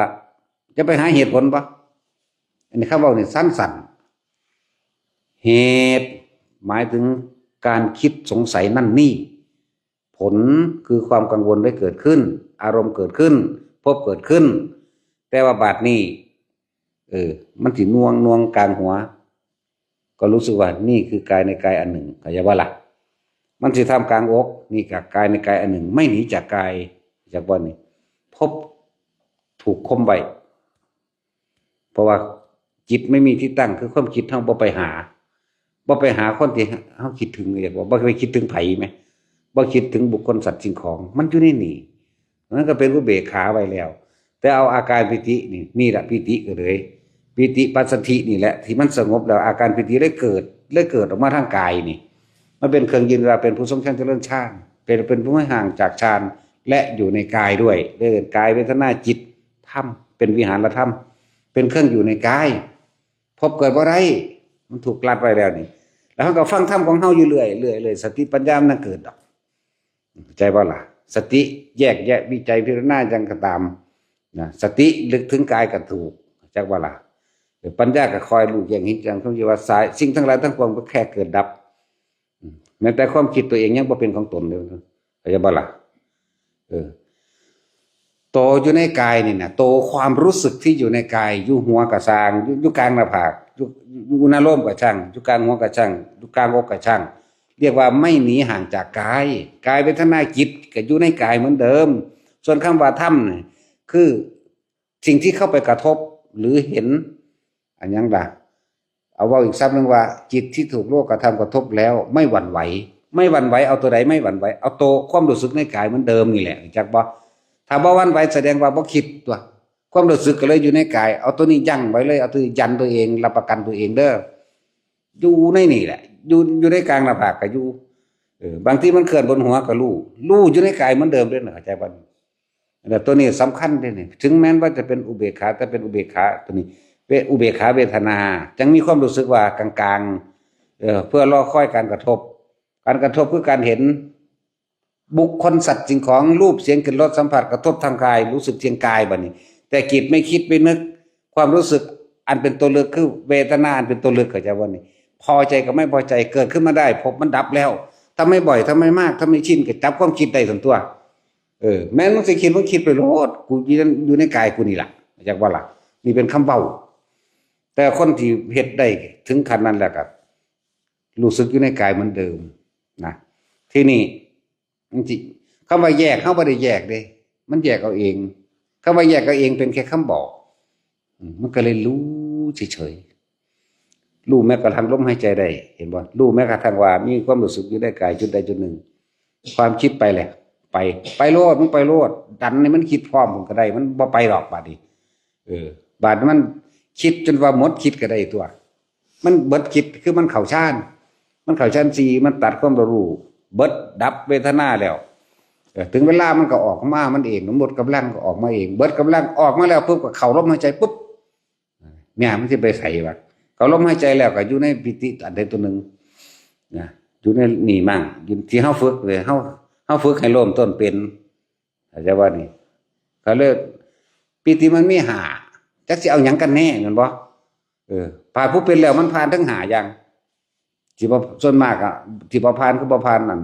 ຈະໄປຫາເຫດຜົນບໍ່? ອັນນີ້ຄຳເວົ້ານີ້ສັ້ນໆ ເຫດ ໝາຍເຖິງການຄິດສົງໄສນັ້ນນີ້ ຜົນຄືຄວາມກັງວົນໄດ້ເກີດຂຶ້ນ ອາລົມເກີດຂຶ້ນ ພົບເກີດຂຶ້ນ ແຕ່ວ່າບາດນີ້ ເອີ ມັນຊິໜ່ວງໆກາງຫົວ ກໍຮູ້ສຶກວ່ານີ້ຄືກາຍໃນກາຍອັນໜຶ່ງ ເຂົ້າໃຈບໍ່ລະ? ມັນຊິທຳກາງອົກ ນີ້ກໍກາຍໃນກາຍອັນໜຶ່ງ ໄມ່ໜີຈາກກາຍ ຈັກບໍ່ນີ້? ພົບ ຖືກຄົມໄວ້ ເພາະວ່າຈິດໄມ່ມີທີ່ຕັ້ງ ຄືຄວາມຄິດເຮົາບໍ່ໄປຫາ ບໍ່ໄປຫາຄົນທີ່ເຮົາຄິດເຖິງ ເອີ້ນວ່າ ບໍ່ໄປຄິດເຖິງໃຜແມ ບໍ່ຄິດເຖິງບຸກຄົນສັດສິ່ງຂອງ ມັນຢູ່ໃນນີ້ ມັນກໍເປັນອຸເບກຂາໄວ້ແລ້ວ ແຕ່ເອົາອາການປີຕິນີ້ ນີ້ລະປີຕິກໍເລີຍ ປີຕິປັດສະຖິນີ້ແຫຼະ ທີ່ມັນສະຫງົບແລ້ວ ອາການປີຕິເລີຍເກີດ ເລີຍເກີດອອກມາທາງກາຍນີ້ ມັນເປັນເຄື່ອງຢືນວ່າເປັນຜູ້ຊົງຊານຈະເລີນຊານ ເປັນ ເປັນຜູ້ໃຫ້ຫ່າງຈາກຊານ ແລະ ຢູ່ໃນກາຍດ້ວຍ ເອີ້ນກາຍເວທະນາຈິດທຳ ເປັນວິຫາລະທຳ ເປັນເຄື່ອງຢູ່ໃນກາຍ ພົບເກີດບໍ່ໄດ້ ມັນຖືກລັດໄວ້ແລ້ວນີ້ ແລ້ວເຮົາກໍຟັງທຳຂອງເຮົາຢູ່ເລື້ອຍໆ ສະຕິປັນຍາມັນຍັງເກີດດອກ ເຂົ້າໃຈບໍ່ລະ? ສະຕິແຍກແຍະ ວິໄຈ ພິຈາລະນາຫຍັງກໍຕາມນະ ສະຕິລະລຶກເຖິງກາຍກໍຖືກ ເຂົ້າໃຈບໍ່ລະ? ເອີ ປັນຍາກໍຄອຍຮູ້ແຈ້ງເຫັນແຈ້ງ ສົມມຸດວ່າສາຍ ສິ່ງທັງຫຼາຍທັງປວງກໍແຄ່ເກີດດັບ ອືມ ແມ້ແຕ່ຄວາມຄິດຕົວເອງຍັງບໍ່ເປັນຂອງຕົນເລີຍ ເຂົ້າໃຈບໍ່ລະ? ເອີ ໂຕຢູ່ໃນກາຍນີ້ນະ ໂຕຄວາມຮູ້ສຶກທີ່ຢູ່ໃນກາຍ ຢູ່ຫົວກະຊ່າງ ຢູ່ ຢູ່ກາງໜ້າຜາກ ຢູ່ ຢູ່ອຸນາໂລມກະຊ່າງ ຢູ່ກາງຫົວກະຊ່າງ ຢູ່ກາງອົກກະຊ່າງ ຮຽກວ່າໄມ່ໜີຫ່າງຈາກກາຍ ກາຍເວທະນາຈິດກໍຢູ່ໃນກາຍເໝືອນເດີມ ສ່ວນຄຳວ່າທຳນີ້ ຄືສິ່ງທີ່ເຂົ້າໄປກະທົບ ຫຼື ເຫັນ ອັນຫຍັງລະ? ເອົາເວົ້າອີກສັບໜຶ່ງວ່າ ຈິດທີ່ຖືກໂລກະທຳກະທົບແລ້ວໄມ່ຫວັ່ນໄຫວ ໄມ່ຫວັ່ນໄຫວ ເອົາໂຕໃດໄມ່ຫວັ່ນໄຫວ? ເອົາໂຕຄວາມຮູ້ສຶກໃນກາຍເໝືອນເດີມນີ້ແຫຼະ ຮູ້ຈັກບໍ່? ຖ້າບໍ່ຫວັ່ນໄຫວ ສະແດງວ່າບໍ່ຄິດຕົວະ. ຄວາມຮູ້ສຶກກໍເລີຍຢູ່ໃນກາຍ. ເອົາຕົວນີ້ຢັ້ງໄວ້ເລີຍ, ເອົາຕົວນີ້ຢັນຕົວເອງ, ຮັບປະກັນຕົວເອງເດີ. ຢູ່ໃນນີ້ແຫຼະ, ຢູ່, ຢູ່ໃນກາງໜ້າຜາກກໍຢູ່. ເອີ, ບາງທີມັນເຄື່ອນບົນຫົວກໍຮູ້, ຮູ້ຢູ່ໃນກາຍເໝືອນເດີມເດ້, ເຂົ້າໃຈບໍ່? ແລ້ວຕົວນີ້ສຳຄັນເດ້ນີ້. ເຖິງແມ່ນວ່າຈະເປັນອຸເບກຂາ, ແຕ່ເປັນອຸເບກຂາຕົວນີ້, ເປັນອຸເບກຂາເວທະນາ, ຈັ່ງມີຄວາມຮູ້ສຶກວ່າກາງໆ, ເອີ, ເພື່ອລໍຄອຍການກະທົບ. ການກະທົບຄືການເຫັນ ບຸກຄົນ, ສັດ, ສິ່ງຂອງ, ຮູບ, ສຽງ, ກິ່ນ, ລົດ, ສຳຜັດ ກະທົບທາງກາຍ, ຮູ້ສຶກທາງກາຍ. ບັດນີ້ ແຕ່ຈິດໄມ່ຄິດໄປນຶກ, ຄວາມຮູ້ສຶກອັນເປັນຕົວລຶກ ຄືເວທະນາອັນເປັນຕົວລຶກ, ເຂົ້າໃຈບໍ່ນີ້? ພໍໃຈກັບໄມ່ພໍໃຈເກີດຂຶ້ນມາໄດ້, ພົບມັນດັບແລ້ວ. ທຳໄມບໍ່, ທຳໄມມາກ, ທຳໄມຊິນ, ກໍຈັບຄວາມຄິດໄດ້ຊັ້ນຕົວະ. ເອີ, ແມ່ນມຶງຊິຄິດ, ມຶງຄິດໄປໂລດ, ກູຢູ່, ຢູ່ໃນກາຍກູນີ້ລະ, ເຂົ້າໃຈບໍ່ລະ? ນີ້ເປັນຄຳເວົ້າ. ແຕ່ຄົນທີ່ເຮັດໄດ້ເຖິງຂັ້ນນັ້ນແລ້ວກໍ ຮູ້ສຶກຢູ່ໃນກາຍເໝືອນເດີມນະ. ທີນີ້ ມັນຊິ ຄຳວ່າແຍກ ເຮົາບໍ່ໄດ້ແຍກເດ້, ມັນແຍກເອົາເອງ. ຄຳວ່າແຍກເອົາເອງເປັນແຄ່ຄຳບອກ. ອືມ, ມັນກໍເລີຍຮູ້ເສີຍໆ. ຮູ້ແມ້ກະທັ່ງລົມຫາຍໃຈໄດ້, ເຫັນບໍ່? ຮູ້ແມ້ກະທັ່ງວ່າມີຄວາມຮູ້ສຶກຢູ່ໃນກາຍຈຸດໃດຈຸດໜຶ່ງ. ຄວາມຄິດໄປແຫຼະ, ໄປ, ໄປໂລດ, ມຶງໄປໂລດ. ດັນໃຫ້ມັນຄິດພ້ອມພຸ້ນກໍໄດ້, ມັນບໍ່ໄປດອກບາດນີ້. ເອີ, ບາດມັນຄິດຈົນວ່າໝົດຄິດກໍໄດ້ຕົວະ. ມັນເບິດຄິດ ຄືມັນເຂົ້າฌານ, ມັນເຂົ້າฌານສີ່, ມັນຕັດຄວາມຮັບຮູ້, ເບິດ, ດັບເວທະນາແລ້ວ. ເອີ, ເຖິງເວລາມັນກໍອອກມາມັນເອງ, ມັນໝົດກຳລັງກໍອອກມາເອງ. ເບິດກຳລັງອອກມາແລ້ວປຶບ ກໍເຂົ້າລົມຫາຍໃຈປຶບ. ເນຍ, ມັນຊິໄປໃສວະ? ເຂົ້າລົມຫາຍໃຈແລ້ວກໍຢູ່ໃນປີຕິອັນໃດຕົວໜຶ່ງນະ, ຢູ່ໃນນີ້ມັ້ງ, ຢູ່ທີ່ເຮົາຝຶກເລີຍ, ເຮົາ, ເຮົາຝຶກໃຫ້ເລີ່ມຕົ້ນເປັນ. ເຂົ້າໃຈບໍ່ນີ້? ກໍເລີຍ ປີຕິມັນມີຫ້າ, ຈັກຊິເອົາຫຍັງກັນແນ່, ແມ່ນບໍ່? ເອີ, ພາດຜູ້ເປັນແລ້ວມັນຜ່ານທັງຫ້າຢ່າງ. ທີ່ບໍ່, ສ່ວນມາກອະ, ທີ່ບໍ່ຜ່ານຄືບໍ່ຜ່ານອັນ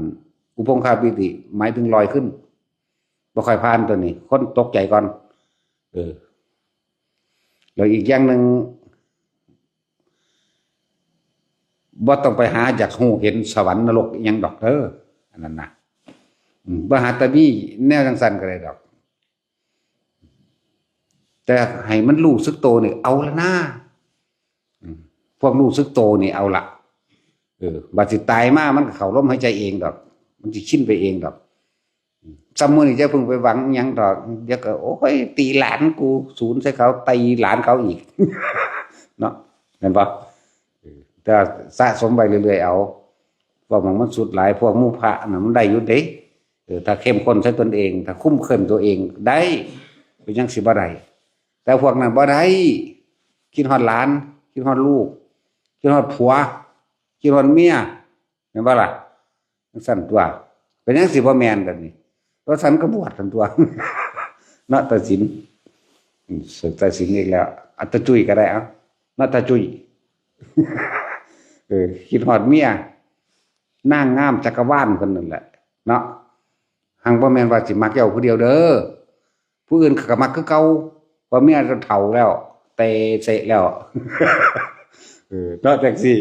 ອຸປົງຄະປີຕິ, ໝາຍເຖິງລອຍຂຶ້ນ, ບໍ່ຄ່ອຍຜ່ານຕົວນີ້, ຄົນຕົກໃຈກ່ອນ. ເອີ, ແລ້ວອີກຢ່າງໜຶ່ງ ບໍ່ຕ້ອງໄປຫາຢາກຮູ້ເຫັນສະຫວັນນະລົກອີ່ຫຍັງດອກເດີ, ອັນນັ້ນນະ. ອືມ, ບໍ່ຫາແຕ່ມີແນວຈັ່ງຊັ້ນກໍໄດ້ດອກ. ແຕ່ໃຫ້ມັນຮູ້ສຶກໂຕນີ້ເອົາລະນາ. ອືມ, ພວກຮູ້ສຶກໂຕນີ້ເອົາລະ. ເອີ, ບາດຊິຕາຍມາມັນກໍເຂົ້າລົມຫາຍໃຈເອງດອກ, ມັນຊິຊິນໄປເອງດອກ. ຊ່ຳມື້ນີ້ຢ່າເພິ່ງໄປຫວັງຫຍັງດອກ, ດຽວກໍ ໂອ້ຍ, ຕີຫຼານກູ, ສູນໃສ່ເຂົາ, ຕີຫຼານເຂົາອີກເນາະ, ແມ່ນບໍ່? ເອີ, ແຕ່ສະສົມໄວ້ເລື້ອຍໆເອົາ, ເວົ້າມັນ, ມັນສຸດຫຼາຍ. ພວກໝູ່ພະນະ ມັນໄດ້ຢູ່ເດ້. ເອີ, ຖ້າເຂັ້ມຂົ້ນໃສ່ຕົນເອງ, ຖ້າຄຸມເຂັ້ມຕົວເອງໄດ້, ເປັນຫຍັງຊິບໍ່ໄດ້? ແຕ່ພວກນັ້ນບໍ່ໄດ້, ຄິດຮອດຫຼານ, ຄິດຮອດລູກ, ຄິດຮອດຜົວ, ຄິດຮອດເມຍ, ແມ່ນບໍ່ລະ? ຈັ່ງຊັ້ນຕົວະ. ເປັນຫຍັງຊິບໍ່ແມ່ນແບບນີ້? ວ່າຊັ້ນກໍບວດຊັ້ນຕົວະ. ນະຕາສິນ, ອືມ, ຕາສິນອີກແລ້ວ, ອັດຕະຈຸຍກໍໄດ້, ເອົາ, ນະຕາຈຸຍ. ເອີ, ຄິດຮອດເມຍ, ນາງງາມຈັກກະວານເພິ່ນນັ້ນແຫຼະເນາະ. ຫັງບໍ່ແມ່ນວ່າຊິມັກເຈົ້າຜູ້ດຽວເດີ. ຜູ້ອື່ນເຂົາກໍມັກຄືເກົ່າ, ເພາະເມຍເຖົ້າແລ້ວ, ເຕະເສະແລ້ວ. ເອີ, ເນາະ, ຈັ່ງຊີ້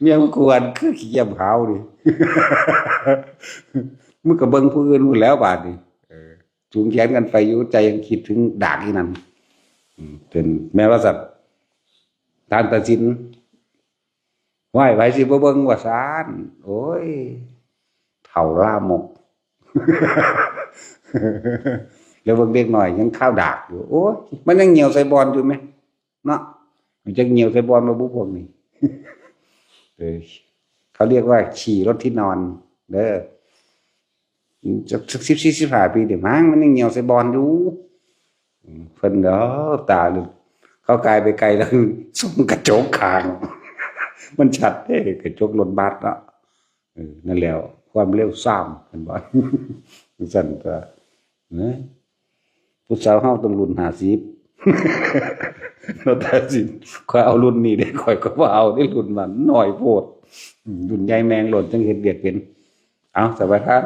ເມຍມຶງກວນຄືຂີ້ກຽມຂາວນີ້. ມຶງກໍເບິ່ງຜູ້ອື່ນພຸ້ນແລ້ວບາດນີ້. ເອີ, ຈູງແຂນກັນໄປຢູ່, ໃຈຍັງຄິດເຖິງດາກອີ່ນັ້ນ. ອືມ, ເປັນແມ່ນວ່າຊັ້ນ, ທ່ານຕັດສິນ. ວ້າຍ, ໃຜຊິບໍ່ເບິ່ງວ່າຊັ້ນ. ໂອ້ຍ, ເຖົ້າລາມົກ. ແລ້ວເບິ່ງເດັກນ້ອຍຍັງຄາວດາກຢູ່. ໂອ້ຍ, ມັນຍັງຍ່ຽວໃສ່ບ່ອນຢູ່ແມະເນາະ, ມັນຈັກຍ່ຽວໃສ່ບ່ອນບໍ່ບຸພວກນີ້. ເອີ, ເຂົາຮຽກວ່າຂີ້ລົດທີ່ນອນເດີ. ຈັກສິບສີ່ ສິບຫ້າປີນີ້ ມັນຍັງຍ່ຽວໃສ່ບ່ອນຢູ່. ເພິ່ນເດີ ຕາ ເຂົາກາຍໄປໄກແລ້ວ ສ່ອງກະຈົກຂ້າງ ມັນຊັດເດ້ ກະຈົກລົດບັສເນາະ. ເອີ ນັ້ນແຫຼະ ຄວາມເລວຊາມ ເຫັນບໍ່? ຈັ່ງຊັ້ນກໍ ເອີ ຜູ້ສາວເຮົາຕ້ອງລຸ້ນຫ້າສິບ ເນາະ ຕາຊິນ. ຂ້ອຍເອົາລຸ້ນນີ້ເດ້ ຂ້ອຍກໍບໍ່ເອົາເດ້ ລຸ້ນນັ້ນນ້ອຍໂພດ. ອືມ ລຸ້ນໃຫຍ່ແມ່ງໂລດ ຈັ່ງເຮັດວຽກເປັນ. ເອົາ ສະບາຍທາງ.